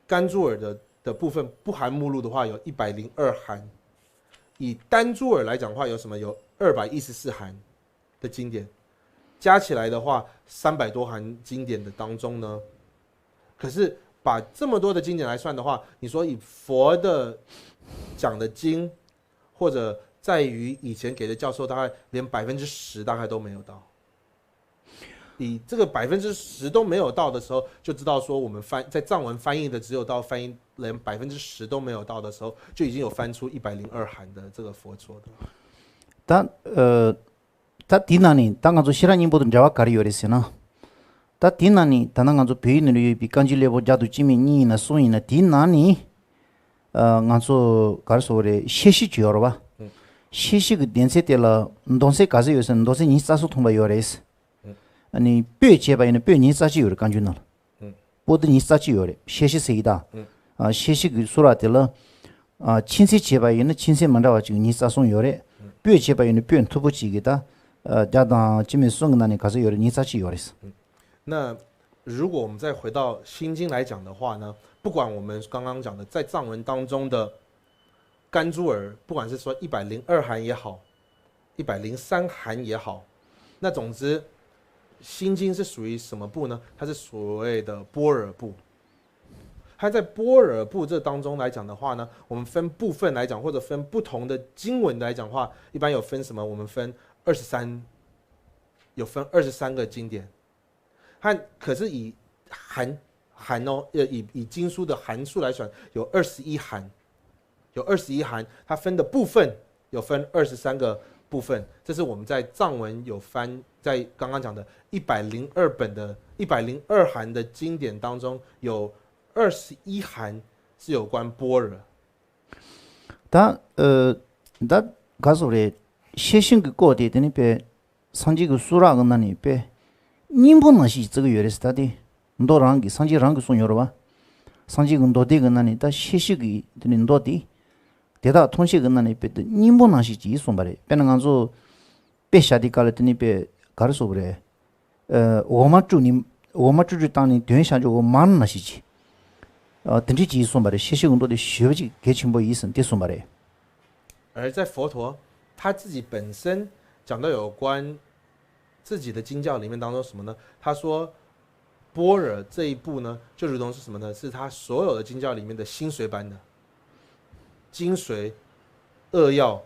甘珠尔的的部分，不含目录的话，有一百零二函。以丹珠尔来讲的话，有什么？有二百一十四函的经典，加起来的话，三百多函经典的当中呢，可是把这么多的经典来算的话，你说以佛的讲的经，或者在于以前给的教授，大概连百分之十大概都没有到。以这个百分之十都没有到的时候，就知道说我们翻在藏文翻译的只有到翻译连百分之十都没有到的时候，就已经有翻出一百零二函的这个佛说的。 ད་ཨ་ད་དེའི་ནང་ནས་ད་ང་ཚོ་ཤེས་རབ་སྙིང་པོ་དང་འབྲེལ་བ་ག་རེ་ཡོད་རེད་ཟེར་ན། ད་དེའི་ནང་ནས་ད་ནང་ང་ཚོ་བོད་ཡིག་ནང་ལ་ཡོད་པའི་བཀའ་འགྱུར་གླེགས་བམ་བརྒྱ་དང་བཅུ་མེད་གཉིས་ཡིན་ན་གསུམ་ཡིན་ན་དེའི་ནང་ནས་ཨ་ང་ཚོ་ག་རེ་ཟེར་དགོས་རེད། བཤད་གཞི་ཅིག་ཡོད་རེད་བ། བཤད་གཞི་གི་སྡེ་ཚན་དེ་ལ་མདོ་ཚན་ག་ཚོད་ཡོད་ཟེར་ན་མདོ་ཚན་ཉི་ཤུ་རྩ་གསུམ་ཐོན་པ་ཡོད་རེད། ཨ་ནི་པོད་བྱས་པ་ཡིན་ན་པོད་ཉི་ཤུ་རྩ་གཅིག་ཡོད་རེད་བཀའ་འགྱུར་ནང་ལ། པོ་ཏི་ཉི་ཤུ་རྩ་གཅིག་ཡོད་རེད། བཤད་གཞི་ཟེར་གྱི་ད། ཨ་བཤད་གཞི་གི་སུ་ར་དེ་ལ། ཨ་ཆོས་ཚན་བྱས་པ་ཡིན་ན་ཆོས་ཚན་མི་འདྲ་བ་གཅིག་ཉི་ཤུ་རྩ་གསུམ་ཡོད་རེད། པོད་བྱས་པ་ཡིན་ན་པོད་མཐུག་པོ་གཅིག་གི་ད། ཨ་བརྒྱ་དང་བཅུ་མེད་གསུམ་གི་ནང་ནས་ག་ཚོད་ཡོད་རེད། ཉི་ཤུ་རྩ་གཅིག་ཡོད་རེད། 那如果我们再回到心经来讲的话呢，不管我们刚刚讲的在藏文当中的甘珠尔，不管是说一百零二函也好，一百零三函也好，那总之心经是属于什么部呢？它是所谓的般若部。它在般若部这当中来讲的话呢，我们分部分来讲，或者分不同的经文来讲的话，一般有分什么？我们分二十三，有分二十三个经典。它可是以函函哦，呃，以以经书的函数来算，有二十一函，有二十一函，它分的部分有分二十三个部分。这是我们在藏文有翻，在刚刚讲的一百零二本的一百零二函的经典当中，有二十一函是有关般若。 ད་ཨ་ད་ག་ཟེར་རེད། བཤད་གཞི་གི་སྐོར་དེ་དེ་ནི་པས་སངས་རྒྱས་ཀྱི་གསུང་རབ་ཀྱི་ནང་ནས་པས་སྙིང་པོ་ནང་བཞིན་བརྩི་གི་ཡོད་རེད་ཟེར། ད་དེ་མདོ་རང་གི་སངས་རྒྱས་རང་གི་གསུང་ཡོད་རེད་བ། སངས་རྒྱས་ཀྱི་མདོ་སྡེ་གི་ནང་ནས་ད་བཤད་གཞི་གི་དེ་ནི་མདོ་དེ་དེ་དག་ཐམས་ཅད་ཀྱི་ནང་ནས་པས་དེ་སྙིང་པོ་ནང་བཞིན་བརྩི་གསུངས་པ་རེད། དཔེར་ན་ང་ཚོ་དཔེ་བཞག་དུས་སྐབས་ལ་དེ་ནི་པས་ག་རེ་ཟེར་དགོས་རེད། ཨ་འོ་མ་བཀྲུས་ནས་འོ་མ་བཀྲུ་བཀྲུ་བཏང་ནས་དོན་བྱ་འཇོག་འོ་མ་ནང་བཞིན་བྱས། ཨ་དེ་འདྲ་བྱས་གསུངས་པ་རེད། བཤད་གཞི་གི་མདོ་དེ་ཞེ་པོ་ཅིག་གལ་ཆེན་པོ་ཡིན་ཟེར་འདི་གསུངས་པ་རེད། 而在佛陀他自己本身讲到有关自己的经教里面当中什么呢？他说，般若这一部呢，就如同是什么呢？是他所有的经教里面的心髓般的，精髓、扼要，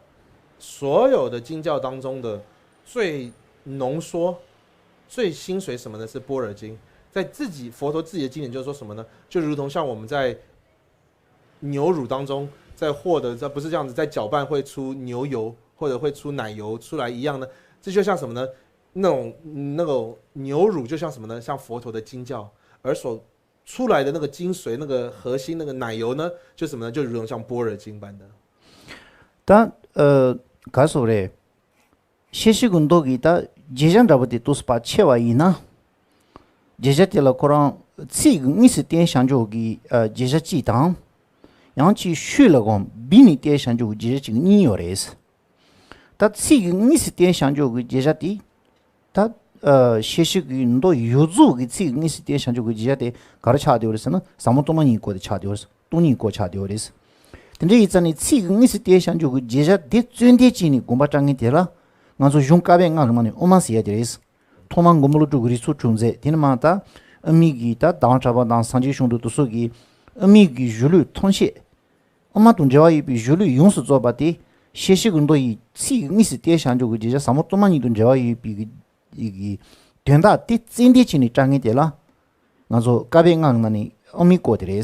所有的经教当中的最浓缩、最精髓什么呢？是般若经。在自己佛陀自己的经典就是说什么呢？就如同像我们在牛乳当中在获得，这不是这样子，在搅拌会出牛油或者会出奶油出来一样呢？这就像什么呢？那种那种牛乳就像什么呢？像佛陀的经教，而所出来的那个精髓、那个核心、那个奶油呢，就什么呢？就如同像般若经般的。 ད་ཨ་ག་སོགས་རེད། ཤེར་ཕྱིན་གྱི་མདོ་གི་ད་བརྗོད་བྱ་འདྲ་པོ་དེ་ཏོག་ཙམ་ཕར་ཕྱེ་བ་ཡིན་ན། བརྗོད་བྱ་དེ་ལ་ཁོ་རང་ཚིག་གི་དངོས་སུ་བསྟན་བྱ་འཇོག་གི་ཨ་བརྗོད་བྱ་གཅིག་དང་། ཡང་གཅིག་ཤུལ་ལ་གོང་བི་ནས་བསྟན་བྱ་འཇོག་གི་བརྗོད་བྱ་གཅིག་གཉིས་ཡོད་རེད། ད་ཚིག་གི་དངོས་སུ་བསྟན་བྱ་འཇོག་གི་བརྗོད་བྱ་དེ། ད་ཨ་ཤེར་ཕྱིན་གྱི་མདོ་ཡོངས་རྫོགས་ཀྱི་ཚིག་གི་དངོས་སུ་བསྟན་བྱ་འཇོག་གི་བརྗོད་བྱ་དེ་ག་རེ་ཆགས་བསྡད་ཡོད་རེད་ཟེར་ན། ཟབ་མོ་སྟོང་པ་ཉིད་སྐོར་དེ་ཆགས་བསྡད་ཡོད་རེད། སྟོང་ཉིད་སྐོར་ཆགས་བསྡད་ཡོད་རེད། དེ་འདྲ་ཡིན་ཙང་ནི་ཚིག་གི་དངོས་སུ་བསྟན་བྱ་འཇོག་གི་བརྗོད་བྱ་དེ་བརྩོན་འགྲུས་བྱས་ནས་དགོངས་པ་བཀྲལ་མཁན་དེ་ལ་ང་ཚོ་གཞུང་བཀའ་པོད་ལྔ་གི་ནང་ནས་དབུ་མ་ཟེར་ཡ་དེ་རེད། ཐོག་མར་མགོན་པོ་ཀླུ་སྒྲུབ་ཀྱི་རིགས་ཚོགས་དྲུག་མཛད། དེ་ནས་མར་ད་དབུ་མའི་གི་ད་ཟླ་བ་གྲགས་པ་དང་སངས་རྒྱས་བྱུང་འདུག་དེ་ཚོ་གི་དབུ་མའི་གི་གཞུང་ལུགས་ཐམས་ཅད། དབུ་མ་དང་འབྲེལ་བ་ཡོད་པའི་གཞུང་ལུགས་ཡོངས་སུ་རྫོགས་པ་དེ། ཤེར་ཕྱིན་གྱི་མདོ་ཡི་ཚིག་གི་དངོས་སུ་བསྟན་བྱ་འཇོག་གི་བརྗོད་བྱ་ཟབ་མོ་སྟོང་པ་ཉིད་དང་འབྲེལ་བ་ཡོད་པའི་གི་གི་དོན་དག་དེ་བརྩོན་འགྲུས་བྱས་ནས་བཀྲལ་མཁན་དེ་ལ་ང་ཚོ་བཀའ་པོད་ལྔ་གི་ནང་ནས་དབུ་མའི་སྐོར་དེ་རེད།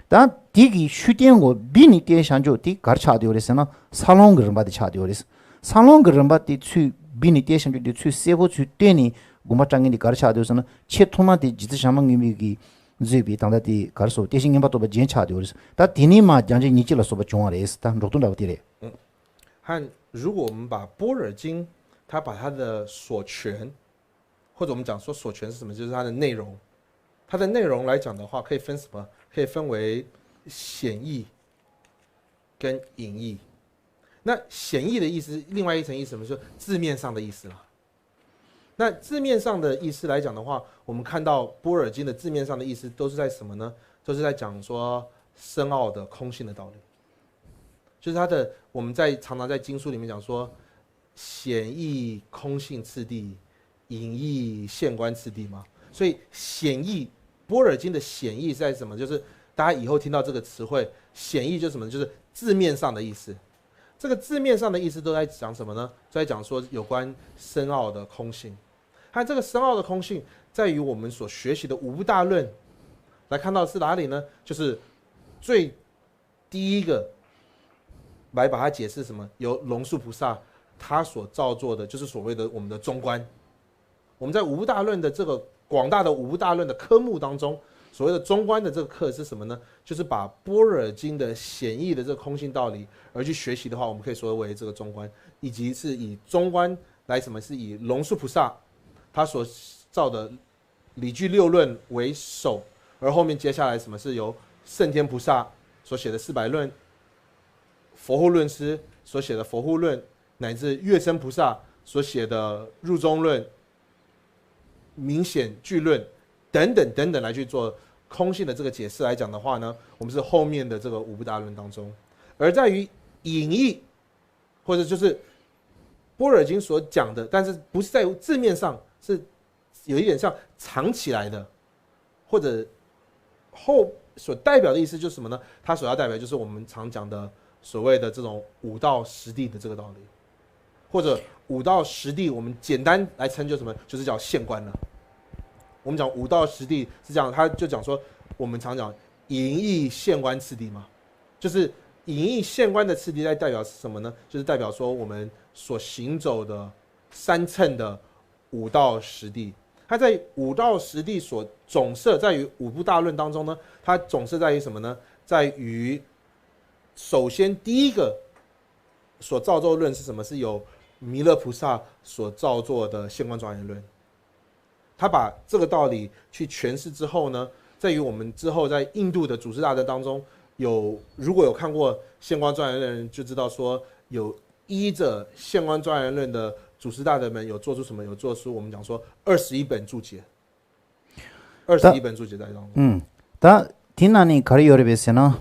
ད་དེ་གི་ཤུལ་བསྟན་གྱི་བི་ནས་བསྟན་བྱ་འཇོག་དེ་ག་རེ་ཆགས་བསྡད་ཡོད་རེད་ཟེར་ན། ས་ལམ་གྱི་རིམ་པ་དེ་ཆགས་བསྡད་ཡོད་རེད། ས་ལམ་གྱི་རིམ་པ་དེ་ཚུར་བི་ནས་བསྟན་བྱ་འཇོག་དེ་ཚུར་གསལ་པོ་ཚུར་བསྟན་ནས་དགོངས་པ་བཀྲལ་མཁན་དེ་ག་རེ་ཆགས་བསྡད་ཡོད་ཟེར་ན། ཆེས་ཐོག་མ་དེ་རྗེ་བཙུན་བྱམས་པ་མགོན་པོ་གིས་བཟླས་པའི་ད་ལྟ་དེ་ག་རེ་ཟེར། བསྟན་བཅོས་མངོན་པར་རྟོགས་པ་རྒྱན་ཆགས་བསྡད་ཡོད་རེད། ད་དེ་ནས་མར་རྒྱ་ཆེན་ཉེར་གཅིག་ལ་སོགས་པ་བྱུང་བ་རེད། ད་འགྲོ་སྟངས་འདྲ་པོ་དེ་རེད། 和如果我们把般若经，它把它的所全，或者我们讲说所全是什么，就是它的内容，它的内容来讲的话，可以分什么？可以分为显义跟隐义。那显义的意思，另外一层意思什么？说字面上的意思了。那字面上的意思来讲的话，我们看到般若经的字面上的意思都是在什么呢？都是在讲说深奥的空性的道理。就是它的，我们在常常在经书里面讲说，显义空性次第，隐义现观次第嘛。所以显义，般若经的显义是在什么？就是大家以后听到这个词汇，显义就是什么？就是字面上的意思。这个字面上的意思都在讲什么呢？都在讲说有关深奥的空性。它这个深奥的空性，在于我们所学习的五部大论来看到是哪里呢？就是最第一个来把它解释什么？由龙树菩萨他所造作的，就是所谓的我们的中观。我们在五部大论的这个广大的五部大论的科目当中，所谓的中观的这个课是什么呢？就是把般若经的显义的这个空性道理而去学习的话，我们可以说为这个中观，以及是以中观来什么？是以龙树菩萨他所造的理据六论为首，而后面接下来什么是由圣天菩萨所写的四百论，佛护论师所写的佛护论，乃至月生菩萨所写的入中论、明显俱论等等等等来去做空性的这个解释来讲的话呢，我们是后面的这个五部大论当中，而在于隐义或者就是般若经所讲的，但是不是在字面上，是有一点像藏起来的，或者后所代表的意思就是什么呢？它所要代表就是我们常讲的所谓的这种五到十地的这个道理，或者五到十地，我们简单来称就什么，就是叫现观了。我们讲五到十地是这样，他就讲说，我们常讲隐义现观次第嘛，就是隐义现观的次第在代表是什么呢？就是代表说我们所行走的三乘的五到十地。它在五到十地所总摄在于五部大论当中呢，它总摄在于什么呢？在于首先第一个所造作论是什么？是由弥勒菩萨所造作的现观庄严论。他把这个道理去诠释之后呢，在于我们之后在印度的祖师大德当中有，如果有看过现观庄严论的人就知道说，有依着现观庄严论的祖师大德们有做出什么？有做出我们讲说二十一本注解，二十一本注解在当中。 ད་དེ་ནང་ནས་ག་རེ་ཡོད་རེད་པས་ཟེར་ན།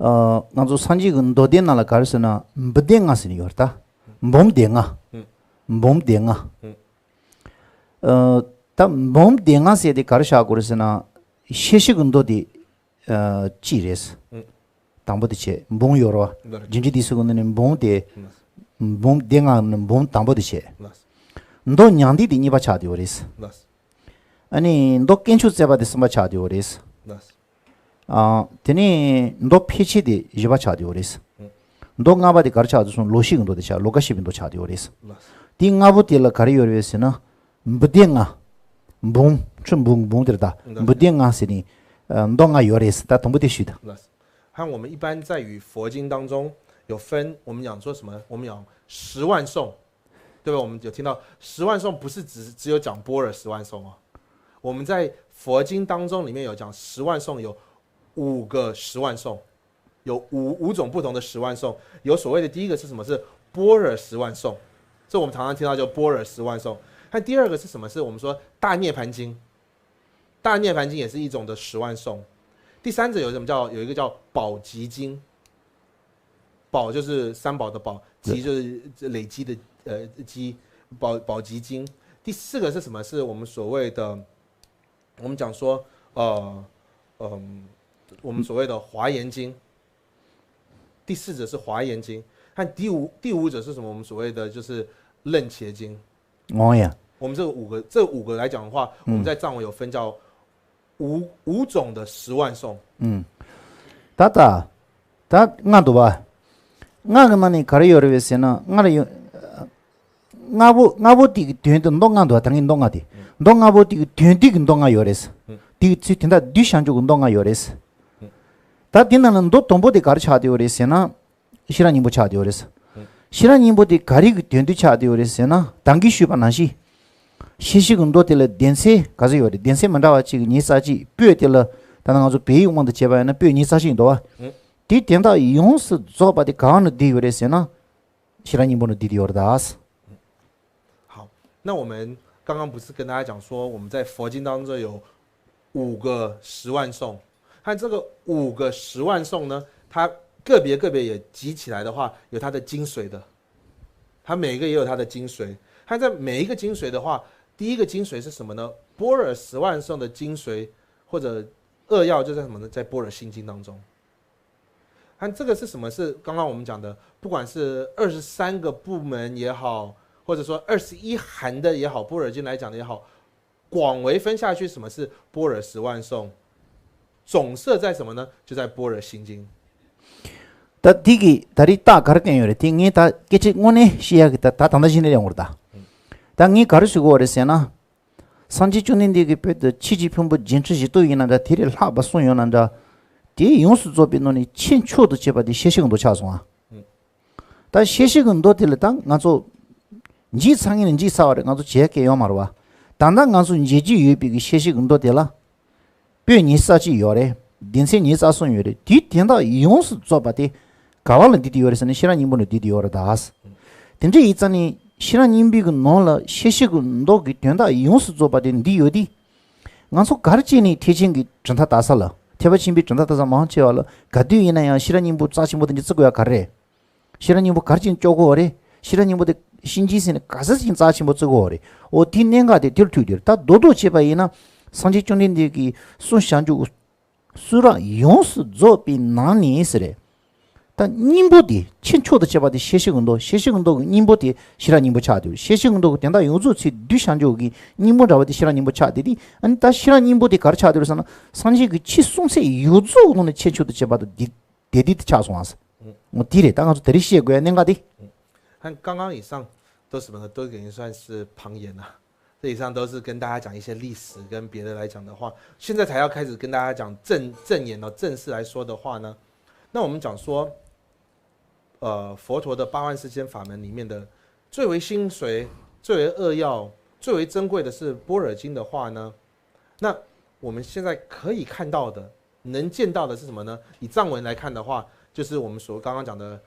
ཨ་ང་ཚོ་སངས་རྒྱས་ཀྱི་མདོ་སྡེ་ནང་ལ་ག་རེ་ཟེར་ན། འབུམ་སྡེ་ལྔ་ཟེར་ནས་ཡོད་རེད་ད། འབུམ་སྡེ་ལྔ། འབུམ་སྡེ་ལྔ། ཨ་ ད་འབུམ་སྡེ་ལྔ་ཟེར་དེ་ག་རེ་ཆགས་དགོས་རེད་ཟེར་ན། ཤེས་བྱའི་མདོ་དེ་ཨ་གཅིག་རེད། ཨུ། དང་པོ་དེ་བྱས། འབུམ་ཡོད་རེད་བ། རེད། རྒྱུ་འབྲས་འདི་ཚོའི་སྒོ་ནས་འབུམ་དེ། ལགས། འབུམ་སྡེ་ལྔ་ནི་འབུམ་དང་པོ་དེ་བྱས། ལགས། མདོ་མྱང་འདས་དེ་གཉིས་པ་ཆགས་བསྡད་ཡོད་རེད། ལགས། ཨ་ནི་མདོ་དཀོན་མཆོག་བརྩེགས་པ་དེ་གསུམ་པ་ཆགས་བསྡད་ཡོད་རེད། ལགས། ཨ། དེ་ནས་མདོ་ཕལ་ཆེར་དེ་བཞི་པ་ཆགས་བསྡད་ཡོད་རེད། ཨུ། མདོ་ལྔ་པ་དེ་ག་རེ་ཆགས་འདུག་སོང་། ལོག་ཤེས་ཀྱི་མདོ་དེ་ཆགས། ལོག་པ་ཤེས་པའི་མདོ་ཆགས་བསྡད་ཡོད་རེད། ལགས། དེ་ལྔ་པོ་དེ་ལ་ག་རེ་ཡོད་རེད་ཟེར་ན། འབུམ་སྡེ་ལྔ། འབུམ། ཁྲི་འབུམ་འབུམ་དེར་ད། ལགས། འབུམ་སྡེ་ལྔ་ཟེར་ནས་ཨ་མདོ་ལྔ་ཡོད་རེད། ད་དང་པོ་དེ་ཞུས་ད། ལགས། 和我们一般在于佛经当中有分，我们讲说什么？我们讲十万颂，对吧？我们有听到十万颂不是只只有讲般若十万颂哦，我们在佛经当中里面有讲十万颂有五个十万颂，有五五种不同的十万颂，有所谓的第一个是什么？是般若十万颂，这我们常常听到叫般若十万颂。那第二个是什么？是我们说大涅槃经，大涅槃经也是一种的十万颂。第三者有什么叫有一个叫宝积经，宝就是三宝的宝，积就是累积的呃积，宝宝积经。第四个是什么？是我们所谓的，我们讲说呃嗯，我们所谓的华严经。第四者是华严经，和第五第五者是什么？我们所谓的就是楞伽经。哦呀。我们这五个这五个来讲的话，我们在藏文有分叫五五种的十万颂。嗯。ད་ད། ད་ལྔ་འདུག་བ། ལྔ་གི་ནང་ནས་ག་རེ་ཡོད་རེད་ཟེར་ན། ལྔ་ལ་ཡོད། ལྔ་པོ་ལྔ་པོ་དེ་གི་དོན་དུ་མདོ་ལྔ་འདུག་བ། ད་ངས་མདོ་ལྔ་དེ། མདོ་ལྔ་པོ་དེ་གི་དོན་དུ་གི་མདོ་ལྔ་ཡོད་རེད། དེ་གི་ཚུལ་དོན་དག་བསྡུས་བཞག་འཇོག་གི་མདོ་ལྔ་ཡོད་རེད། ད་དེ་ནང་ལ་མདོ་དང་པོ་དེ་ག་རེ་ཆགས་བསྡད་ཡོད་རེད་ཟེར་ན། ཤེས་རབ་སྙིང་པོ་ཆགས་བསྡད་ཡོད་རེད། ཤེས་རབ་སྙིང་པོ་དེ་ག་རེ་གི་དོན་དུ་ཆགས་བསྡད་ཡོད་རེད་ཟེར་ན། ད་གིན་ཞུས་པ་ནང་བཞིན། ཤེས་བྱའི་མདོ་དེ་ལ་སྡེ་ཚན་ག་ཚོད་ཡོད་རེད། སྡེ་ཚན་མི་འདྲ་བ་གཅིག་གི་ཉི་ཤུ་རྩ་གཅིག་པོད་དེ་ལ། ད་ནང་ང་ཚོ་བོད་ཡིག་དབང་དུ་བྱས་པ་ཡིན་ན་པོད་ཉི་ཤུ་རྩ་གཅིག་འདུག་བ། དེ་དོན་དག་ཡོངས་སུ་རྫོགས་པ་དེ་ག་བ་ནས་བསྡུས་ཡོད་རེད་ཟེར་ན། ཤེས་རབ་སྙིང་པོ་ནས་བསྡུས་ཏེ་ཡོད་རེད་ད། 好，那我们刚刚不是跟大家讲说，我们在佛经当中有五个十万颂，和这个五个十万颂呢，它个别个别也集起来的话，有它的精髓的，它每一个也有它的精髓。它在每一个精髓的话，第一个精髓是什么呢？般若十万颂的精髓或者扼要就在什么呢？在般若心经当中。 看这个是什么？是刚刚我们讲的，不管是二十三个部门也好，或者说二十一函的也好，般若经来讲的也好，广为分下去，什么是般若十万颂？总摄在什么呢？就在般若心经。 ད་དེ་གི་ད་རེས་རྟགས་ག་རེ་བསྟན་ཡོད་རེད། དེ་ངས་ད་སྐད་ཆ་དངོས་གནས་བཤད་ཡག་གི་ད་ད་ད་ལྟ་བཞིན་ནས་ཡོང་བར་ད། ད་ངས་ག་རེ་ཞུ་དགོས་རེད་ཟེར་ན། སངས་རྒྱས་བཅོམ་ལྡན་འདས་ཀྱིས་བོད་དུ་ཆོས་ཀྱི་ཕུང་པོ་བརྒྱད་ཁྲི་བཞི་སྟོང་ཡིན་ན་འདྲ། དེ་ལས་ལྷག་པ་གསུངས་ཡོད་ན་འདྲ། དེ་ཡོངས་སུ་རྫོགས་པའི་ནང་ནས་ཆེས་མཆོག་ཏུ་གྱུར་པ་དེ་ཤེས་བྱའི་མདོ་ཆགས་སོང་ཨ། ད་ཤེས་བྱའི་མདོ་དེ་ལ་ད་ང་ཚོ་མཇལ་ཚར་མཁན་ནི་མཇལ་ཚར་བ་རེད། ང་ཚོ་མཇལ་མཁན་ཡོད་མ་རེད་བ། ད་ལྟ་ང་ཚོ་མཇལ་རྒྱུ་ཡོད་པའི་གི་ཤེས་བྱའི་མདོ་དེ་ལ། པོད་ཉི་ཤུ་རྩ་གཅིག་ཡོད་རེད། སྡེ་ཚན་ཉི་ཤུ་རྩ་གསུམ་ཡོད་རེད། དེའི་དོན་དག་ཡོངས་སུ་རྫོགས་པ་དེ་ག་བ་ལ་འདུས་ཏེ་ཡོད་རེད་ཟེར་ན། ཤེས་རབ་སྙིང་པོ་ལ་འདུས་ཏེ་ཡོད་རེད་ད། དེ་འདྲ་ཡིན་ཙང་ནི་ཤེས་རབ་སྙིང་པོའི་གི་ནང་ལ་ཤེས་བྱའི་གི་མདོ་གི་དོན་དག་ཡོངས་སུ་རྫོགས་པ་དེ་འདུས་ཡོད་དེ། ང་ཚོ་ག་རེ་བྱས་ནས་ཐེག་ཆེན་གྱི་གྲུབ་མཐའ་དར་ས་ལ། ཐེག་པ་ཆེན་པོའི་གྲུབ་མཐའ་དར་ས་མང་ཆེ་བ་ལ་ག་དུས་ཡིན་ན་ཡང་ཤེས་རབ་སྙིང་པོ་རྩ་ཆེན་པོ་དེ་འདྲ་བརྩི་དགོས་ཡ་ག་རེ་རེད། ཤེས་རབ་སྙིང་པོ་ག་རེ་བྱས་ནས་སྐྱོར་དགོས་རེད། ཤེས་རབ་སྙིང་པོ་དེ་གཤིན་རྗེའི་སེམས་ནས་ག་ཚོད་ཅིག་རྩ་ཆེན་པོ་བརྩི་དགོས་རེད། འོ་དེའི་གནད་འགག་དེ་དེར་ཐུག་དེར་ད་རྡོག་རྡོག་བྱས་པ་ཡིན་ན། སངས་རྒྱས་བཅོམ་ལྡན་འདས་ཀྱིས་གསུངས་བཞག་འཇུག་གསུང་རབ་ཡོངས་སུ་རྫོགས་པའི་ནང་ནས་ཟེར་རེད། ད་སྙིང་པོ་དེ་ཆེས་མཆོག་ཏུ་གྱུར་པ་དེ་ཤེས་བྱའི་མདོ། ཤེས་བྱའི་མདོ་གི་སྙིང་པོ་དེ་ཤེས་རབ་སྙིང་པོ་ཆགས་འདུག་ཤེས་བྱའི་མདོ་གི་དོན་དག་ཡོངས་རྫོགས་ཚུར་བསྡུས་བཞག་འཇུག་གི་སྙིང་པོ་འདྲ་བ་དེ་ཤེས་རབ་སྙིང་པོ་ཆགས་བསྡད་དེ། ཨ་ནི་ད་ཤེས་རབ་སྙིང་པོ་དེ་ག་རེ་ཆགས་འདུག་ཟེར་ན། སངས་རྒྱས་ཀྱི་ཆོས་གསུང་ཚད་ཡོངས་རྫོགས་ནང་ནས་ཆེས་མཆོག་ཏུ་གྱུར་པ་དེ་དེ་དེ་དེ་ཆགས་སོང་ཨ། འོ་དེ་རེད། ད་ང་ཚོ་དེ་རིང་བཤད་དགོས་ཡ་གནད་འགག་དེ། 看刚刚以上都什么呢？都等于算是旁言了。这以上都是跟大家讲一些历史，跟别的来讲的话，现在才要开始跟大家讲正正言哦，正式来说的话呢，那我们讲说，呃，佛陀的八万四千法门里面的最为精髓、最为扼要、最为珍贵的是般若经的话呢，那我们现在可以看到的、能见到的是什么呢？以藏文来看的话，就是我们所刚刚讲的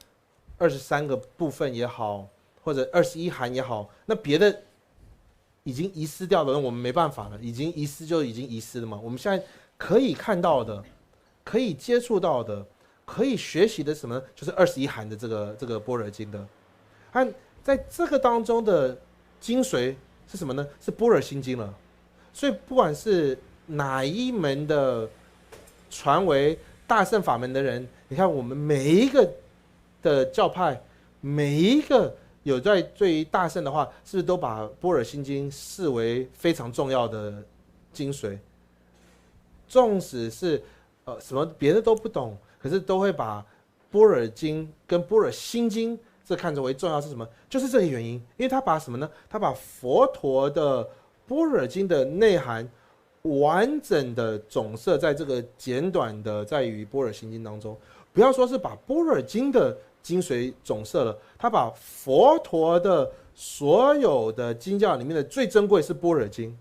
二十三个部分也好，或者二十一函也好，那别的已经遗失掉的，那我们没办法了，已经遗失就已经遗失了嘛。我们现在可以看到的、可以接触到的、可以学习的是什么呢？就是二十一函的这个这个般若经的。它在这个当中的精髓是什么呢？是般若心经了。所以不管是哪一门的传为大乘法门的人，你看我们每一个的教派，每一个有在对于大乘的话，是不是都把般若心经视为非常重要的精髓？纵使是呃什么别的都不懂，可是都会把般若经跟般若心经这看作为重要是什么？就是这个原因，因为他把什么呢？他把佛陀的般若经的内涵完整的总摄在这个简短的在于般若心经当中。不要说是把般若经的精髓总摄了，他把佛陀的所有的经教里面的最珍贵是般若经。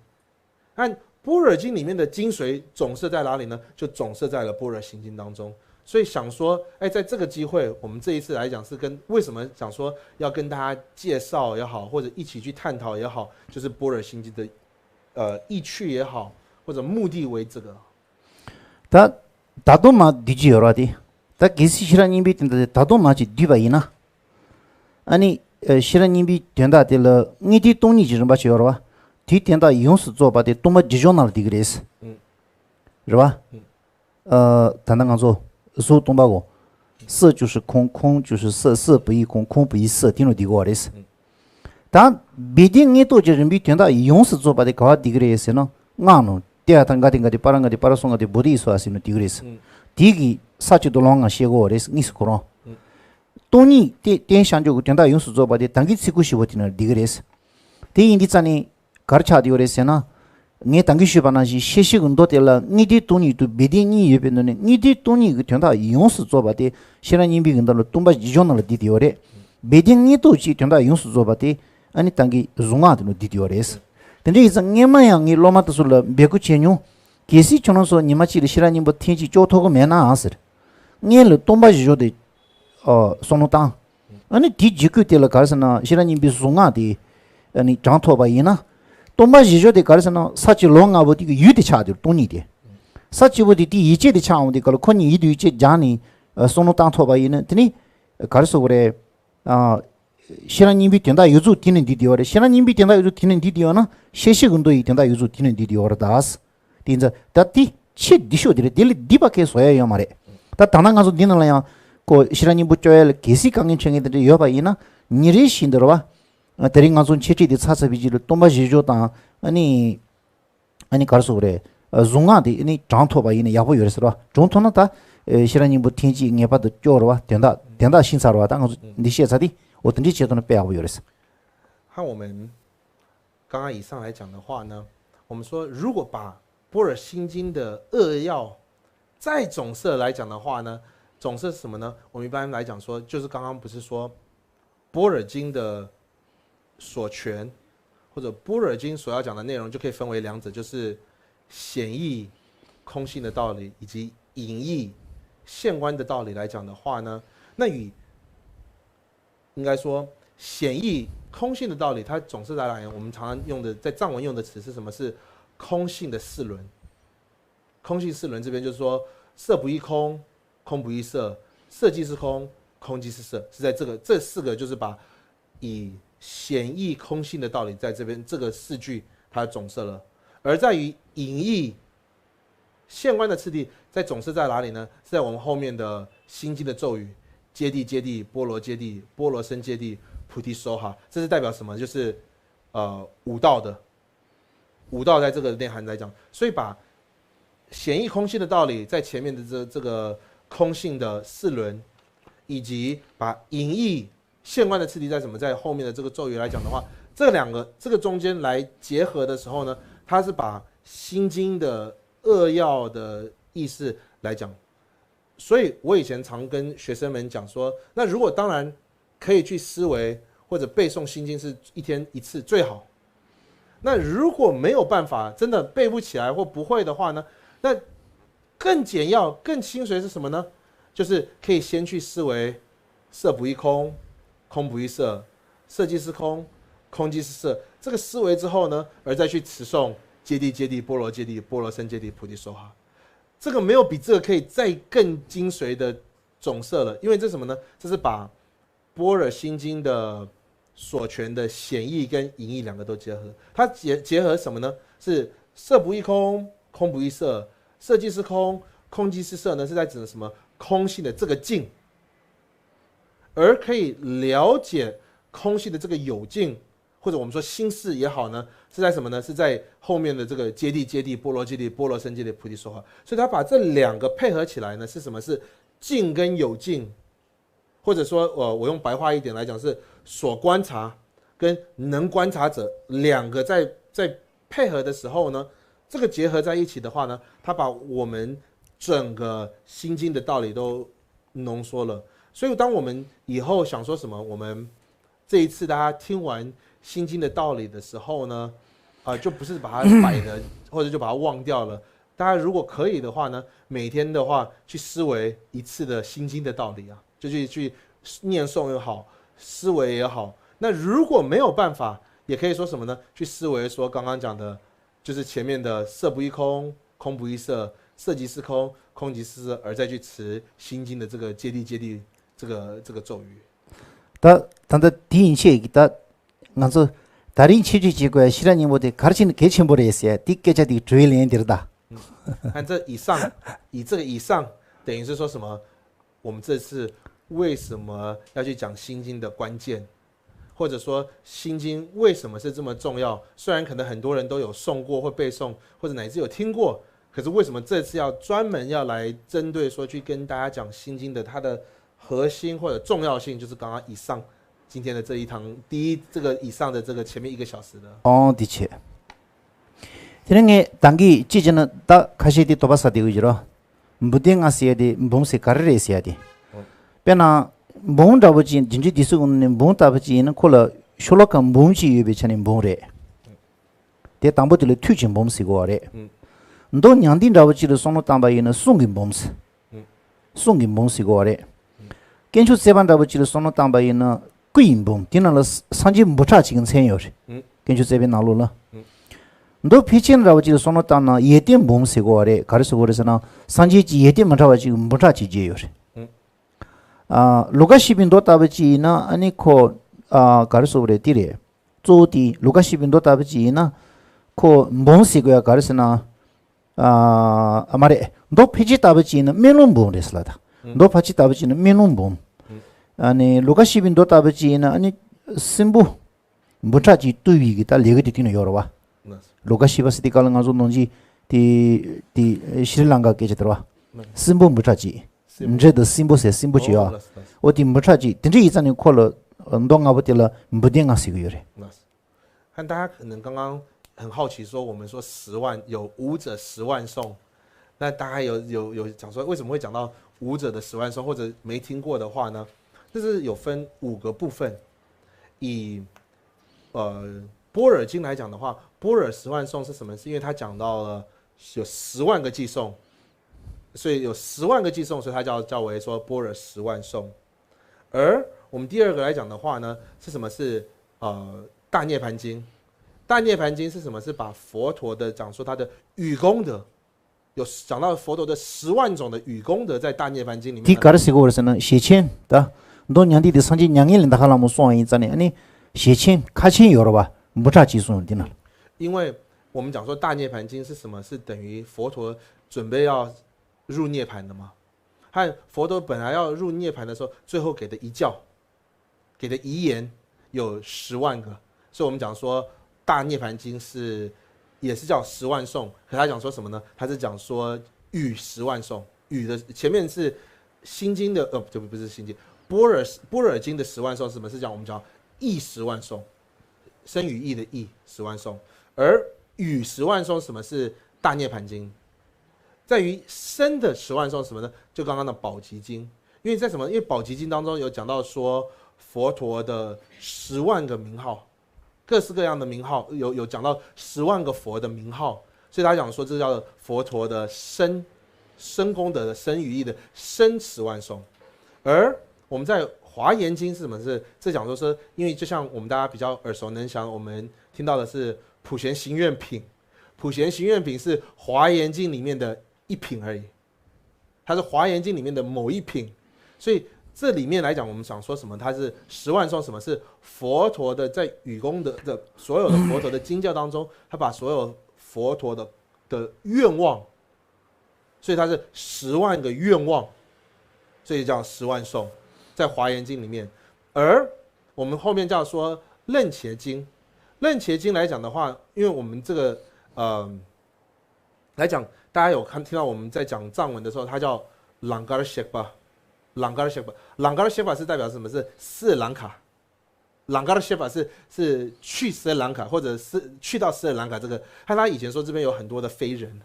那般若经里面的精髓总摄在哪里呢？就总摄在了般若心经当中。所以想说，哎，在这个机会，我们这一次来讲是跟为什么想说要跟大家介绍也好，或者一起去探讨也好，就是般若心经的呃意趣也好，或者目的为这个。ད་ད་དུང་མ་བསྡུས་ཀྱི་ཡོད་ར་དེ། ད་གལ་སྲིད་ཤེས་རབ་སྙིང་པོའི་དོན་དག་དེ་ད་དུང་མ་ཅིག་བསྡུས་པ་ཡིན་ན། ཨ་ནི་ཤེས་རབ་སྙིང་པོའི་དོན་དག་དེ་ལ་དངོས་བསྟན་སྟོང་ཉིད་ཀྱི་རིམ་པ་ཞིག་ཡོད་ར་བ། དེའི་དོན་དག་ཡོངས་སུ་རྫོགས་པ་དེ་སྟོང་པ་རྒྱུ་སྦྱོར་ནང་ལ་བསྡུས་ཀྱི་རེད། རེད་བ། ད་ལྟ་ང་ཚོ་གཟུགས་སྟོང་པ་གོ། 色就是空，空就是色，色不异空，空不异色 དེ་ནོ་བསྡུས་གོ་བ་རེད། ད་སྦས་དོན་དངོས་རྟོགས་ཀྱི་རིམ་པའི་དོན་དག་ཡོངས་སུ་རྫོགས་པ་དེ་ག་བ་བསྡུས་ཀྱི་རེད་ཟེར་ན། སྔགས་ནོ། ཏདྱ་ཐཱ་ག་ཏེ་ག་ཏེ་པཱ་ར་ག་ཏེ་པཱ་ར་སུ་ག་ཏེ་བོ་དྷི་ཡེ་སྭཱ་ཧཱ་ཟེར་ནོ་བསྡུས་ཀྱི་རེད། དེ་གི་ས་བཅད་དུ་ལོང་ང་བཤད་གོ་བ་རེད་དངོས་སུ་ཁོ་རང་། སྟོང་ཉིད་དེ་རྟེན་བཞག་འཇོག་གི་དོན་དག་ཡོངས་སུ་རྫོགས་པ་དེ་ད་གིན་ཚིག་གོ་བཞི་པོ་དེ་ནོ་བསྡུས་ཀྱི་རེད། དེ་ཡིན་དུས་ཙ་ནི། ག་རེ་ཆགས་བསྡད་ཡོད་རེད་ཟེར་ན། ངས་ད་གིན་ཞུས་པ་ནང་བཞིན་ཤེར་ཕྱིན་གྱི་མདོ་དེ་ལ་དངོས་བསྟན་སྟོང་ཉིད་དང་སྦས་དོན་གཉིས་ཡོད་པའི་ནང་ནས་དངོས་བསྟན་སྟོང་ཉིད་ཀྱི་དོན་དག་ཡོངས་སུ་རྫོགས་པ་དེ་ཤེས་རབ་སྙིང་པོའི་གི་མདོ་ལ་སྟོང་པ་རྒྱུ་སྦྱོར་ནང་ལ་བསྡུས་ཏེ་ཡོད་རེད། སྦས་དོན་དངོས་རྟོགས་ཀྱི་དོན་དག་ཡོངས་སུ་རྫོགས་པ་དེ་ཨ་ནི་ད་གིན་གཟུངས་སྔགས་དེ་ནང་བསྡུས་ཏེ་ཡོད་རེད། དེ་འདྲ་ཡིན་ཙང་སྔས་མ་ཡང་ངས་སློབ་མ་དེ་ཚོ་ལ་འབོད་སྐུལ་བྱས་མྱོང་། གལ་སྲིད་ཁྱོད་རང་ཚོ་ཉི་མ་གཅིག་ལ་ཤེས་རབ་སྙིང་པོ་ཐེངས་གཅིག་ལྕོགས་ཐུབ་ཀྱི་མེད་ནའང་ཟེར། སྔོན་ལ་སྟོང་པ་རྒྱུ་སྦྱོར་དེ་ཨ་བསམ་བློ་བཏང་། ཨ་ནི་དེའི་རྗེས་ཁུལ་དེ་ལ་ག་རེ་ཟེར་ན་ཤེས་རབ་སྙིང་པོའི་གཟུངས་སྔགས་དེ་ཨ་ནི་བགྲང་ཐུབ་པ་ཡིན་ན། སྟོང་པ་རྒྱུ་སྦྱོར་དེ་ག་རེ་ཟེར་ན་ས་བཅད་ལོ་ལྔ་པོ་དེ་གི་ཡུལ་དེ་ཆགས་དེ་སྟོང་ཉིད་དེ། ས་བཅད་པོ་དེ་དེའི་ཡུལ་ཅན་དེ་ཆགས་འོང་དེ་ག་ལ་ཁོ་གཉིས་ཡུལ་དེ་ཡུལ་ཅན་སྦྱངས་ནས་ཨ་བསམ་བློ་བཏང་ཐུབ་པ་ཡིན་ན་དེ་ནི་ག་རེ་ཟེར་དགོས་རེད། ཨ། ཤེས་རབ་སྙིང་པོའི་དོན་དག་ཡོངས་རྫོགས་དེ་ནས་འདུས་ཏེ་ཡོད་རེད། ཤེས་རབ་སྙིང་པོའི་དོན་དག་ཡོངས་རྫོགས་དེ་ནས་འདུས་ཏེ་ཡོད་ན་ཤེར་ཕྱིན་གྱི་མདོ་ཡི་དོན་དག་ཡོངས་རྫོགས་དེ་ནས་འདུས་ཏེ་ཡོད་རེད་ད། དེ་ཡིན་ཙང་ད་དེ་ཆེས་བསྡུས་ཤོས་དེ་རེད། དེ་ལས་བསྡུས་པ་གང་ཡང་བཟོ་ཡ་ཡོད་མ་རེད། ད་ད་ལྟ་ང་ཚོ་འདི་ནང་ལ་ཡང་ཁོ་ཤེས་རབ་སྙིང་པོ་སྐྱོར་ཡ་ལ་གལ་སྲིད་དཀའ་ངལ་འཕྲད་མཁན་དེ་འདྲ་ཡོད་པ་ཡིན་ན་ཉིན་རེ་བཞིན་དུ་རེད་བ། དེ་རིང་ང་ཚོ་འཆད་ཁྲིད་དེ་ཚར་ཚར་བའི་རྗེས་ལ་སྟོང་པ་རྒྱུ་སྦྱོར་དང་ཨ་ནི། ཨ་ནི་ག་རེ་ཟེར་དགོས་རེད། གཟུངས་སྔགས་དེ་ཨ་ནི་བགྲང་ཐུབ་པ་ཡིན་ན་ཡག་པོ་ཡོད་རེད་ཟེར་བ། བགྲང་ཐུབ་ན་ད། ཤེས་རབ་སྙིང་པོ་ཐེངས་གཅིག་ངེས་པར་དུ་སྐྱོར་རེད་བ། དོན་དག་དོན་དག་ཤེས་ཚར་བ། ད་ང་ཚོ་འདི་བཤད་ཚར་དེ། འོ་དེ་འདྲའི་བྱེད་ཐུབ་ན་དཔེ་ཡག་པོ་ཡོད་རེད་ཟེར། 和我们刚刚以上来讲的话呢，我们说如果把般若心经的扼要再总摄来讲的话呢，总摄是什么呢？我们一般来讲说，就是刚刚不是说般若经的所全，或者般若经所要讲的内容，就可以分为两者，就是显义空性的道理，以及隐义现观的道理来讲的话呢，那以应该说显义空性的道理，它总是在来源，我们常常用的在藏文用的词是什么？是空性的四轮。空性四轮这边就是说，色不异空，空不异色，色即是空，空即是色，是在这个这四个就是把以显义空性的道理在这边这个四句它总摄了，而在于隐义现观的次第在总是在哪里呢？是在我们后面的心经的咒语：揭谛揭谛，波罗揭谛，波罗僧揭谛，菩提萨哈。这是代表什么？就是呃五道的五道在这个内涵来讲，所以把显义空性的道理在前面的这这个空性的四轮，以及把隐义现观的次第在什么，在后面的这个咒语来讲的话，这两个这个中间来结合的时候呢，它是把心经的扼要的意思来讲。所以我以前常跟学生们讲说，那如果当然可以去思维或者背诵心经是一天一次最好。那如果没有办法，真的背不起来或不会的话呢，那更简要、更精髓是什么呢？就是可以先去思维色不异空，空不异色，色即是空，空即是色。这个思维之后呢，而再去持诵揭谛揭谛，波罗揭谛，波罗僧揭谛，菩提萨哈。这个没有比这个可以再更精髓的总摄了，因为这什么呢？这是把般若心经的所全的显义跟隐义两个都结合。它结结合什么呢？是色不异空，空不异色，色即是空，空即是色呢，是在指什么？空性的这个境，而可以了解空性的这个有境，或者我们说心识也好呢，是在什么呢？是在后面的这个揭谛揭谛、波罗揭谛、波罗僧揭谛、菩提说法。所以他把这两个配合起来呢，是什么？是境跟有境，或者说，呃，我用白话一点来讲，是所观察跟能观察者两个在在配合的时候呢，这个结合在一起的话呢，它把我们整个心经的道理都浓缩了。所以，当我们以后想说什么，我们这一次大家听完心经的道理的时候呢，啊、就不是把它摆的，或者就把它忘掉了。大家如果可以的话呢，每天的话去思维一次的心经的道理啊，就去去念诵也好，思维也好。那如果没有办法，也可以说什么呢？去思维说刚刚讲的，就是前面的色不异空，空不异色，色即是空，空即是色，而再去持心经的这个揭谛揭谛这个这个咒语。ད་ད་ལྟ་དེ་ཡིན་ཆེད་ཀྱི་ད་ང་ཚོ་ད་རིང་ཆེད་བརྗོད་བྱེད་དགོས་ཤེས་རབ་སྙིང་པོ་དེ་ག་རེ་བྱས་ནས་གལ་ཆེན་པོ་རེད་ཟེར་དེ་སྐད་ཆ་དེ་དྲི་བའི་ལན་འདིར་ད།看这以上，以这个以上，等于是说什么？我们这次为什么要去讲心经的关键，或者说心经为什么是这么重要？虽然可能很多人都有诵过或背诵，或者乃至有听过，可是为什么这次要专门要来针对说去跟大家讲心经的它的核心或者重要性，就是刚刚以上今天的这一堂第一这个以上的这个前面一个小时的。 ཨོང་དེ་བྱས། དེ་ནས་ངས་ད་གིན་ཅི་བྱས་ན་ད་ཁ་ཤས་དེ་དོགས་པ་ཟ་བསྡད་ཡོད་ཀྱི་རོ། འབུམ་སྡེ་ལྔ་ཟེར་ཡ་དེ་འབུམ་ཟེར་ག་རེ་རེད་ཟེར་ཡ་དེ། དཔེར་ན། འབུམ་འདྲ་པོ་ཅིག་རྗེས་འཇུག་སྡེ་སྲིད་གོང་ནས་འབུམ་བཏགས་པ་ཅིག་ཡིན་ན་ཁོ་ལ་ཤོ་ལོ་ཀ་འབུམ་ཅིག་ཡོད་པའི་ཆ་ནས་འབུམ་རེད། དེ་དང་པོ་དེ་ལ་མཐུད་ཅིང་འབུམ་ཟེར་གོ་བ་རེད། མདོ་མྱང་འདས་འདྲ་པོ་ཅིག་ལ་བསམ་བློ་བཏང་པ་ཡིན་ན་གསུང་གི་འབུམ་ཟེར། གསུང་གི་འབུམ་ཟེར་གོ་བ་རེད། དཀོན་མཆོག་བརྩེགས་པ་འདྲ་པོ་ཅིག་ལ་བསམ་བློ་བཏང་པ་ཡིན་ན་སྐུ་ཡི་འབུམ་དེ་ནང་ལ་སངས་རྒྱས་འབུམ་ཕྲག་གཅིག་གི་མཚན་ཡོད་རེད། དཀོན་མཆོག་བརྩེགས་པའི་ནང་ལོགས་ལ། མདོ་ཕལ་ཆེར་འདྲ་པོ་ཅིག་ལ་བསམ་བློ་བཏང་ན་ཡོན་ཏན་འབུམ་ཟེར་གོ་བ་རེད། ག་རེ་ཟེར་གོ་རེད་ཟེར་ན་སངས་རྒྱས་ཀྱི་ཡོན་ཏན་མི་འདྲ་བ་ཅིག་འབུམ་ཕྲག་གཅིག་བརྗོད་ཡོད་རེད། ཨ། ལུ་ཀ་བཞི་པའི་མདོ་ལྟ་བུ་ཅིག་ཡིན་ན་ཨ་ནི་ཁོ། ཨ། ག་རེ་ཟེར་དགོས་རེད་དེ་རེད། གཙོ་བོ་དེ་ལུ་ཀ་བཞི་པའི་མདོ་ལྟ་བུ་ཅིག་ཡིན་ན། ཁོ་འབུམ་ཟེར་དགོས་ཡ་ག་རེ་ཟེར་ན། ཨ། མ་རེད། མདོ་ཕལ་ཆེར་ལྟ་བུ་ཅིག་ཡིན་ན་སྨོན་ལམ་འབུམ་རེད་ཟེར་ལ་ད། མདོ་ཕལ་ཆེར་ལྟ་བུ་ཅིག་ཡིན་ན་སྨོན་ལམ་འབུམ། ཨ་ནི་ལུ་ཀ་བཞི་པའི་མདོ་ལྟ་བུ་ཅིག་ཡིན་ན་ཨ་ནི་སྲིན་པོ། འབུམ་ཕྲག་གཅིག་བཏུལ་བའི་གི་ད་ལས་ཀ་དེ་དེ་ན་ཡོད་རེད་བ། ལུ་ཀ་བཞི་པ་ཟེར་དེ་ག་ལ་ང་ཚོ་ནང་ཆེན་དེ་དེ་ཤྲི་ལང་ཀ་སྐད་ཆ་དེ་རེད་བ། སྲིན་པོ་འབུམ་ཕྲག་གཅིག་འདྲེ་དང་སྲིན་པོ་ཟེར་སྲིན་པོ་གཅིག་ཡོད། འོ་དེ་འབུམ་ཕྲག་གཅིག་དེ་འདྲ་ཡིན་ཙང་ནི་ཁོ་ལ་མདོ་སྔ་པོ་དེ་ལ་འབུམ་སྡེ་ལྔ་ཟེར་གི་ཡོད་རེད། 看大家可能刚刚很好奇，说我们说十万有五者十万颂，那大家有有有讲说为什么会讲到五者的十万颂，或者没听过的话呢？这是有分五个部分，以呃般若经来讲的话，般若十万颂是什么？是因为它讲到了有十万个偈颂，所以有十万个偈颂，所以它叫叫为说般若十万颂。而我们第二个来讲的话呢，是什么？是呃大涅槃经。大涅槃经是什么？是把佛陀的讲说他的语功德，有讲到佛陀的十万种的语功德在大涅槃经里面。 དེ་ག་རེ་ཟེར་གོ་རེད་ཟེར་ན་ཞེ་ཆེན་ད། མདོ་མྱང་འདས་དེ་སངས་རྒྱས་མྱ་ངན་ལས་འདའ་ཁ་ལ་མོ་སོང་བ་ཡིན་ཙང་ནི་ཨ་ནི་ཞེ་ཆེན་ཁ་ཆེན་ཡོད་རེད་བ། འབུམ་ཕྲག་གཅིག་གསུངས་འདི་ན། 因为我们讲说大涅槃经是什么？是等于佛陀准备要入涅槃的嘛。和佛陀本来要入涅槃的时候，最后给的遗教，给的遗言有十万个，所以我们讲说大涅槃经是也是叫十万颂，可他讲说什么呢？他是讲说语十万颂，语的前面是心经的，呃，不不是心经，般若般若经的十万颂是什么？是讲我们讲意十万颂，身语意的意十万颂，而语十万颂什么是大涅槃经？在于身的十万颂什么呢？就刚刚的宝积经，因为在什么？因为宝积经当中有讲到说佛陀的十万个名号，各式各样的名号，有有讲到十万个佛的名号，所以他讲说这叫佛陀的身，身功德的身语意的身十万颂。而我们在华严经是什么？是这讲说是因为就像我们大家比较耳熟能详，我们听到的是普贤行愿品，普贤行愿品是华严经里面的一品而已，它是华严经里面的某一品，所以这里面来讲，我们想说什么？它是十万颂，什么是佛陀的在语功德的所有的佛陀的经教当中，他把所有佛陀的的愿望，所以它是十万个愿望，所以叫十万颂，在华严经里面。而我们后面叫说楞伽经，楞伽经来讲的话，因为我们这个呃来讲，大家有看听到我们在讲藏文的时候，它叫 Langar Shekpa，Langar Shekpa，Langar Shekpa 是代表什么？是斯里兰卡。Langar Shekpa 是是去斯里兰卡，或者是去到斯里兰卡这个，他他以前说这边有很多的非人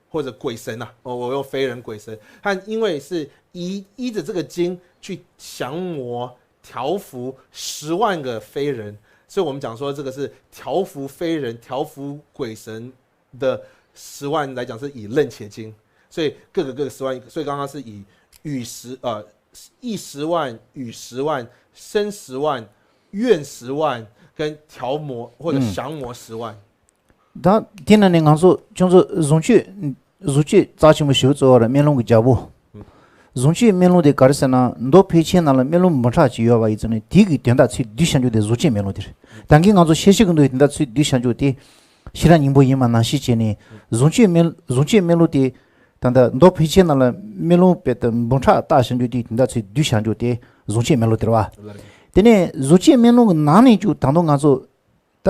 或者鬼神啊，哦，我用非人鬼神，他因为是依依着这个经去降魔调伏十万个非人，所以我们讲说这个是调伏非人、调伏鬼神的十万来讲是以楞伽经，所以各个各个十万，所以刚刚是以与十呃一十万、与十万、生十万、愿十万跟调魔或者降魔十万。ད་དེ་ནང་ནས་ང་ཚོ་ཁྱོད་ཚོ་གཟུངས་བཅོས་གཟུངས་བཅོས་རྩ་ཆེན་པོ་ཞིག་གཙོ་བོར་སྨོན་ལམ་གྱི་རྒྱལ་པོ། གཟུངས་བཅོས་སྨོན་ལམ་དེ་ག་རེ་ཟེར་ན་མདོ་ཕལ་ཆེར་ནང་ལ་སྨོན་ལམ་འབུམ་ཕྲག་གཅིག་ཡོད་པ་ཡིན་ཙང་ནས་དེ་གི་དོན་དག་ཚུར་བསྡུས་བྱ་རྒྱུ་དེ་གཟུངས་བཅོས་སྨོན་ལམ་དེ་རེད། ད་གིན་ང་ཚོ་བཤད་བཤད་གི་འདུག་དོན་དག་ཚུར་བསྡུས་བྱ་རྒྱུ་དེ་ཤེས་རབ་སྙིང་པོ་ཡིན་པ་ནང་བཞིན་བྱས་ནས་གཟུངས་བཅོས་སྨོན་གཟུངས་བཅོས་སྨོན་ལམ་དེ་ད་ལྟ་མདོ་ཕལ་ཆེར་ནང་ལ་སྨོན་ལམ་དཔེ་དེ་འབུམ་ཕྲག་བཏགས་བྱ་རྒྱུ་དེ་དོན་དག་ཚུར་བསྡུས་བྱ་རྒྱུ་དེ་གཟུངས་བཅོས་སྨོན་ལམ་དེ་རེད་བ། དེ་ནས་གཟུངས་བཅོས་སྨོན་ལམ་གི་ནང་ནས་ཀྱང་ད་དུང་ང་ཚོ་ད་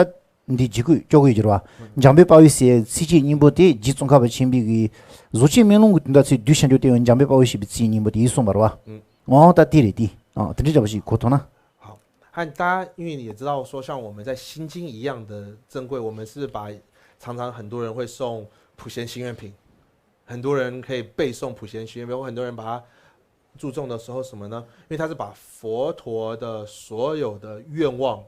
འདི་འཇིགས་སྐུལ་སྐྱོ་སྐུལ་གྱི་རེད་བ། འཇམ་དཔལ་དཔའ་བོས་ཟེར་ཚིགས་བཅད་སྙིང་པོ་དེ་རྗེ་ཙོང་ཁ་པ་ཆེན་པོའི་གི་གཟུངས་བཅོས་སྨོན་ལམ་གྱི་དོན་དག་ཚུར་བསྡུས་བྱ་རྒྱུ་དེ་ཡང་འཇམ་དཔལ་དཔའ་བོས་བཤད་པའི་ཚིགས་བཅད་སྙིང་པོ་དེ་ཡིན་གསུངས་པ་རེད་བ། འོང་ད་དེ་རེད་དེ། ཨ་དེ་འདྲའི་འདྲ་བ་ཞིག་གོ་ཐུབ་ན། 好，和大家因为也知道说，像我们在心经一样的珍贵，我们是不是把常常很多人会诵普贤行愿品，很多人可以背诵普贤行愿品，或很多人把它注重的时候什么呢？因为它是把佛陀的所有的愿望，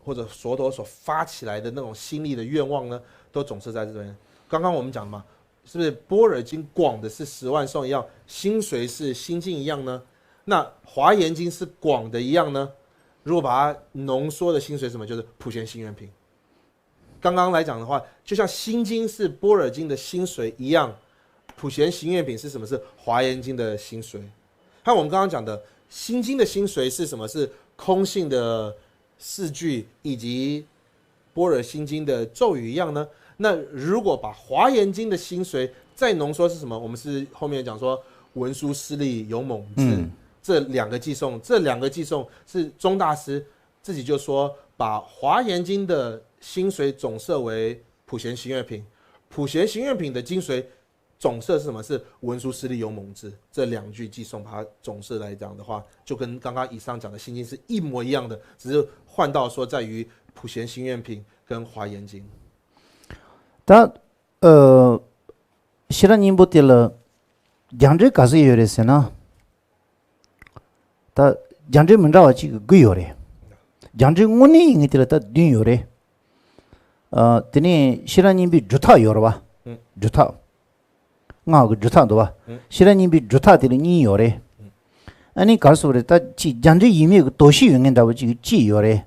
或者佛陀所发起来的那种心力的愿望呢，都总是在这边。刚刚我们讲的嘛，是不是般若经广的是十万颂一样，心髓是心经一样呢？那华严经是广的一样呢？如果把它浓缩的心髓是什么，就是普贤行愿品。刚刚来讲的话，就像心经是般若经的心髓一样，普贤行愿品是什么？是华严经的心髓。还有我们刚刚讲的心经的心髓是什么？是空性的四句以及般若心经的咒语一样呢？那如果把华严经的心髓再浓缩是什么？我们是后面讲说文殊师利勇猛智、嗯这两个偈颂，这两个偈颂是宗大师自己就说，把华严经的心髓总摄为普贤行愿品，普贤行愿品的精髓总摄是什么？是文殊师利勇猛智。这两句偈颂，把它总摄来讲的话，就跟刚刚以上讲的心经是一模一样的，只是换到说在于普贤行愿品跟华严经。 ད་ཨ་ཤེས་རབ་སྙིང་པོ་དེ་ལ་རྒྱ་འགྲེལ་ག་ཚོད་ཡོད་རེད་ཟེར་ན། ད་རྒྱ་འགྲེལ་མི་འདྲ་བ་གཅིག་གི་དགུ་ཡོད་རེད། རྒྱ་འགྲེལ་དངོས་གནས་ཡིན་ངེས་དེ་ལ་ད་བདུན་ཡོད་རེད། ཨ་དེ་ནས་ཤེས་རབ་སྙིང་པོའི་སྒྲུབ་ཐབས་ཡོད་རེད་བ། སྒྲུབ་ཐབས། སྔགས་ཀྱི་སྒྲུབ་ཐབས་འདུག་བ། ཤེས་རབ་སྙིང་པོའི་སྒྲུབ་ཐབས་དེ་ལ་གཉིས་ཡོད་རེད། ཨ་ནི་ག་རེ་ཟེར་བ་རེད། ད་གཅིག་རྒྱ་འགྲེལ་ཡིན་མིན་གྱི་དོ་ཤལ་ཡོད་མཁན་འདྲ་བོ་གཅིག་གཅིག་ཡོད་རེད།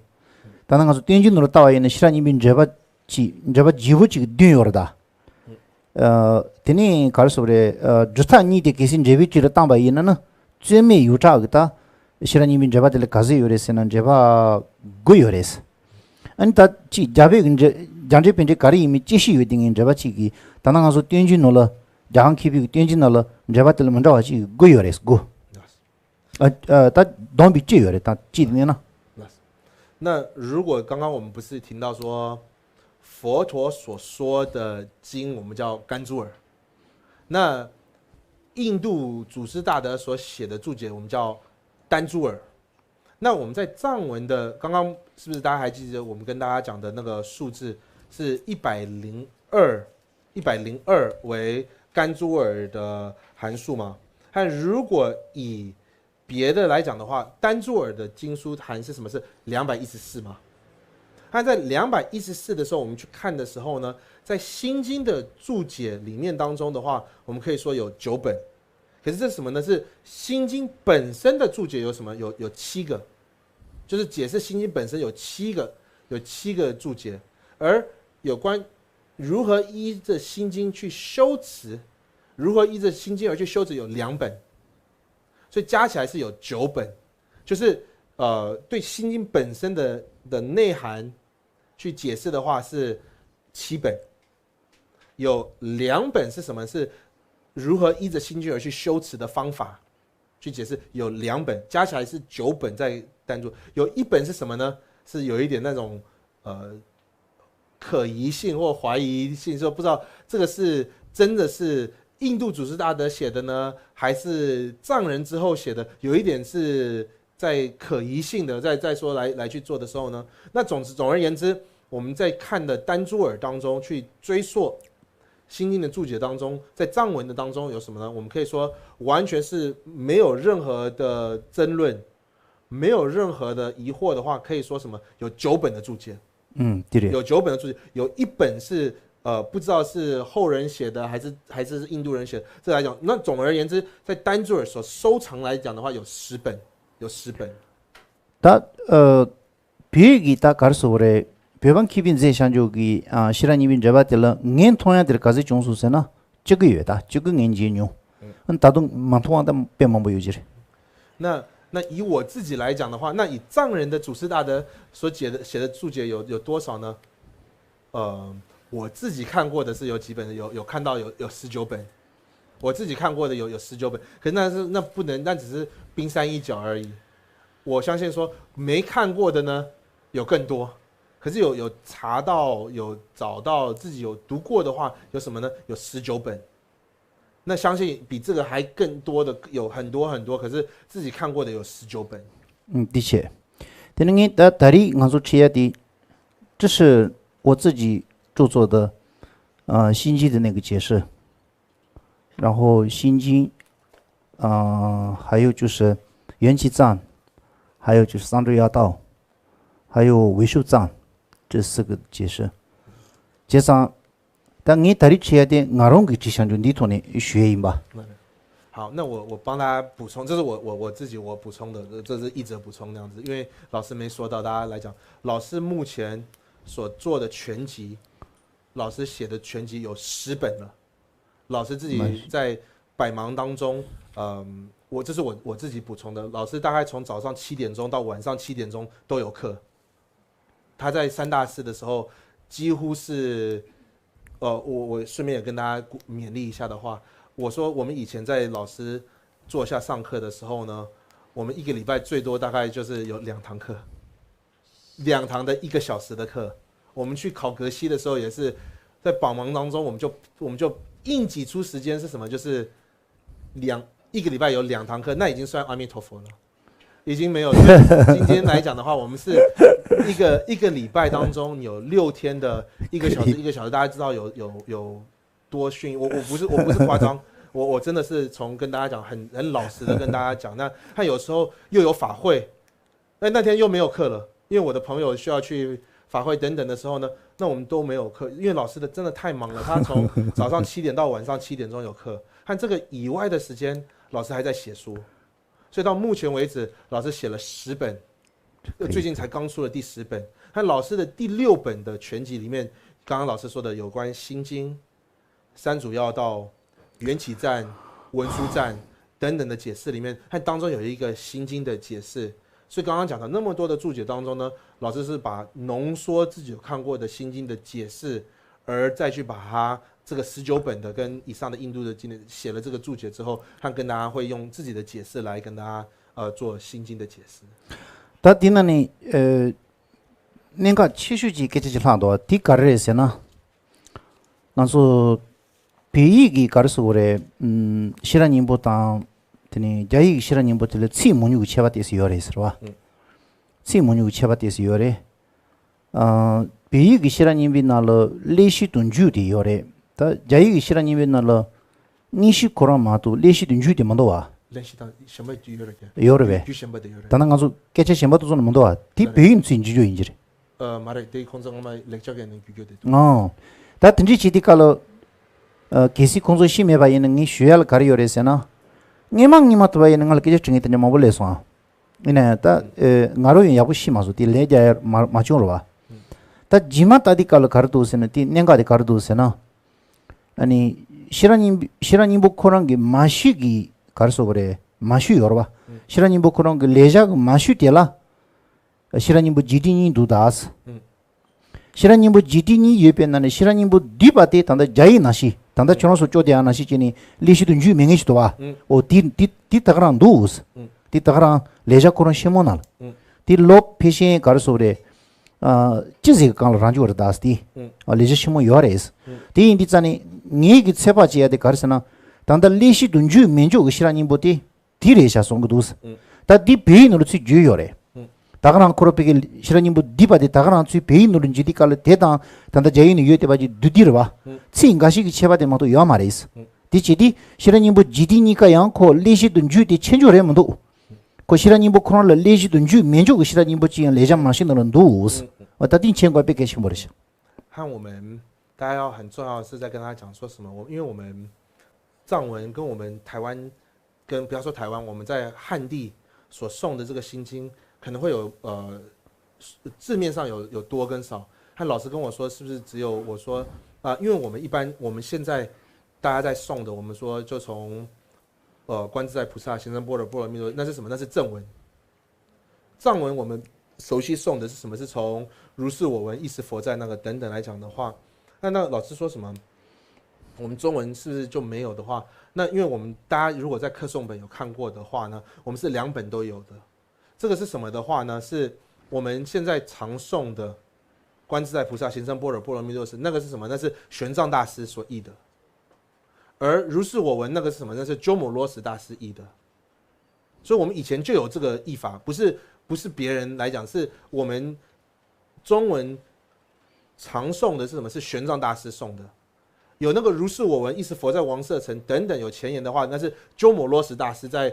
ད་ནི་ང་ཚོ་བསྟན་བཅོས་ནང་ལ་ལྟ་བ་ཡིན་ན་ཤེས་རབ་སྙིང་པོའི་འགྲེལ་པ་གཅིག་འགྲེལ་པ་བརྗེ་པོ་གཅིག་བདུན་ཡོད་རེད་ད། ཨ་དེ་ནས་ག་རེ་ཟེར་བ་རེད། ཨ་སྒྲུབ་ཐབས་གཉིས་དེ་གལ་སྲིད་འགྲེལ་པའི་དུས་ལ་བཏང་པ་ཡིན་ན་ནི་རྩོད་མེད་ཡུལ་གྲགས་ཀྱི་ད་ཤེས་རབ་སྙིང་པོའི་འགྲེལ་པ་དེ་ལ་ག་ཚོད་ཡོད་རེད་ཟེར་ན་འགྲེལ་པ་དགུ་ཡོད་རེད། ཨ་ནི་ད་ཅིག་རྒྱ་བོད་ཀྱི་འགྲེལ་རྒྱ་འགྲེལ་བོད་འགྲེལ་ག་རེ་ཡིན་མིན་དཔྱད་ཤེས་ཡོད་དེ་ངས་འགྲེལ་པ་གཅིག་གིས་ད་ནི་ང་ཚོ་བསྟན་བཅོས་ནང་ལ་རྒྱལ་དབང་མཁས་པའི་བསྟན་བཅོས་ནང་ལ་འགྲེལ་པ་དེ་ལ་མི་འདྲ་བ་གཅིག་དགུ་ཡོད་རེད་དགུ། ཨ་ཨ་ད་བསྡོམས་པས་བཅུ་ཡོད་རེད་ད་གཅིག་དེ་ནས་ན། 那如果刚刚我们不是听到说佛陀所说的经，我们叫甘珠尔，那印度祖师大德所写的注解，我们叫丹珠尔。那我们在藏文的，刚刚是不是大家还记得我们跟大家讲的那个数字是一百零二，一百零二为甘珠尔的函数吗？但如果以别的来讲的话，丹珠尔的经书函是什么？是两百一十四吗？那在两百一十四的时候，我们去看的时候呢，在心经的注解里面当中的话，我们可以说有九本。可是这是什么呢？是心经本身的注解有什么？有有七个，就是解释心经本身有七个，有七个注解。而有关如何依着心经去修持，如何依着心经而去修持，有两本。所以加起来是有九本，就是呃，对心经本身的的内涵去解释的话是七本，有两本是什么？是如何依着心经而去修持的方法去解释，有两本，加起来是九本在丹珠。有一本是什么呢？是有一点那种呃可疑性或怀疑性，说不知道这个是真的是印度祖师大德写的呢，还是藏人之后写的？有一点是在可疑性的，在在说来来去做的时候呢，那总之总而言之，我们在看的丹珠尔当中去追溯心经的注解当中，在藏文的当中有什么呢？我们可以说完全是没有任何的争论，没有任何的疑惑的话，可以说什么有九本的注解。嗯，对的。有九本的注解，有一本是呃不知道是后人写的还是还是印度人写的。这来讲，那总而言之，在丹珠尔所收藏来讲的话，有十本，有十本。 ད་ཨ་བོད་ཀྱི་ད་ག་རེ་ཟེར་དགོས་རེད། བོད་འབངས་མཁས་པའི་མཛད་བྱང་ཕྱོགས་ཀྱི་ཨ་ཤེས་རབ་སྙིང་པོའི་འགྲེལ་པ་དེ་ལ་ངས་མཐོང་ཡ་དེར་ག་ཚོད་བྱུང་སོང་ཟེར་ན་གཅིག་གི་ཡོད། ད་གཅིག་གི་ངས་མཇལ་མྱོང་། ཨ་ད་དུང་མ་མཐོང་བ་ད་དཔེ་མང་པོ་ཡོད་ཀྱི་རེད། 那那以我自己来讲的话，那以藏人的祖师大德所写的写的注解有有多少呢？呃，我自己看过的是有几本，有有看到有有十九本，我自己看过的有有十九本，可是那是那不能，那只是冰山一角而已。我相信说没看过的呢有更多，可是有有查到有找到自己有读过的话，有什么呢？有十九本。那相信比这个还更多的有很多很多，可是自己看过的有十九本。 嗯，的确。དེ་ནི་ངས་ད་ད་རེས་ང་ཚོ་ཁྲིད་ཡ་དེ། 这是我自己著作的呃心经的那个解释。 然后心经，呃，还有就是元气藏，还有就是三咒要道，还有唯识藏，这四个解释。这上，但你大体吃一点，俺用给吃香就你同的学一吧。 好，那我我帮大家补充，这是我我我自己我补充的，这这是译者补充那样子，因为老师没说到，大家来讲，老师目前所做的全集，老师写的全集有十本了。老师自己在百忙当中，嗯，我这是我我自己补充的。老师大概从早上七点钟到晚上七点钟都有课。他在三大寺的时候，几乎是，呃，我我顺便也跟大家鼓勉励一下的话，我说我们以前在老师坐下上课的时候呢，我们一个礼拜最多大概就是有两堂课，两堂的一个小时的课。我们去考格西的时候也是在百忙当中，我们就我们就硬挤出时间是什么？就是两一个礼拜有两堂课，那已经算阿弥陀佛了，已经没有。所以今天来讲的话，我们是一个一个礼拜当中有六天的一个小时一个小时，大家知道有有有多训？我我不是我不是夸张，我我真的是从跟大家讲很很老实的跟大家讲。那他有时候又有法会，那那天又没有课了，因为我的朋友需要去法会等等的时候呢，那我们都没有课，因为老师的真的太忙了，他从早上七点到晚上七点钟有课，和这个以外的时间，老师还在写书，所以到目前为止，老师写了十本，最近才刚出了第十本。和老师的第六本的全集里面，刚刚老师说的有关心经、三主要道、缘起赞、文殊赞等等的解释里面，它当中有一个心经的解释。所以刚刚讲的那么多的注解当中呢，老师是把浓缩自己有看过的心经的解释，而再去把它这个十九本的跟以上的印度的经典写了这个注解之后，他跟大家会用自己的解释来跟大家呃做心经的解释。 ད་དེ་ན་ནི་ཨ་གནད་འགག་ཆེ་ཤོས་ཀྱི་སྐད་ཆ་ཅིག་ལྷག་འདུག་དེ་ག་རེ་རེད་ཟེར་ན། ང་ཚོ་བོད་ཡིག་གི་ག་རེ་ཟེར་དགོས་རེད། ཨམ་ཤེས་རབ་སྙིང་པོ་དང་། དེ་ནས་རྒྱ་ཡིག་གི་ཤེས་རབ་སྙིང་པོ་དེ་ལ་ཚིག་མང་ཉུང་གི་ཁྱད་པར་ཏོག་ཙམ་ཡོད་རེད་ཟེར་བ། ཚིག་མང་ཉུང་གི་ཁྱད་པར་ཏོག་ཙམ་ཡོད་རེད། ཨ་བོད་ཡིག་གི་ཤེས་རབ་སྙིང་པོའི་ནང་ལ་བསླད་ཤེས་དང་འཇུག་དེ་ཡོད་རེད། ད་རྒྱ་ཡིག་གི་ཤེས་རབ་སྙིང་པོའི་ནང་ལ་མངོན་ཤེས་ཁོ་རང་མ་གཏོགས་བསླད་ཤེས་དང་འཇུག་དེ་མི་འདུག་བ། བསླད་ཤེས་དང་གཞན་པ་ཡོད་རེད་ཀྱི། ཡོད་རེད་པས། རྒྱུ་གཞན་པ་དེ་ཡོད་རེད། ད་ནང་ང་ཚོ་སྐད་ཆ་གཞན་པ་དེ་ཚོ་ནི་མི་འདུག་བ། དེ་བོད་ཡིག་ཚིག་འཇུག་རྒྱུ་ཡིན་གྱི་རེད། ཨ་མ་རེད། དེ་ཁོང་ཚོ་ངོ་མ་ལེགས་ཆ་གས་ནས་རྒྱུ་རྒྱུ་དེ་འདུག་ཨང་། ད་དེ་འདྲའི་བྱེད་དུས་སྐབས་ལ། ཨ་གལ་སྲིད་ཁོང་ཚོ་ཤེས་མེད་པ་ཡིན་ན་ངས་ཞུ་ཡ་ལ་ག་རེ་ཡོད་རེད་ཟེར་ན། སྔས་མ་སྔས་མ་ཐུབ་པ་ཡིན་ན་ང་ལ་སྐད་ཆ་དྲི་མཁན་དེ་འདྲ་མང་པོ་སླེབས་སོང་ཨ། ཡིན་ན་ཡང་ད་ཨེ་ང་རང་ཡང་ཡག་པོ་ཤེས་མ་སོང་། དེ་ལན་རྒྱག་ཡ་མ་མ་བྱུང་རེད་བ། ད་རྗེས་མ་ལྟ་དུས་སྐབས་ལ་ག་རེ་འདུག་ཟེར་ན། དེ་གནད་འགག་དེ་ག་རེ་འདུག་ཟེར་ན། ཨ་ནི་ཤེས་རབ་སྙིང་ཤེས་རབ་སྙིང་པོ་ཁོ་རང་གི་མ་ཤོས་ཀྱི་ག་རེ་ཟེར་དགོས་རེད། མ་ཤོས་ཡོད་རེད་བ། ཤེས་རབ་སྙིང་པོ་ཁོ་རང་གི་ལེགས་སྦྱར་གྱི་མ་ཤོས་དེ་ལ། ཤེས་རབ་སྙིང་པོ་རྒྱས་འབྲིང་གཉིས་འདུག་ད། ཤེས་རབ་སྙིང་པོ་རྒྱས་བསྡུས་གཉིས་ཡོད་པའི་ནང་ནས་ཤེས་རབ་སྙིང་པོ་བསྡུས་པ་དེ་ད་ལྟ་རྒྱ་ཡིག་ནང་བཞིན། ད་ལྟ་ཁྱོད་རང་ཚོ་སྐྱོར་དེ་ཡང་ནང་བཞིན་བྱས་ནས་ཀླད་ཤེས་དོན་བརྒྱུད་མེད་མཁན་ཞིག་འདུག་བ། ཨོ་དེ་དེ་དེ་ད་ག་རང་འདུག་དེ་ད་ག་རང་ལེགས་སྦྱར་ཁོ་རང་ཤེས་མོ་ནང་ལ། དེ་ལོ་ཕལ་ཆེར་ག་རེ་ཟེར་རེད། ཨ་ཅི་ཟིག་གི་སྒང་ལ་རང་འཇུག་རེད་ད་ཟེར་དེ། ཨ་ལེགས་སྦྱར་ཤེས་མོ་ཡོད་རེད། དེ་ཡིན་དུས་ཙ་ནས་ངེད་ཀྱི་ཚོད་དཔག་བྱེད་ཡ་དེ་ག་རེ་ཟེར་ན། ད་ལྟ་ཀླད་ཤེས་དོན་བརྒྱུད་མན་ཇུ་གི་ཤེས་རབ་སྙིང་པོ་དེ། དེ་རེད་ཤག་གསུང་གི་འདུག་ད་འདི་བོད་ཡིག་ནང་ལ་ཚུར་བསྒྱུར་ཡོད་རེད། ད་ག་རང་ཁོ་རང་བོད་ཀྱི་ཤེས་རབ་སྙིང་པོ་བསྡུས་པ་དེ་ད་ག་རང་ཚུར་བོད་ཡིག་ནང་ལ་འགྱུར་དུས་སྐབས་ལ་དེ་དང་ད་ལྟ་རྒྱ་ཡིག་ནང་ཡོད་བསྡད་པ་ཅིག་བསྡུས་བསྡུས་རེད་བ། ཚིག་འགའ་ཞིག་གི་ཁྱད་པར་དེ་མ་གཏོགས་ཡོད་མ་རེད། དེ་བྱས་དུས་ཤེས་རབ་སྙིང་པོ་རྒྱས་བསྡུས་གཉིས་ཀ་ཡང་ཁོ་ཀླད་ཤེས་དོན་བརྒྱུད་དེ་ཆོས་འབྱུང་རེད་མི་འདུག་ཁོ་ཤེས་རབ་སྙིང་པོ་ཁོ་རང་ལ་ཀླད་ཤེས་དོན་བརྒྱུད་མན་ཇུ་གི་ཤེས་རབ་སྙིང་པོ་ཅིག་ཡང་ལེགས་སྦྱར་ནང་བཞིན་ནང་ལ་འདུག་ད་དེ་མཁྱེན་དགོས་དཔེ་གལ་ཆེན་པོ་རེད་ཤག 和我们大家要很重要的是在跟他讲说什么？我因为我们藏文跟我们台湾，跟不要说台湾，我们在汉地所诵的这个心经，可能会有呃字面上有有多跟少。和老师跟我说，是不是只有我说啊、因为我们一般我们现在大家在诵的，我们说就从呃观自在菩萨行深般若波罗蜜多，那是什么？那是正文。藏文我们熟悉诵的是什么？是从如是我闻，亦是佛在那个等等来讲的话，那那老师说什么？我们中文是不是就没有的话？那因为我们大家如果在课诵本有看过的话呢，我们是两本都有的。这个是什么的话呢？是我们现在常诵的观自在菩萨行深般若波罗蜜多时，那个是什么？那是玄奘大师所译的。而如是我闻那个是什么？那是鸠摩罗什大师译的。所以我们以前就有这个译法，不是不是别人来讲，是我们中文常诵的是什么？是玄奘大师诵的。有那个如是我闻，亦是佛在王舍城等等有前言的话，那是鸠摩罗什大师在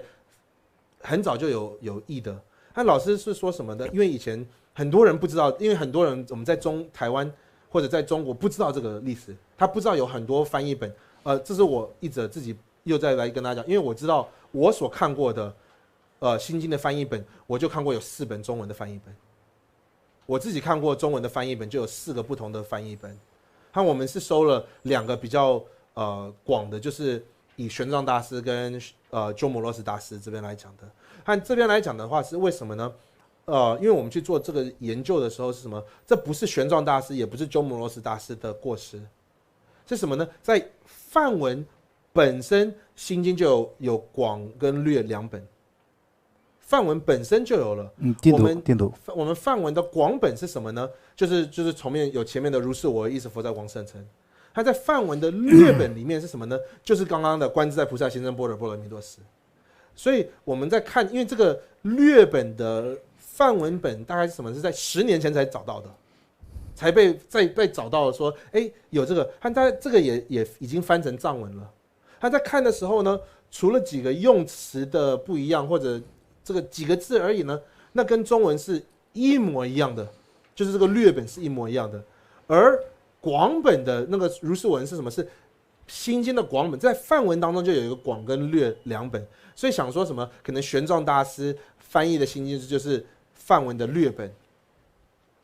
很早就有有译的。那老师是说什么呢？因为以前很多人不知道，因为很多人我们在中台湾或者在中国不知道这个历史，他不知道有很多翻译本。呃，这是我一直自己又再来跟大家讲，因为我知道我所看过的呃心经的翻译本，我就看过有四本中文的翻译本。我自己看过中文的翻译本，就有四个不同的翻译本。那我们是收了两个比较呃广的，就是以玄奘大师跟呃鸠摩罗什大师这边来讲的。和这边来讲的话，是为什么呢？呃，因为我们去做这个研究的时候是什么？这不是玄奘大师，也不是鸠摩罗什大师的过失，是什么呢？在梵文本身，心经就有有广跟略两本。梵文本身就有了。嗯，定读定读。我们梵文的广本是什么呢？就是就是前面有前面的如是我亦是佛在王舍城。它在梵文的略本里面是什么呢？就是刚刚的观自在菩萨行深般若波罗蜜多时。所以我们在看，因为这个略本的梵文本大概是什么？是在十年前才找到的，才被再被找到说，哎，有这个，它它这个也也已经翻成藏文了。他在看的时候呢，除了几个用词的不一样，或者这个几个字而已呢，那跟中文是一模一样的，就是这个略本是一模一样的。而广本的那个如是文是什么？是心经的广本，在梵文当中就有一个广跟略两本，所以想说什么？可能玄奘大师翻译的心经就是梵文的略本，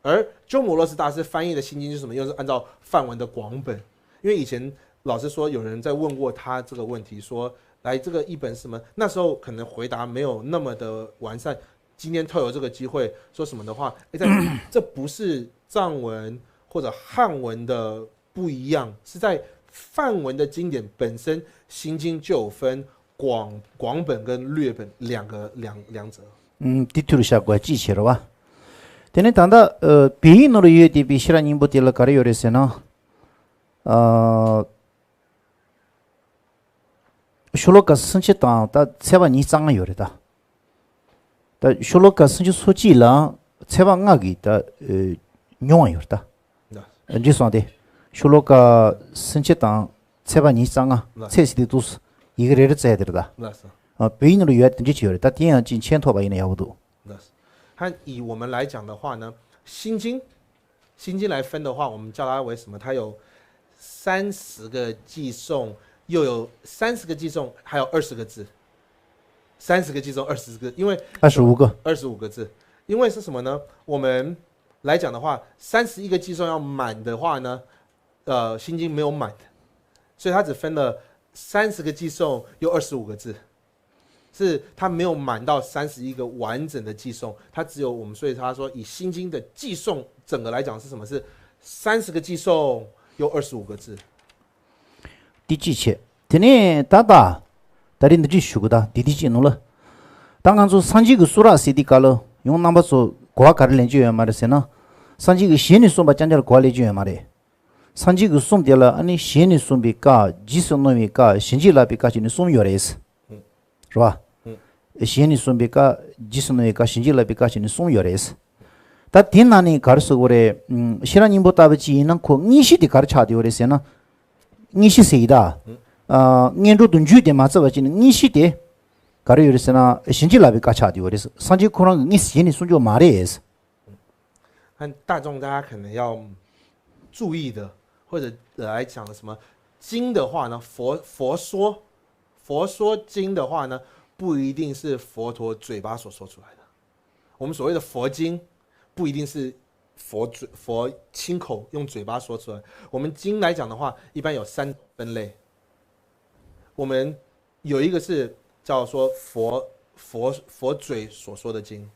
而鸠摩罗什大师翻译的心经是什么？又是按照梵文的广本。因为以前老师说有人在问过他这个问题，说来这个译本是什么？那时候可能回答没有那么的完善。今天透由这个机会说什么的话，哎，在这不是藏文或者汉文的不一样，是在梵文的经典本身，心经就有分广广本跟略本两个两两者。 ཨུམ། དེ་ཐུར་བཞག་དགོས་ཅི་བྱེད་རོ་བ། དེ་ནས་ད་ལྟ་ཨ་བོད་ཡིག་ནང་ལ་ཡོད་བསྡད་པའི་ཤེས་རབ་སྙིང་པོ་དེ་ལ་ག་རེ་ཡོད་རེད་ཟེར་ན། ཨ་ཤོ་ལོ་ཀ་སུམ་ཅུ་དང་ད་ཚེག་བར་ཉི་ཤུ་རྩ་ལྔ་ཡོད་རེད་ད། ད་ཤོ་ལོ་ཀ་སུམ་ཅུ་སོ་གཅིག་ལ་ཚེག་བར་ལྔ་གི་ད་ཨ་ཉུང་བ་ཡོད་རེད་ད། འདི་སོང་སྟེ། ཤོ་ལོ་ཀ་སུམ་ཅུ་དང་ཚེག་བར་ཉི་ཤུ་རྩ་ལྔ། ཚེག་ཟེར་དུས་ཡི་གེ་རེ་རེ་བཙལ་དེ་རེད་ད། ཨ་བོད་ཡིག་ནང་ལ་ཡོད་དེ་འདྲ་ཅིག་ཡོད་རེད་ད། དེ་ཡང་ཅིག་མཁྱེན་ཐུབ་པ་ཡིན་ན་ཡག་པོ་འདུག 那他以我们来讲的话呢，心经，心经来分的话，我们叫它为什么？它有三十个偈颂，又有三十个偈颂，还有二十个字。三十个偈颂，二十个，因为二十五个。二十五个字，因为是什么呢？我们来讲的话，三十一个偈颂要满的话呢，呃，心经没有满，所以它只分了三十个偈颂又二十五个字。 是它没有满到三十一个完整的偈颂，它只有我们，所以他说以心经的偈颂整个来讲是什么？是三十个寄送又二十五个字。 འདི་གཅིག་བྱས། དེ་ནས་ད་ལྟ་ད་རེས་འདི་འདྲ་ཞུ་གི་ད་འདི་འདི་གཅིག་ནོ་ལ། ད་ང་ཚོ་སངས་རྒྱས་ཀྱི་གསུང་རབ་ཟེར་དུས་སྐབས་ལ་ཡང་རྣམ་པ་ཚོ་གོ་བ་ག་རེ་ལེན་རྒྱུ་ཡོད་མ་རེད་ཟེར་ན། སངས་རྒྱས་ཀྱི་ཞལ་ནས་གསུངས་པ་རྐྱང་རྐྱང་ལ་གོ་བ་ལེན་རྒྱུ་ཡོད་མ་རེད། སངས་རྒྱས་ཀྱི་གསུང་དེ་ལ་ཨ་ནི་ཞལ་ནས་གསུངས་པའི་བཀའ། རྗེས་སུ་གནང་བའི་བཀའ། བྱིན་གྱིས་བརླབས་པའི་བཀའ་བྱས་ནས་གསུམ་ཡོད་རེད། རེད་བ། ཞལ་ནས་གསུངས་པའི་བཀའ། རྗེས་སུ་གནང་བའི་བཀའ། བྱིན་གྱིས་བརླབས་པའི་བཀའ་བྱས་ནས་གསུམ་ཡོད་རེད། ད་དེ་ནང་ནས་ག་རེ་ཟེར་དགོས་རེད། ཨམ། ཤེས་རབ་སྙིང་པོ་ལྟ་བུ་ཅིག་ཡིན་ན་ཁོ་དངོས་གཞི་དེ་ག་རེ་ཆགས་བསྡད་ཡོད་རེད་ཟེར་ན། དངོས་གཞི་ཟེར་ཡི་ད། ཨ། སྔོན་འགྲོ་དང་རྒྱུ་དེ་མ་བརྩི་བ་ཅིག་ནི་དངོས་གཞི་དེ་ག་རེ་ཡོད་རེད་ཟེར་ན། བྱིན་གྱིས་བརླབས་པའི་བཀའ་ཆགས་བསྡད་ཡོད་རེད། སངས་རྒྱས་ཁོ་རང་གི་དངོས་སུ་ཞལ་ནས་གསུང་རྒྱུ་མ་རེད། 看大众大家可能要注意的，或者呃来讲什么经的话呢，佛佛说佛说经的话呢，不一定是佛陀嘴巴所说出来的。我们所谓的佛经，不一定是佛嘴佛亲口用嘴巴说出来。我们经来讲的话，一般有三种分类。我们有一个是叫说佛佛佛嘴所说的经，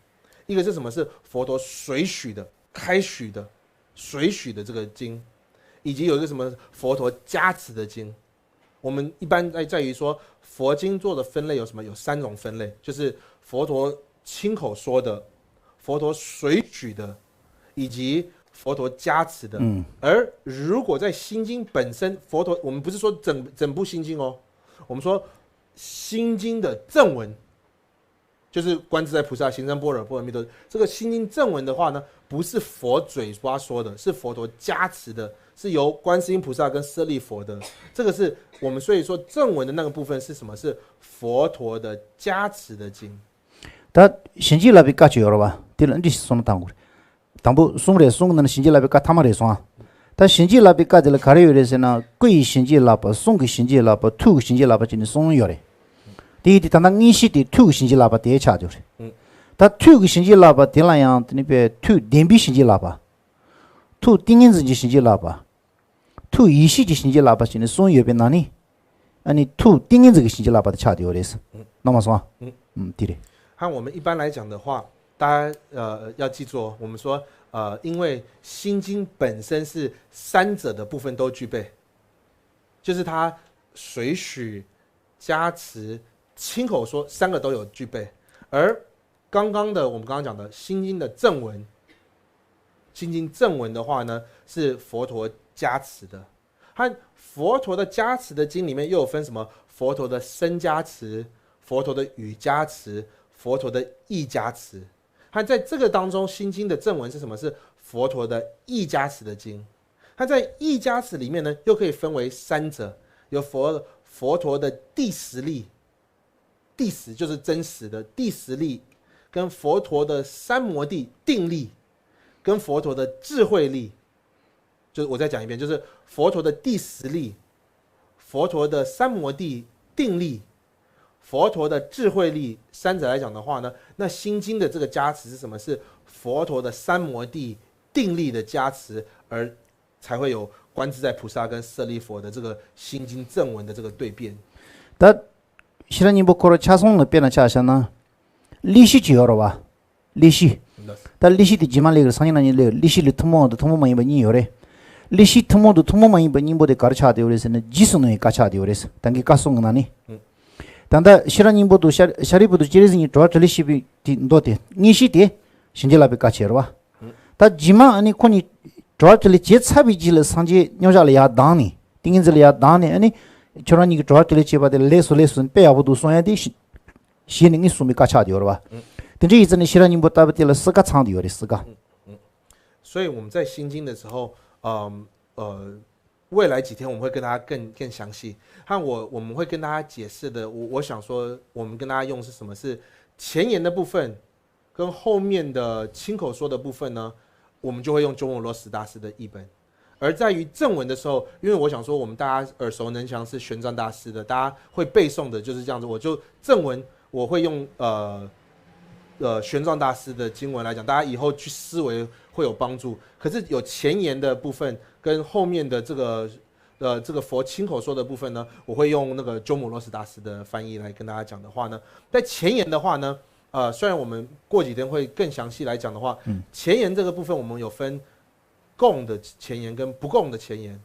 一个是什么？是佛陀随许的、开许的、随许的这个经，以及有一个什么佛陀加持的经。我们一般在在于说佛经做的分类有什么？有三种分类，就是佛陀亲口说的、佛陀随许的，以及佛陀加持的。嗯，而如果在心经本身，佛陀我们不是说整整部心经哦，我们说心经的正文，就是观自在菩萨行深般若波罗蜜多。这个心经正文的话呢，不是佛嘴巴说的，是佛陀加持的，是由观世音菩萨跟舍利佛的。这个是我们所以说正文的那个部分是什么？是佛陀的加持的经。 ད་བྱིན་གྱིས་བརླབས་པའི་བཀའ་ཅིག་ཡོད་རེད་བ། དེ་ལ་འདི་ཞིག་གསུངས་ན་དང་དགོས་རེད། དང་པོ་གསུམ་རེད། གསུམ་གྱི་ནང་ནས་བྱིན་གྱིས་བརླབས་པའི་བཀའ་ཐ་མ་རེད་སོང་ཨ། ད་བྱིན་གྱིས་བརླབས་པའི་བཀའ་དེ་ལ་ག་རེ་ཡོད་རེད་ཟེར་ན། སྐུ་ཡི་བྱིན་གྱིས་བརླབས་པ། གསུང་གི་བྱིན་གྱིས་བརླབས་པ། ཐུགས་ཀྱི་བྱིན་གྱིས་བརླབས་པ་བྱས་ནས་གསུམ་ཡོད་རེད། དེ་ཡི་དེ་ད་ལྟ་དངོས་གཞི་དེ་ཐུགས་ཀྱི་བྱིན་གྱིས་བརླབས་པ་དེ་ཆགས་བསྡད་ཡོད་རེད། ད་ཐུགས་ཀྱི་བྱིན་གྱིས་བརླབས་པ་དེ་ལ་ཡང་དེ་ནི་པའི་ཐུགས་བདེན་པའི་བྱིན་གྱིས་བརླབས་པ། ཐུགས་ཏིང་ངེ་འཛིན་གྱི་བྱིན་གྱིས་བརླབས་པ། ཐུགས་ཡེ་ཤེས་ཀྱི་བྱིན་གྱིས་བརླབས་པ་བྱས་ནས་གསུམ་ཡོད་པའི་ནང་ནས། ཨ་ནི་ཐུགས་ཏིང་ངེ་འཛིན་གྱི་བྱིན་གྱིས་བརླབས་པ་དེ་ཆགས་བསྡད་ཡོད་རེད། རྣམ་པ་སོང་ཨ། ཨུམ། དེ་རེད། 和我们一般来讲的话，大家呃要记住哦，我们说呃，因为心经本身是三者的部分都具备，就是它随许、加持、亲口说三个都有具备，而刚刚的我们刚刚讲的心经的正文，心经正文的话呢是佛陀加持的，和佛陀的加持的经里面又有分什么佛陀的身加持、佛陀的语加持、佛陀的意加持。和在这个当中，心经的正文是什么？是佛陀的意加持的经。它在意加持里面呢，又可以分为三者，有佛佛陀的第十力，第十就是真实的第十力，跟佛陀的三摩地定力，跟佛陀的智慧力。就是我再讲一遍，就是佛陀的第十力、佛陀的三摩地定力、佛陀的智慧力三者来讲的话呢，那心经的这个加持是什么？是佛陀的三摩地定力的加持，而才会有观自在菩萨跟舍利佛的这个心经正文的这个对辩。 ད་ཤེས་རབ་སྙིང་པོ་ཁོ་རང་ཆ་ཚང་ལ་དཔེར་ན་ཆ་བཞག་ན། ལེགས་བཤད་ཅིག་ཡོད་རེད་བ། ལེགས་བཤད། ད་ལེགས་བཤད་དེ་རྗེས་མ་ལེགས་རེད། སང་ཉིན་གནངས་ཉིན་ལེགས་རེད། ལེགས་བཤད་ལ་ཐུན་མོང་དང་ཐུན་མོང་མ་ཡིན་པ་གཉིས་ཡོད་རེད། ལེགས་བཤད་ཐུན་མོང་དང་ཐུན་མོང་མ་ཡིན་པ་གཉིས་པོ་དེ་ག་རེ་ཆགས་བསྡད་ཡོད་རེད་ཟེར་ན། རྗེས་སུ་གནང་བའི་བཀའ་ཆགས་བསྡད་ཡོད་རེད། ད་གིན་བཀའ་གསུང་གི་ནང་ནས། ད་ལྟ་ཤེས་རབ་སྙིང་པོ་དང་ཤཱ་ཤཱ་རིའི་བུ་དང་སྤྱན་རས་གཟིགས་གཉིས་དྲི་བ་དྲིས་ལན་བྱེད་པའི་དེ་མདོ་དེ་དངོས་གཞི་དེ་བྱིན་གྱིས་བརླབས་པའི་བཀའ་ཆགས་རེད་བ། ད་རྗེས་མ་ཨ་ནི་ཁོ་གཉིས་དྲི་བ་དྲིས་ལན་བྱས་ཚར་བའི་རྗེས་ལ་སངས་རྒྱས་མཉམ་བཞག་ལ་ཡར་ལྡང་ནས། ཏིང་ངེ་འཛིན་ལ་ཡར་ལྡང་ནས། ཨ་ནི་ཁྱོད་རང་གཉིས་ཀྱིས་དྲི་བ་དྲིས་ལན་བྱས་པ་དེ་ལེགས་སོ་ལེགས་སོ་དཔེ་ཡག་པོ་འདུག་གསུང་ཡ་དེ་ཞེས་ནས་དངོས་སུ་གསུངས་པའི་བཀའ་ཆགས་བསྡད་ཡོད་རེད་བ། དེ་འདྲ་ཡིན་ཙང་ནི་ཤེས་རབ་སྙིང་པོ་ལྟ་བུ་དེ་ལ་སྲིད་ཀ་ཚང་བསྡད་ཡོད་རེད། སྲིད་ཀ། 所以我们在心经的时候，嗯呃，未来几天我们会跟大家更更详细。和我我们会跟大家解释的，我我想说，我们跟大家用是什么？是前言的部分都具备，就是它水许加持，清口说三个都有具备，而刚刚的我们刚刚讲的心经的正文的话呢，是佛陀加持的经，和在这个当中，心经的正文的话呢，又分什么佛陀的身加持、佛陀的语加持、佛陀的意加持。和在这个当中，心经的正文的话呢，是什么？是佛陀加持的经，而且它的意加持里面又有分什么佛陀的三摩地、定力跟佛陀的智慧力。就是我再讲一遍，就是心经的正文的话呢，不一定是佛嘴巴说的，是佛陀加持的，是由观世音菩萨跟舍利佛的这个心经正文的这个对辩。 而在于正文的时候，因为我想说我们大家耳熟能详是玄奘大师的，大家会背诵的就是这样子。我就正文我会用呃呃玄奘大师的经文来讲，大家以后去思维会有帮助。可是有前言的部分跟后面的这个呃这个佛亲口说的部分呢，我会用那个鸠摩罗什大师的翻译来跟大家讲的话呢，在前言的话呢，呃，虽然我们过几天会更详细来讲的话，嗯，前言这个部分我们有分供的前言跟不供的前言。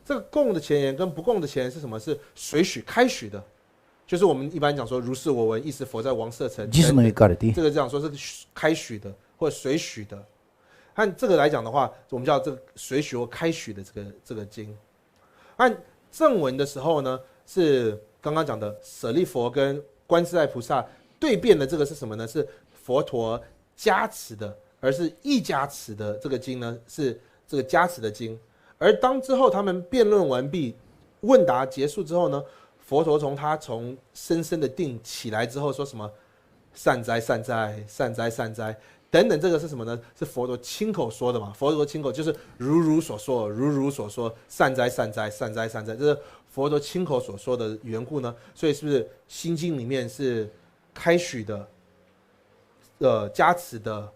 这个供的前言跟不供的前言是什么？是随许、开许的，就是我们一般讲说如是我闻，亦是佛在王舍城。ཇི་སྲིད་ནོ་ཡི་བཀའ་རེད་དེ། 这个这样说是开许的或随许的。按这个来讲的话，我们叫这个随许或开许的这个这个经。按正文的时候呢，是刚刚讲的舍利佛跟观自在菩萨对辩的这个是什么呢？是佛陀加持的，而是亦加持的这个经呢，是这个加持的经。而当之后他们辩论完毕，问答结束之后呢，佛陀从他从深深的定起来之后说什么？善哉善哉善哉善哉等等，这个是什么呢？是佛陀亲口说的嘛？佛陀亲口就是如如所说，如如所说，善哉善哉善哉善哉，这是佛陀亲口所说的缘故呢。所以是不是心经里面是开许的，呃，加持的，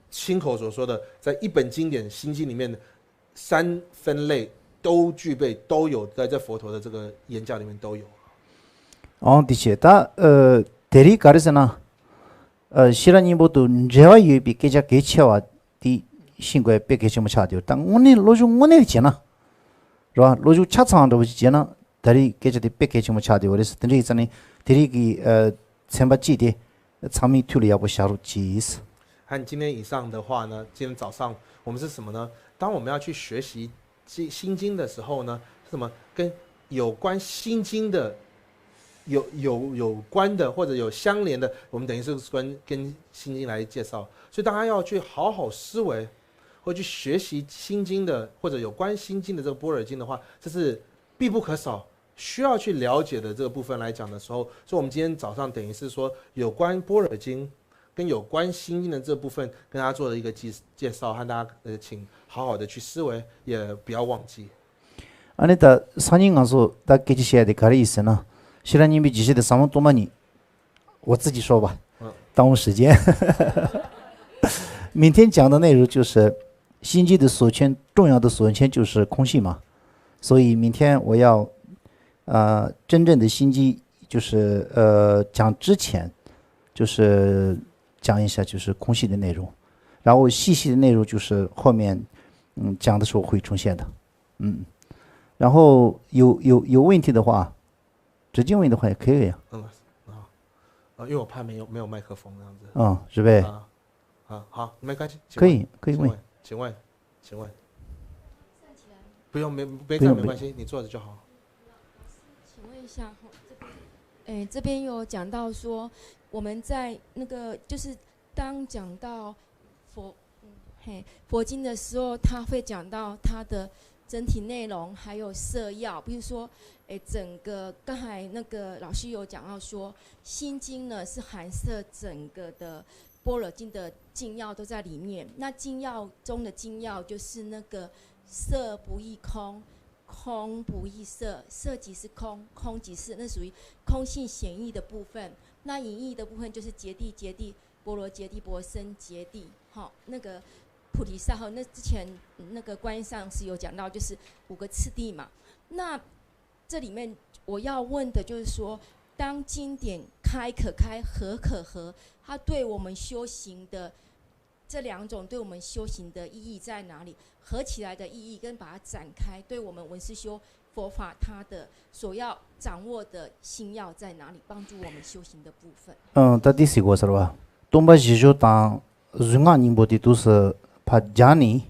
亲口所说的，在一本经典心经里面三分类都具备，都有在这佛陀的这个言教里面都有。ཨང་དེ་བྱས་ད་ཨ་དེ་རིང་ག་རེ་ཟེར་ན། ཨ་ཤེས་རབ་སྙིང་པོ་དང་འབྲེལ་བ་ཡོད་པའི་སྐད་ཆ་གལ་ཆེ་བ་དེ་ཤེས་དགོས་དཔེ་གལ་ཆེན་པོ་ཆགས་བསྡད་ཡོད། ད་དངོས་གནས་བློ་སྦྱོང་དངོས་གནས་བྱས་ན། རེད་བ། བློ་སྦྱོང་ཆ་ཚང་འདྲ་བོ་ཞིག་བྱས་ན་ད་རིང་སྐད་ཆ་དེ་དཔེ་གལ་ཆེན་པོ་ཆགས་བསྡད་ཡོད་རེད་ཟེར། དེ་འདྲ་ཡིན་ཙང་ནི་དེ་རིང་གི་ཨ་ཚན་པ་གཅིག་དེ་ཚང་མའི་ཐུགས་ལ་ཡག་པོ་བཞག་རོགས་གྱིས། 看今天以上的话呢，今天早上我们是什么呢？当我们要去学习心心经的时候呢，是什么？跟有关心经的，有有有关的或者有相连的，我们等于是跟跟心经来介绍。所以大家要去好好思维，或去学习心经的，或者有关心经的这个般若经的话，这是必不可少，需要去了解的这个部分来讲的时候，所以我们今天早上等于是说有关般若经跟有关心经的这部分跟大家做了一个介介绍，和大家呃，请好好的去思维，也不要忘记。 ཨ་ནི་ད་སང་ཉིན་ང་ཚོ་ད་སྐད་ཆ་བཤད་ཡ་དེ་ག་རེ་ཡིན་ཟེར་ན། ཤེས་རབ་སྙིང་པོའི་རྒྱས་བཤད་དེ་ཟབ་མོ་སྟོང་པ་ཉིད། 我自己说吧，耽误时间。明天讲的内容就是心经的所圈，重要的所圈就是空性嘛。所以明天我要呃真正的心经就是呃讲之前，就是讲一下就是空性的内容，然后细细的内容就是后面嗯讲的时候会出现的。嗯，然后有有有问题的话，直接问的话也可以呀。嗯啊啊，因为我怕没有没有麦克风这样子。嗯，是呗？啊啊，好，没关系，可以可以问。请问，请问，不用没没站没关系，你坐着就好。请问一下，这边，哎，这边有讲到说，我们在那个就是当讲到佛，嗯，嘿，佛经的时候，他会讲到它的整体内容，还有摄要，比如说，哎，整个刚才那个老师有讲到说，心经呢是含摄整个的般若经的精要都在里面。那精要中的精要就是那个色不异空，空不异色，色即是空，空即是，那属于空性显义的部分。那隐义的部分就是揭谛揭谛，波罗揭谛波僧揭谛，哈，那个菩提萨哈，那之前那个观音上师有讲到，就是五个次第嘛。那这里面我要问的就是说，当经典开可开，合可合，它对我们修行的这两种对我们修行的意义在哪里？合起来的意义跟把它展开，对我们文思修佛法它的所要掌握的心要在哪里？帮助我们修行的部分。嗯，ད་དེ་ཟེར་དགོས་ཟེར་བ། སྟོང་པ་བཞི་བརྗོད་དང་གཟུངས་སྔགས་སྙིང་པོ་དེ་དུས་སུ་ཕར་སྦྱར་ནས།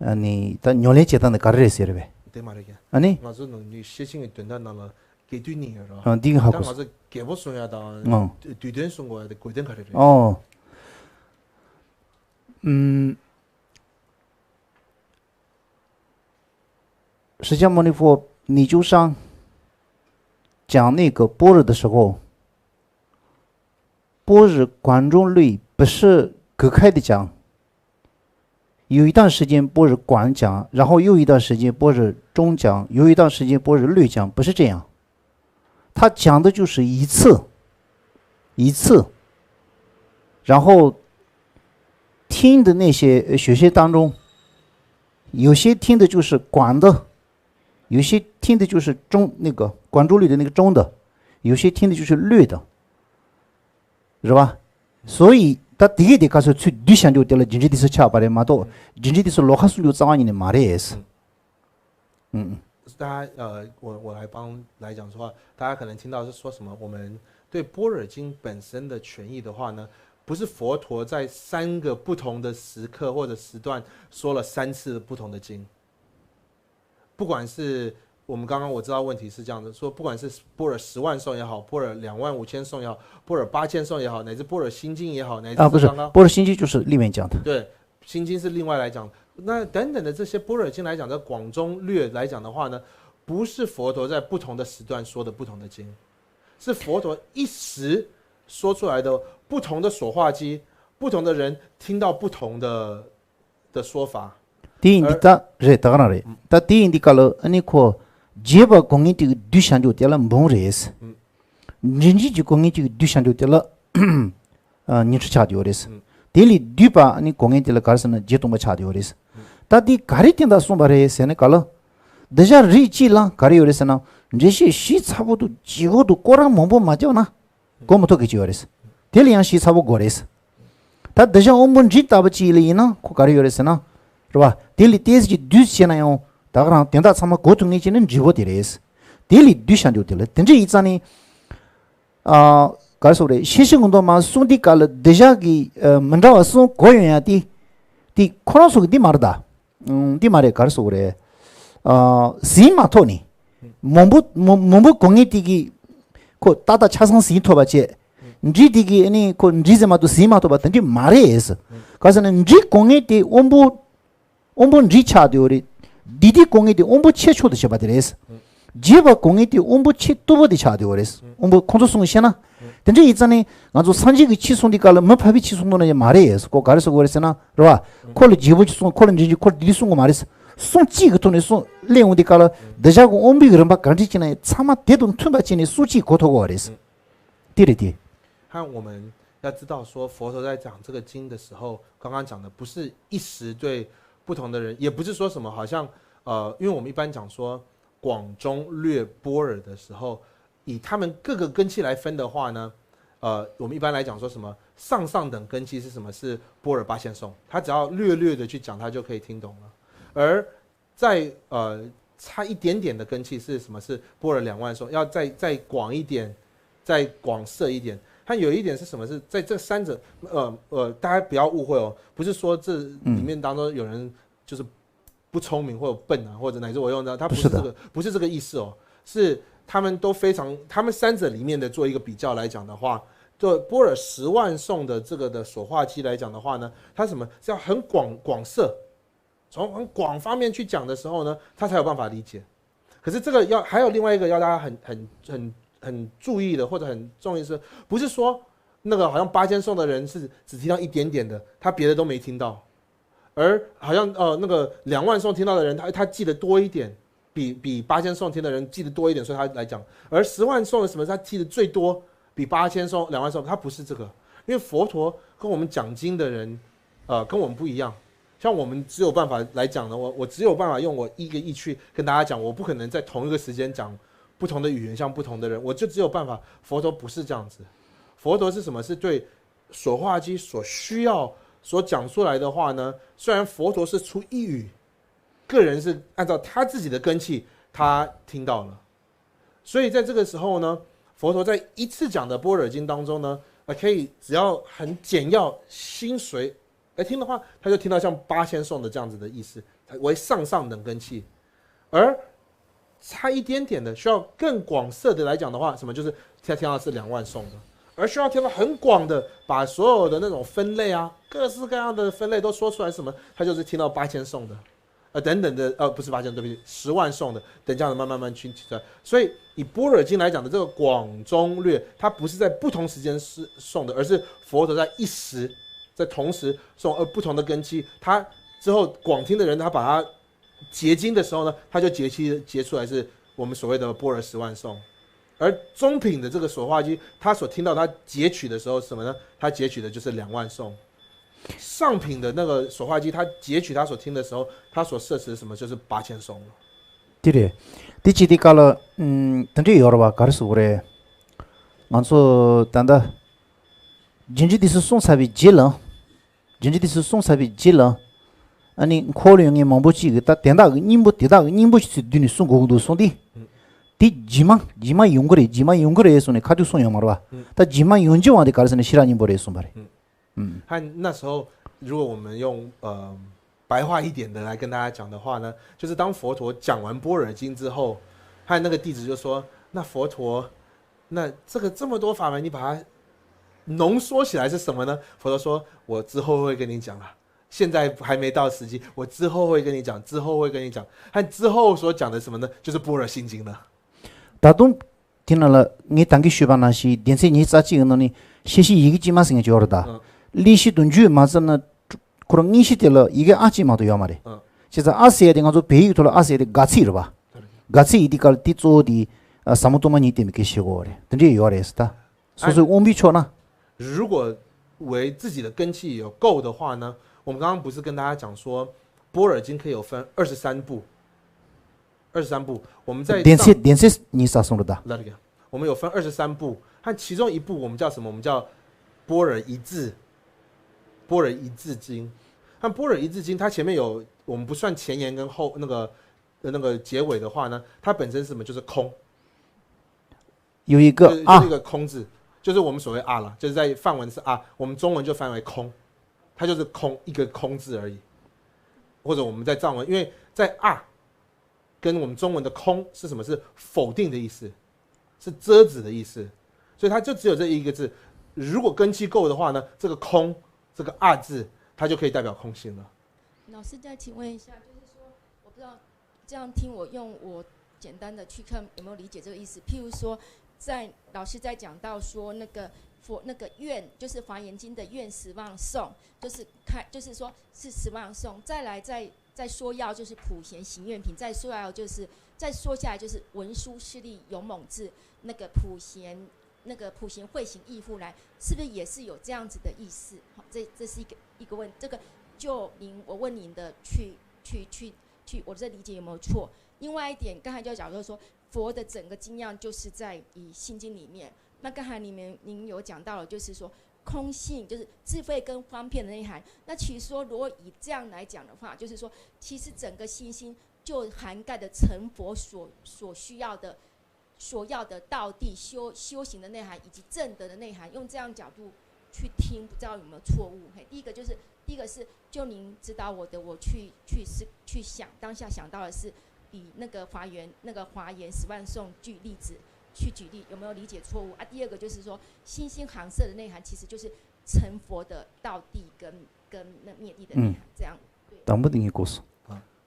ཨ་ནི་ད་ཉམས་ལེན་བྱེད་སྟངས་དེ་ག་རེ་རེད་ཟེར་བས། དེ་མ་རེད་ཀྱང་། ཨ་ནི། ང་ཚོ་ནང་ནས་ཤེར་ཕྱིན་གྱི་དོན་དག་ནང་ལ་རྒྱས་བསྡུས་གཉིས་ཡོད་རེད། ཨ་འདི་གི་ཧ་གོ་སོང་། ང་ཚོ་རྒྱས་པོ་གསུང་ཡ་དང་། ཨ་བསྡུས་དོན་གསུང་དགོས་ཡ་དེ་དགོས་དོན་ག་རེ་རེད། ཨོ། ཨུམ། 释迦牟尼佛，你就像讲那个般若的时候，般若广中律不是隔开的讲，有一段时间般若广讲，然后又一段时间般若中讲，有一段时间般若律讲，不是这样。他讲的就是一次，一次，然后听的那些学生当中，有些听的就是广的，有些听的就是中，那个广中律的那个中的，有些听的就是律的，是吧？所以 ད་དེ་གས་དེ་ག་ཚོད་ཚུར་བསྡུས་བྱ་འཇུག་དེ་ལ་རྒྱུ་འབྲས་དེ་ཚོ་ཆགས་པ་རེད་མ་གཏོགས། རྒྱུ་འབྲས་དེ་ཚོ་ལོགས་ཀ་གསུང་རྒྱུ་རྩ་བ་ཉིད་ནས་མ་རེད། ཨུ། 大家呃，我我来帮来讲说话，大家可能听到是说什么，我们对般若经本身的权益的话呢，不是佛陀在三个不同的时刻或者时段说了三次不同的经，不管是我们刚刚我知道问题是这样的，说不管是般若十万颂也好，般若两万五千颂也好，般若八千颂也好，乃至般若心经也好，乃至啊，不是，刚刚般若心经就是里面讲的。对，心经是另外来讲。那等等的这些般若经来讲，在广中略来讲的话呢，不是佛陀在不同的时段说的不同的经，是佛陀一时说出来的不同的所化机，不同的人听到不同的的说法。 དེ་ཡིན་འདི་ད་རེད། ད་ག་རང་རེད། ད་དེ་ཡིན་འདི་ག་ལ་ཨ་ནི་ཁོ་རྗེས་དཔག་གོ་ངེས་དེ་གི་བསྡུས་བྱ་འཇུག་དེ་ལ་འབུམ་རེད། འབྲིང་རྗེས་ཀྱི་གོ་ངེས་དེ་གི་བསྡུས་བྱ་འཇུག་དེ་ལ་ཨ་ཉི་ཁྲི་ཆགས་ཡོད་རེད། དེ་ལས་བསྡུས་པ་ཨ་ནི་གོ་ངེས་དེ་ལ་ག་རེ་ཟེར་ན་བརྒྱད་སྟོང་པ་ཆགས་ཡོད་རེད། ད་དེ་ག་རེ་བསྟན་ད་གསུངས་པ་རེད་ཟེར་ན་ག་ལ། འདི་བྱ་རིགས་གཅིག་ལ་ག་རེ་ཡོད་རེད་ཟེར་ན། འགྲེལ་བཤད་ཞིབ་ཚགས་པོ་དང་ལྗིད་ཁོག་དང་སྐོར་ར་མང་པོ་མ་བརྒྱབ་ན། གོ་མི་ཐུབ་མཁན་ཅིག་ཡོད་རེད། དེ་ལ་ཡང་ཞིབ་ཚགས་པོ་དགོས་རེད། ད་འདི་བྱ་དབང་པོ་འབྲིང་ལྟ་བུ་ཅིག་ལ་ཡིན་ན་ཁོ་ག་རེ་ཡོད་རེད་ཟེར་ན། རེད་བ། དེ་ལས་ཏོག་ཙམ་ཅིག་བསྡུས་བྱས་ན་ཡང་ད་ག་རང་དོན་དག་ཚང་མ་གོ་ཐུབ་མཁན་ཅིག་ནི་འབྲས་བུ་དེ་རེད། དེ་ལས་བསྡུས་བྱ་འཇུག་དེ་ལ་དེ་འདྲ་ཡིན་ཙང་ནི། ཨ། ག་རེ་ཟེར་དགོས་རེད། ཤེར་ཕྱིན་གྱི་མདོ་མ་གསུངས་དུས་སྐབས་ལ་འདི་བྱ་གི་ཨ་མི་འདྲ་བ་གསུམ་གོ་ཡོང་ཡ་དེ། དེ་ཁོ་རང་ཚོ་གི་འདི་མ་རེད་ད། ཨང་། འདི་མ་རེད། ག་རེ་ཟེར་དགོས་རེད། ཨ། ཟིན་མ་ཐོག་ནས། མང་པོ་མང་མང་པོ་གོ་ངེས་དེ་གིས་ཁོ་ཏག་ཏག་ཆ་ཚང་ཟིན་ཐུབ་པ་བྱས། འབྲིང་དེ་གིས་ཨ་ནི་ཁོ་འབྲིང་ཟིན་མ་ཐུབ་ཟིན་མ་ཐུབ་པ་དེ་འདྲ་མ་རེད། ག་ཟེར་ན་འབྲིང་གོ་ངེས་དེ་དབང་པོ་དབང་པོ་འབྲིང་ཆགས་དེ་ཡོད་རེད། དེ་དེ་གོ་ངེས་དེ་དབང་པོ་ཆེ་ཆུང་དུ་བྱེད་པ་དེ་རེད། རྗེས་དཔག་གོ་ངེས་དེ་དབང་པོ་ཆེ་སྟུག་པོ་དེ་ཆགས་དེ་ཡོད་རེད། དབང་པོ་ཁོང་ཚོ་གསུམ་བཤད་ན། དེ་འདྲ་ཡིན་ཙང་ནི་ང་ཚོ་སངས་རྒྱས་ཀྱི་ཆོས་གསུང་དུས་སྐབས་ལ་མི་ཕལ་པའི་ཆོས་གསུང་གཏོང་ནི་མ་རེད། ཁོ་ག་རེ་ཟེར་དགོས་རེད་ཟེར་ན་རེད་བ། ཁོ་ལ་རྗེ་བོ་ཅིག་གསུང་། ཁོ་ལ་འབྲིང་ཅིག་ཁོ་ལ་དེ་འདྲ་གསུང་གི་མ་རེད། གསུང་གཅིག་གི་ཐོག་ནས་གསུང་གླེང་འོང་དུས་སྐབས་ལ་འདི་བྱ་གི་དབང་པོའི་རིམ་པ་ག་འདྲ་ཅིག་ན་ཡང་ཚང་མ་དེ་དང་མཐུན་པ་བྱས་ནས་གསུང་གཅིག་གོ་ཐུབ་ཀྱི་ཡོད་རེད། དེ་རེད་དེ། 和我们要知道说，佛陀在讲这个经的时候，刚刚讲的不是一时对不同的人，也不是说什么好像呃，因为我们一般讲说广中略般若的时候，以他们各个根器来分的话呢，呃，我们一般来讲说什么上上等根器是什么？是般若八千颂，他只要略略的去讲，他就可以听懂了。而再呃差一点点的根器是什么？是般若两万颂，要再再广一点，再广摄一点。它有一点是什么？是在这三者，呃呃，大家不要误会哦，不是说这里面当中有人就是不聪明或者笨啊，或者乃至我用的，它不是这个，不是这个意思哦，是他们都非常，他们三者里面的做一个比较来讲的话，就般若十万颂的这个的所化机来讲的话呢，它什么叫很广广摄，从很广方面去讲的时候呢，他才有办法理解。可是这个要还有另外一个要大家很很很很注意的或者很重要的是，不是说那个好像八千颂的人是只听到一点点的，他别的都没听到，而好像呃那个两万颂听到的人，他他记得多一点，比比八千颂听的人记得多一点，所以他来讲。而十万颂的什么，他记得最多，比八千颂、两万颂，他不是这个，因为佛陀跟我们讲经的人，呃，跟我们不一样。像我们只有办法来讲呢，我我只有办法用我一个意趣跟大家讲，我不可能在同一个时间讲不同的语言，像不同的人，我就只有办法。佛陀不是这样子，佛陀是什么？是对所化机所需要所讲出来的话呢，虽然佛陀是出一语，个人是按照他自己的根器，他听到了。所以在这个时候呢，佛陀在一次讲的般若经当中呢，呃，可以只要很简要、精髓，来听的话，他就听到像八千颂的这样子的意思，为上上等根器。而差一点点的，需要更广摄的来讲的话，什么就是听听到是两万颂的，而需要听到很广的，把所有的那种分类啊，各式各样的分类都说出来，什么，他就是听到八千颂的。呃，等等的，呃，不是八千，对不起，十万颂的，等这样的慢慢慢去提出来。所以以般若经来讲的这个广中略，它不是在不同时间是颂的，而是佛陀在一时，在同时颂，而不同的根器，他之后广听的人，他把它结晶的时候呢，他就结晶结出来是我们所谓的般若十万颂。而中品的这个所化机，他所听到他截取的时候是什么呢？他截取的就是两万颂。上品的那个所化机，他截取他所听的时候，他所摄持的什么？就是八千颂了。དེ་རེད། དེ་ཅི་དེ་ག་ལ་ཨུམ་དེ་འདྲ་ཡོད་རེད་བ། ག་རེ་ཟེར་དགོས་རེད། ང་ཚོ་ད་ལྟ་ རྒྱུ་འབྲས་དེ་ཚོ་གསུངས་ཚར་བའི་རྗེས་ལ། རྒྱུ་འབྲས་དེ་ཚོ་གསུངས་ཚར་བའི་རྗེས་ལ། ཨ་ནི་འཁོར་ལ་ཡོད་མཁན་མང་པོ་ཅིག་གིས་ད་དེ་དག་གི་སྙིང་པོ་དེ་དག་གི་སྙིང་པོ་ཞིག་ཚུར་བསྡུས་ནས་གསུང་དགོས་ཀྱི་འདུག་གསུངས་ཏེ། དེ་རྗེས་མ་རྗེས་མ་ཡོང་གི་རེད། རྗེས་མ་ཡོང་གི་རེད་གསུངས་ནས་ཁ་ཐུག་གསུངས་ཡོད་མ་རེད་པ། ད་རྗེས་མ་ཡོང་རྒྱུ་བ་དེ་ག་རེ་ཟེར་ན་ཤེས་རབ་སྙིང་པོ་རེད་གསུངས་པ་རེད། 嗯，他那时候如果我们用呃白话一点的来跟大家讲的话呢，就是当佛陀讲完般若经之后，他那个弟子就说：“那佛陀，那这个这么多法门，你把它浓缩起来是什么呢？”佛陀说：“我之后会跟你讲了，现在还没到时机，我之后会跟你讲，之后会跟你讲。”他之后所讲的什么呢？就是般若心经了。ད་དུང་དེ་ནང་ལ་ངས་ད་གིན་ཞུས་པ་ནང་བཞིན་སྡེ་ཚན་ཉི་ཤུ་རྩ་གཅིག་གི་ནང་ནས་ཤེར་ཕྱིན་ཡི་གེ་གཅིག་མ་ཟེར་མཁན་ཅིག་ཡོད་རེད་ད། ཨང་། ལེགས་བཤད་དུ་འཇུག་མ་ཚར་ན། ཁོ་རང་དངོས་གཞི་དེ་ལ་ཡི་གེ་ཨ་གཅིག་མ་གཏོགས་ཡོད་མ་རེད། ཨང་། བྱས་ཙང་ཨ་ཟེར་ཡ་དེ་ང་ཚོ་བོད་ཡིག་ཐོག་ལ་ཨ་ཟེར་ཡ་དེ་དགག་ཚིག་རེད་པ། དགག་ཚིག་ཡིན་དུས་སྐབས་ལ་དེ་གཙོ་བོ་དེ་ཨ་ཟབ་མོ་སྟོང་པ་ཉིད་བསྟན་པའི་སྐད་ཆ་བཤད་དགོས་པ་རེད། དེ་འདྲས་ཡོད་རེད་ཟེར་ད། སོ་སོའི་དབང་པོའི་ཕྱོགས་ན། 如果为自己的根器有够的话呢，我们刚刚不是跟大家讲说，般若经可以有分二十三部，二十三部，我们在上 སྡེ་ཚན་སྡེ་ཚན་གཉིས་ས་གསུངས་རེད་ད། 来了个，我们有分二十三部，和其中一部我们叫什么？我们叫般若一字，般若一字经。和般若一字经，它前面有，我们不算前言跟后那个呃那个结尾的话呢，它本身是什么？就是空。 有一个啊，就是一个空字，就是我们所谓啊了，就是在梵文是啊，我们中文就翻为空，它就是空一个空字而已。或者我们在藏文，因为在啊跟我们中文的空是什么？是否定的意思，是遮止的意思，所以它就只有这一个字。如果根器够的话呢，这个空这个啊字，它就可以代表空性了。老师再请问一下，就是说，我不知道这样听，我用我简单的去看有没有理解这个意思。譬如说，在老师在讲到说那个佛那个愿，就是华严经的愿十万颂，就是开就是说是十万颂，再来再再说要就是普贤行愿品，再说要就是再说下来就是文殊师利勇猛智那个普贤那个普贤慧行义护来，是不是也是有这样子的意思？好，这这是一个一个问，这个就您我问您的去去去去，我这理解有没有错？另外一点，刚才就讲到说，佛的整个经量就是在于心经里面。那刚才你们您有讲到了，就是说空性就是智慧跟方便的内涵。那其实说，如果以这样来讲的话，就是说，其实整个心经就涵盖的成佛所所需要的所要的道地修修行的内涵以及正德的内涵，用这样角度去听，不知道有没有错误？嘿，第一个就是第一个是就您指导我的，我去去思去想，当下想到的是以那个华严那个华严十万颂举例子去举例，有没有理解错误啊？第二个就是说，心经含摄的内涵其实就是成佛的道地跟跟那灭地的内涵，这样。对。 དང་པོ་དེ་ངས་གོ་སོང་།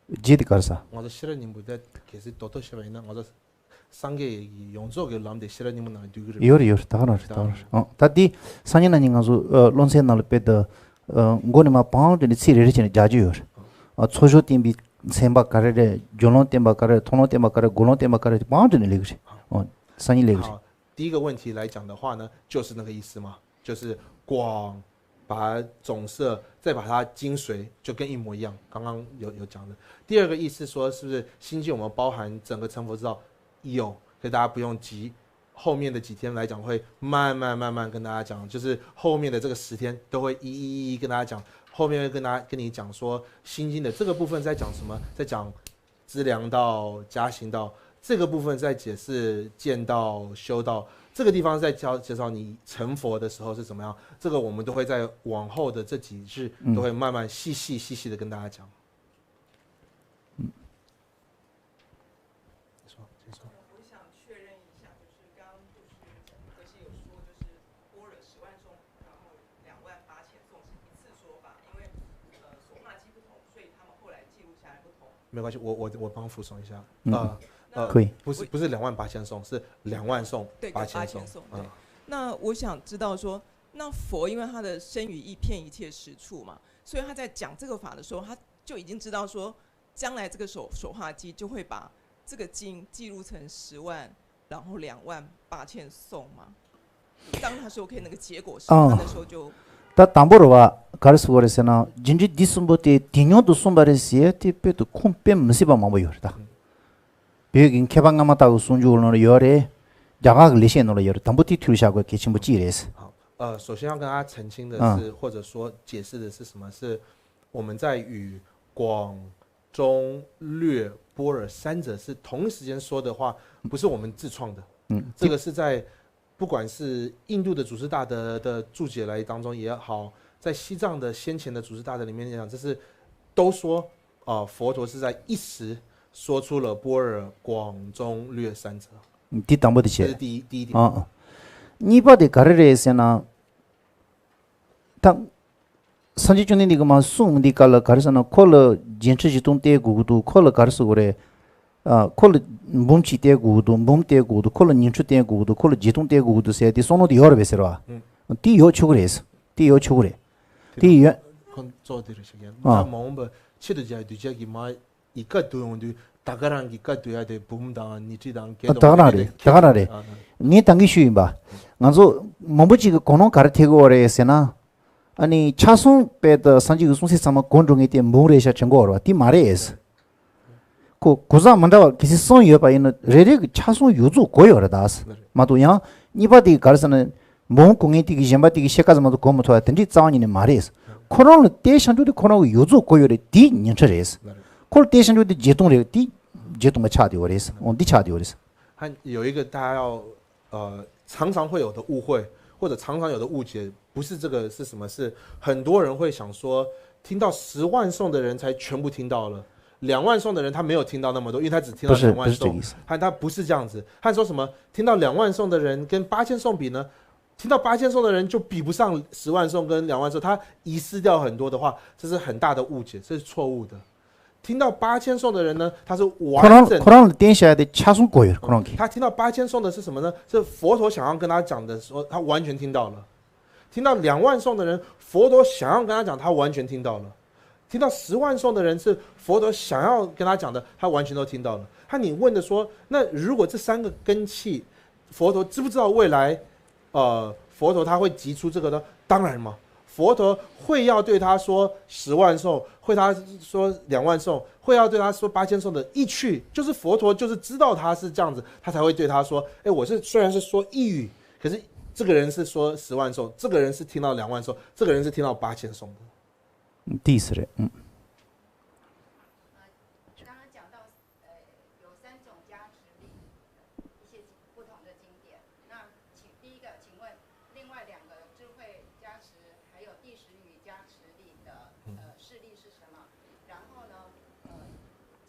རྗེས་དེ་ག་རེ་ཟེར། ང་ཚོ་ཤེས་རབ་སྙིང་པོ་དེ་གལ་སྲིད་རྡོག་རྡོག་བཤད་པ་ཡིན་ན་ང་ཚོ་སངས་རྒྱས་ཀྱི་ཡོངས་རྫོགས་ཀྱི་ལམ་དེ་ཤེས་རབ་སྙིང་པོ་ནང་ལ་འདུས་ཀྱི་རེད། ཡོད་རེད་ཡོད་རེད། ད་ག་རང་རེད། ད་ག་རང་རེད། ཨང་། ད་དེ་སང་ཉིན་གནངས་ཉིན་ང་ཚོ་ཨ་སློབ་ཚན་ནང་ལ་དཔེ་དེ་ཨ་མགོ་ནས་མར་བང་དེ་ནས་ཚིག་རེ་རེ་བྱས་ནས་རྒྱག་རྒྱུ་ཡོད་རེད། ཨ་ཚོགས་ཞུགས་བསྟན་པའི་ཚན་པ་ག་རེ་རེད། རྒྱུ་ལམ་བསྟན་པ་ག་རེ་རེད། མཐོང་ལམ་བསྟན་པ་ག་རེ་རེད། འགོག་ལམ་བསྟན་པ་ག་རེ་རེད། བང་དེ་ནས་སླེབས་ཀྱི་རེད། ཨང་། སང་ཉིན་སླེབས་ཀྱི་རེད། 好，第一个问题来讲的话呢，就是那个意思嘛，就是广把总摄，再把它精髓，就跟一模一样。刚刚有有讲的。第二个意思说，是不是心经我们包含整个成佛之道？有，所以大家不用急。后面的几天来讲，会慢慢慢慢跟大家讲，就是后面的这个十天都会一一一一跟大家讲。后面会跟大家跟你讲说，心经的这个部分在讲什么，在讲资粮道、加行道这个部分，在解释见道、修道这个地方，在教介绍你成佛的时候是怎么样。这个我们都会在往后的这几日都会慢慢细细细细的跟大家讲。你说，你说。我想确认一下，就是刚刚就是陈科系有说，就是般若十万颂，然后两万八千颂是一次说法，因为呃，说法既不同，所以他们后来记录下来不同。没关系，我我我帮附送一下。嗯，啊，呃，可以。不是不是两万八千颂，是两万颂对，八千颂。八千颂，对。嗯。那我想知道说，那佛因为他的身语意遍一切实处嘛，所以他在讲这个法的时候，他就已经知道说，将来这个首首化机就会把这个经记录成十万，然后两万八千颂嘛。当他说可以那个结果是，啊，他那时候就 ད་དང་པོ་རེད་པ། ག་རེ་ཟེར་དགོས་རེད་ཟེར་ན། རྒྱུ་འབྲས་འདི་གསུམ་པོ་དེ་དེ་སྔོན་དུ་གསུངས་པ་རེད་ཟེར་ཡ་དེ་དཔེ་དེ་ཁུངས་དཔེ་མི་སྲིད་པ་མང་པོ་ཡོད་རེད་ད། བོད་ཀྱི་མཁས་པ་སྔ་མ་དག་གི་གསུང་རྒྱུན་ནང་ལ་ཡོད་རེད། རྒྱ་གར་གྱི་ལེགས་བཤད་ནང་ལ་ཡོད་རེད། དང་པོ་དེ་ཐུགས་ལ་བཞག་དགོས་གལ་ཆེན་པོ་གཅིག་རེད། 好，呃，首先要跟大家澄清的是，啊或者说解释的是什么？是我们在与广中略波尔三者是同一时间说的话，不是我们自创的。嗯，这个是在不管是印度的祖师大德的注解来当中也好，在西藏的先前的祖师大德里面也讲，这是都说，呃，佛陀是在一时说出了波尔广中略三者。འདི་དང་པོ་དེ་བྱས།这是第一第一点。ཨ། གཉིས་པ་དེ་ག་རེ་རེད་ཟེར་ན། ད། སངས་རྒྱས་བཅོམ་ལྡན་འདས་ཀྱིས་མར་གསུངས་འདི་ག་ལ་ག་རེ་ཟེར་ན། ཁོ་ལ་བརྒྱད་ཁྲི་བཞི་སྟོང་སྟེར་དགོས་ཀྱི་འདུག་ཁོ་ལ་ག་རེ་ཟེར་དགོས་རེད། ཨ། ཁོ་ལ་འབུམ་གཅིག་སྟེར་དགོས་ཀྱི་འདུག་འབུམ་སྟེར་དགོས་ཀྱི་འདུག་ཁོ་ལ་ཉི་ཁྲི་སྟེར་དགོས་ཀྱི་འདུག་ཁོ་ལ་བརྒྱད་སྟོང་སྟེར་དགོས་ཀྱི་འདུག་ཟེར་དེ་བསམ་བློ་དེ་ཡོད་རེད་པས་ཟེར་བ། དེ་ཡོད་ཆོག་གི་རེད། དེ་ཡོད་ཆོག་གི་རེད། དེ་ཡོད། ཁོ་ཚོ་དེ་རེད་ཤག་ཡ། ཨ། ད་མ་འོངས་པ་ཆེད་དུ་བྱ་དུས་ཆ་གི་མ། ཡི་བཀའ་བསྡུ་ཡོང་དུས་ད་ག་རང་གི་བཀའ་བསྡུ་ཡ་དེ་འབུམ་དང་ཉི་ཁྲི་དང་བརྒྱད་སྟོང་ད་ག་རང་རེད། ད་ག་རང་རེད། ངས་ད་གིན་ཞུས་ཡིན་པ། ང་ཚོ་མང་པོ་ཅིག་གི་གོ་ནོར་ག་རེ་ཐེབས་ཀྱི་ཡོད་རེད་ཟེར་ན། ཨ་ནི་ཕྱག་གསུམ་དཔེ་ད་སངས་རྒྱས་ཀྱི་གསུང་ཚིག་ཚང་མ་གོ་འགྲོ་མཁན་དེ་འབུམ་རེད་ཤག་དྲན་གྱི་ཡོད་རེད་པ། དེ་མ་རེད། ཁོ་གོ་ས་མི་འདྲ་བ་གལ་སྲིད་གསུམ་ཡོད་པ་ཡིན་ན་རེ་རེ་གི་ཕྱག་གསུམ་ཡོངས་རྫོགས་གོ་ཡོད་རེད་ད། མ་གཏོགས་ཡང་གཉིས་པ་དེ་ག་རེ་ཟེར་ན། འབུམ་གོ་མཁན་དེ་གི་གཞན་པ་དེ་གི་ཕྱེད་ཀ་ཙམ་མ་གཏོགས་གོ་མི་ཐུབ་པ་དེ་འདྲའི་རྩ་བ་ཉིད་ནས་མ་རེད། ཁོ་རང་ལ་སྟེར་བྱང་ཆུབ་དེ་ཁོ་རང་གི་ཡོངས་རྫོགས་གོ་ཡོད་རེད། དེ་ཉིན་ཁྲི་རེད། ཁོ་ལ་སྟེར་བྱང་ཆུབ་དེ་བརྒྱད་སྟོང་རེད། དེ་བརྒྱད་སྟོང་པ་ཆགས་བསྡད་ཡོད་རེད། འོ་འདི་ཆགས་བསྡད་ཡོད་རེད། 还有一个大家要呃常常会有的误会，或者常常有的误解，不是这个是什么？是很多人会想说，听到十万颂的人才全部听到了，两万颂的人他没有听到那么多，因为他只听到不是两万颂不是这个意思。他他不是这样子，他说什么？听到两万颂的人跟八千颂比呢？听到八千颂的人就比不上十万颂跟两万颂，他遗失掉很多的话，这是很大的误解，这是错误的。听到八千颂的人呢，他是ཁོ་完整རང་ཁོ་རང་ལ་བསྟན་བྱ་ཡ་དེ་ཕྱག་གསུམ་གོ་ཡོད། ཁོ་རང་གིས། 他听到八千颂的是什么呢？是佛陀想要跟他讲的时候，他完全听到了。听到两万颂的人，佛陀想要跟他讲，他完全听到了。听到十万颂的人，是佛陀想要跟他讲的，他完全都听到了。他你问的说，那如果这三个根器，佛陀知不知道未来？呃，佛陀他会提出这个呢？当然嘛，佛陀会要对他说十万颂，会他说两万颂，会要对他说八千颂的意趣，就是佛陀就是知道他是这样子，他才会对他说，哎，我是虽然是说一语，可是这个人是说十万颂，这个人是听到两万颂，这个人是听到八千颂的。第一次人，嗯。刚刚讲到，呃，有三种加持力，一些不同的经典。那请第一个，请问另外两个智慧加持还有第十语加持力的呃势力是什么？然后呢，呃，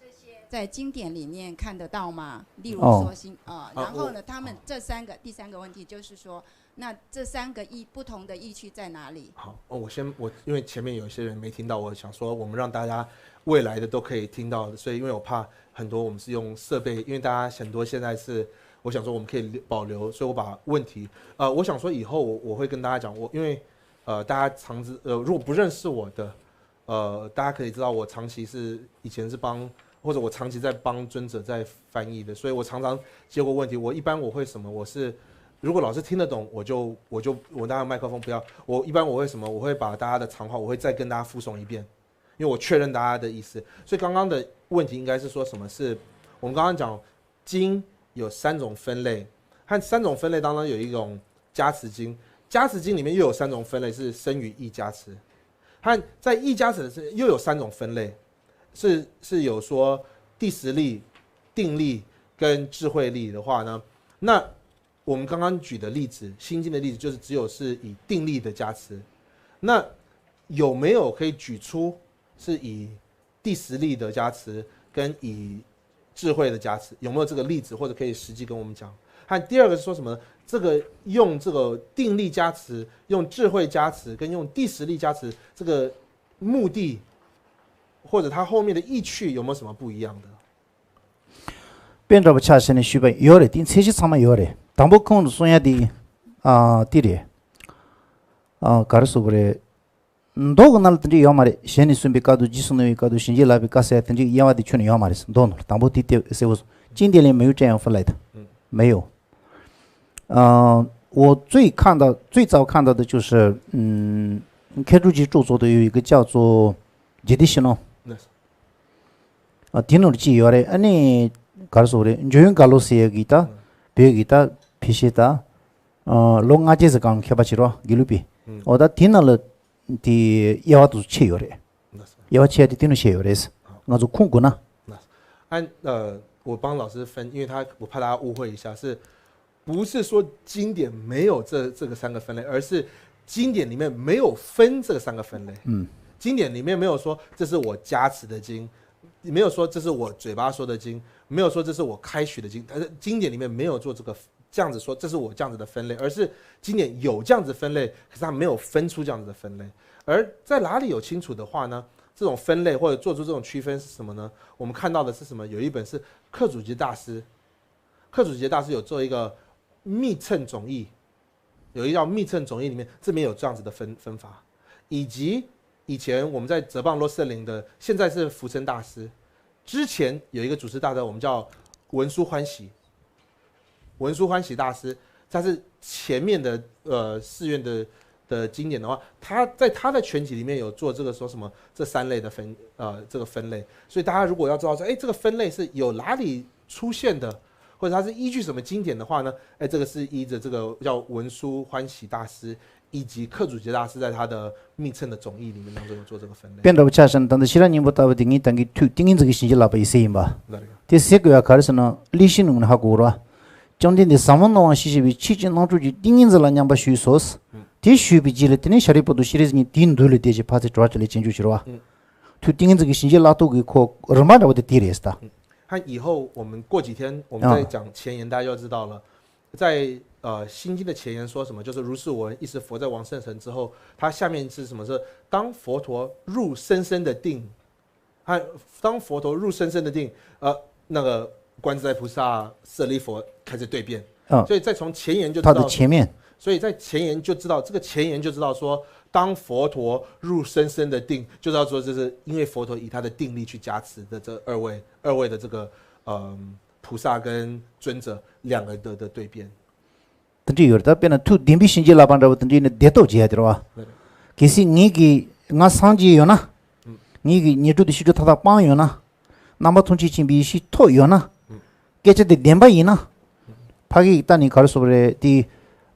这些在经典里面看得到吗？例如说新啊，然后呢，他们这三个，第三个问题就是说，那这三个意不同的意趣在哪里？好，哦，我先我因为前面有一些人没听到，我想说我们让大家未来的都可以听到，所以因为我怕很多我们是用设备，因为大家很多现在是，我想说我们可以保留，所以我把问题，呃，我想说以后我我会跟大家讲，我因为呃大家常知呃如果不认识我的，呃大家可以知道我长期是以前是帮或者我长期在帮尊者在翻译的，所以我常常接过问题。我一般我会什么？我是如果老师听得懂，我就我就我拿麦克风不要。我一般我会什么？我会把大家的长话，我会再跟大家复诵一遍，因为我确认大家的意思。所以刚刚的问题应该是说什么是？我们刚刚讲经有三种分类，和三种分类当中有一种加持经，加持经里面又有三种分类是身语意加持，和在意加持的是又有三种分类。是是有说第十力、定力跟智慧力的话呢，那我们刚刚举的例子，心经的例子，就是只有是以定力的加持。那有没有可以举出是以第十力的加持跟以智慧的加持，有没有这个例子，或者可以实际跟我们讲？和第二个是说什么？这个用这个定力加持、用智慧加持跟用第十力加持，这个目的或者它后面的意趣有没有什么不一样的？ དཔེ་འདྲ་པོ་ཆ་བཞག་ནས་ཞུས་པ་ཡོད་རེད། དེ་ཚད་གཞི་ཚང་མ་ཡོད་རེད། དང་པོ་ཁོང་དུ་གསུང་ཡ་དེ་ཨ་དེ་རེད། ཨ་ག་རེ་ཟེར་དགོས་རེད། མདོ་གི་ནང་ལ་དེ་འདྲ་ཡོད་མ་རེད། ཞལ་ནས་གསུངས་པའི་བཀའ་བསྡུ། རྗེས་སུ་གནང་བའི་བཀའ་བསྡུ། བྱིན་གྱིས་བརླབས་པའི་བཀའ་ཟེར་ཡ་དེ་འདྲའི་དབྱེ་བ་དེ་ཁྱོན་ནས་ཡོད་མ་རེད། མདོ་ནང་ལ་དང་པོ་དེ་དེ་གསལ་པོ་སོང་། 经典里没有这样分类的。没有。 呃，我最看到最早看到的就是，嗯，开珠集著作的有一个叫做《揭谛心论》。那是啊，དེ་ནང་ལ་ཅི་ཡོད་རེད། ཨ་ནི་ག་རེ་ཟེར་རེད། འཇོ་ཡོན་དགའ་ལོ་ཟེར་ཡ་གི་ད་བོད་ཀྱི་ད་ཕལ་ཆེར་ད་ ཨ་ལོ་ལྔ་བརྒྱ་ཙམ་གང་མཁས་པ་བྱེད་རོགས་དགེ་ལུགས་པའི། ཨོ་ད་དེ་ནང་ལ་དེ་དབྱེ་བ་དུ་ཕྱེ་ཡོད་རེད། དབྱེ་བ་ཕྱེ་དེ་དེ་ནང་བཤད་ཡོད་རེད། ང་ཚོ་ཁུངས་དགོས་ན། 那按呃，我帮老师分，因为他我怕大家误会一下，是不是说经典没有这这个三个分类，而是经典里面没有分这三个分类。嗯，经典里面没有说这是我加持的经，没有说这是我嘴巴说的经，没有说这是我开许的经，但是经典里面没有做这个这样子说，这是我这样子的分类，而是经典有这样子分类，可是它没有分出这样子的分类。而在哪里有清楚的话呢？这种分类或者做出这种区分是什么呢？我们看到的是什么？有一本是克祖吉大师，克祖吉大师有做一个密乘总义，有一道密乘总义里面这边有这样子的分分法，以及以前我们在哲蚌罗森林的，现在是福生大师，之前有一个祖师大德，我们叫文殊欢喜，文殊欢喜大师，他是前面的呃寺院的的经典的话，他在他的全集里面有做这个说什么这三类的分呃这个分类，所以大家如果要知道说，哎，这个分类是有哪里出现的，或者它是依据什么经典的话呢？哎，这个是依着这个叫文殊欢喜大师以及克祖吉大师在他的密乘的总义里面当中有做这个分类。 དཔེ་འདྲ་པོ་ཆགས་ཤིང་ད་ལྟ་ཤེས་རབ་སྙིང་པོ་ལྟ་བུ་དེ་ངས་ད་གིན་ཐུགས་ཏིང་ངེ་འཛིན་གྱི་བྱིན་གྱིས་བརླབས་པ་ཡི་ཟེར་ཡིན་པ། 哪里？ དེ་ཟེར་དགོས་ཡ་ག་རེ་ཟེར་ན་ཀླད་ཤེས་ནང་ནས་ཧ་གོ་ར། བཅོམ་ལྡན་འདས་ཟབ་མོ་སྣང་བ་ཤེས་བྱ་བའི་ཆོས་ཀྱི་སྣང་གྲོལ་གྱི་ཏིང་ངེ་འཛིན་ལ་མཉམ་པར་ཞུས་སོ། དེ་ཞུས་པའི་རྗེས་ལ་དེ་ནས་ཤཱ་རིའི་བུ་དང་ཤྲཱི་ཟེར་གཉིས་དེའི་མདུན་ལ་བསྡད་ཅིང་ཕར་ཚུར་དྲི་བ་དྲིས་ལན་བྱེད་འཇུག་ཕྱིར་བ། ཐུགས་ཏིང་ངེ་འཛིན་གྱི་བྱིན་གྱིས་བརླབས་ཐོག་གི་ཁོ་རིམ་པ་འདྲ་བོ་དེ་དེ་རེད་ད། 看以后我们过几天我们再讲前言，大家就知道了。在呃心经的前言说什么？就是如是我闻一时佛在王舍城之后，它下面是什么？是当佛陀入深深的定，他当佛陀入深深的定，呃，那个观自在菩萨、舍利佛开始对辩。嗯所以再从前言就知他的道，前面所以在前言就知道，这个前言就知道说，当佛陀入深深的定，就知道说这是因为佛陀以他的定力去加持的这二位二位的这个嗯、菩萨跟尊者两个的的对辩。 དེ་འདྲ་ཡོད་རེད་ད། དཔེར་ན་ཐུགས་བདེན་པའི་བྱིན་གྱིས་བརླབས་པ་འདྲ་བོ་དེ་འདྲ་ཡིན་ན་བདེ་སྟོབས་རྒྱས་ཡ་དེ་རེད་བ། གལ་སྲིད་ངེད་ཀྱིས་ང་སངས་རྒྱས་ཡོད་ན། ངེད་ཀྱིས་ཉེར་དྲུག་དང་ཤིན་ཏུ་མཐའ་དག་སྤངས་ཡོད་ན། རྣམ་པ་ཐམས་ཅད་མཁྱེན་པའི་ཡེ་ཤེས་ཐོབ་ཡོད་ན། སྐད་ཆ་དེ་བདེན་པ་ཡིན་ན། ཕ་གིའི་ལྟ་ནས་ག་རེ་ཟེར་བ་རེད་དེ།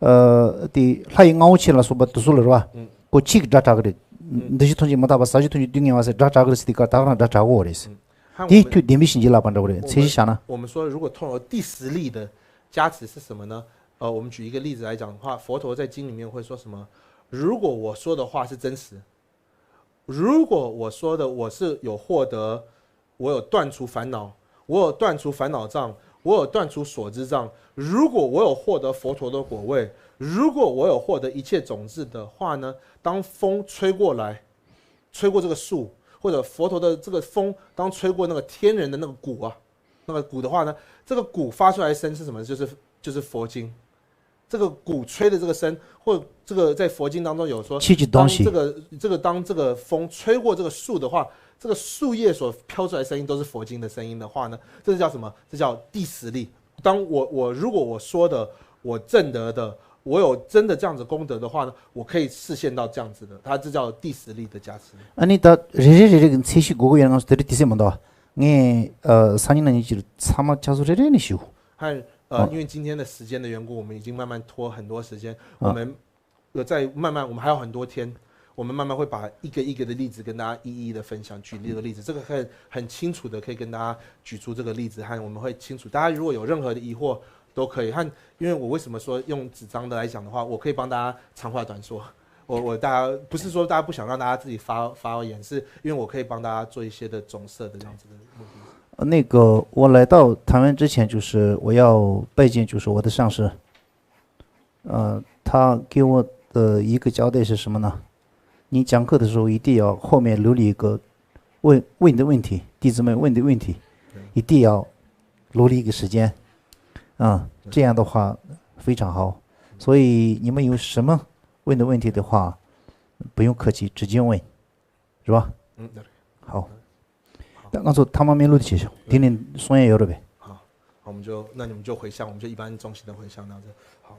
ཨ་དེ་ལྷ་ཡི་རྔ་བོ་ཆེ་ལ་སོགས་པ་དེ་ཚོ་ལ་རེད་བ། ཁོ་ཆོས་ཀྱི་སྒྲ་གྲགས་ཀྱི་རེད། འདུ་བྱེད་ཐམས་ཅད་མི་རྟག་པ་ཟག་བཅས་ཐམས་ཅད་སྡུག་བསྔལ་བ་ཟེར་སྒྲ་གྲགས་ཀྱི་རེད་ཟེར་དེ་ག་ད་ག་རང་སྒྲ་གྲགས་ཀྱི་ཡོད་རེད། དེའི་ཐུགས་བདེན་པའི་བྱིན་གྱིས་བརླབས་པ་འདྲ་བོ་རེད། ཚད་གཞི་བཞག་ན། 我们说，如果通过第十力的加持是什么呢？呃，我们举一个例子来讲的话，佛陀在经里面会说什么？如果我说的话是真实，如果我说的我是有获得，我有断除烦恼，我有断除烦恼障，我有断除所知障。如果我有获得佛陀的果位，如果我有获得一切种子的话呢，当风吹过来，吹过这个树，或者佛陀的这个风当吹过那个天人的那个鼓啊，那个鼓的话呢，这个鼓发出来的声是什么？就是就是佛经。这个鼓吹的这个声，或这个在佛经当中有说，七级东西当这个这个当这个风吹过这个树的话，这个树叶所飘出来的声音都是佛经的声音的话呢，这是叫什么？这叫第十力。当我我如果我说的，我证得的，我有真的这样子功德的话呢，我可以示现到这样子的，它这叫第十力的加持。 ཨ་ནི་ད་རེ་རེ་རེ་རེ་གི་ཚད་གཞི་དགོས་ཀྱི་ཡོད་ན་ང་ཚོ་དེ་རིང་དེ་སེ་མི་འདུག་ངས་ཨ་སང་ཉིན་གནངས་ཉིན་ཅིག་ཚང་མ་ཆ་ཚོ་རེ་རེ་ནས་ཞུ། 和呃，因为今天的时间的缘故，我们已经慢慢拖很多时间，我们有在慢慢，我们还有很多天，我们慢慢会把一个一个的例子跟大家一一的分享，举例的例子，这个很很清楚的可以跟大家举出这个例子，和我们会清楚，大家如果有任何的疑惑都可以。和因为我为什么说用纸张的来讲的话，我可以帮大家长话短说。我我大家不是说大家不想让大家自己发发言，是因为我可以帮大家做一些的总摄的这样子的目的。那个，我来到台湾之前，就是我要拜见，就是我的上师。呃，他给我的一个交代是什么呢？你讲课的时候一定要后面留了一个问问的问题，弟子们问的问题，一定要留了一个时间，啊，这样的话非常好。所以你们有什么问的问题的话，不用客气，直接问。 རེད་བ། 嗯， 好། ད་ང་ཚོ་ཐ་མ་སྨོན་ལམ་དེ་བྱེད་ཤོག་དེ་ནས་གསུང་ཡ་ཡོད་རེད་པས། 好，好，我们就那你们就回向，我们就一般众生的回向到这。好，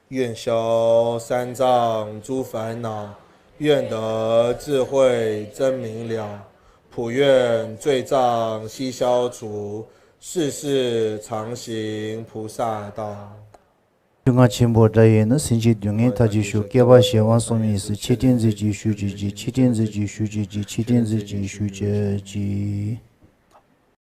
愿消三障诸烦恼，愿得智慧真明了，普愿罪障悉消除，世世常行菩萨道。ལུས་ངག་ཆེན་པོ་སྒྲ་ཡིས་ནི། སེམས་ཅན་སྡུག་བསྔལ་མཐའ་ཅི་ཞི། བསྐལ་པ་བྱེ་བ་གསུམ་ཡི་ཟེར། ཕྱི་རྟེན་རྫས་ཀྱི་ཞུ་བྱེད་ཀྱི། ཕྱི་རྟེན་རྫས་ཀྱི་ཞུ་བྱེད་ཀྱི། ཕྱི་རྟེན་རྫས་ཀྱི་ཞུ་བྱེད་ཀྱི།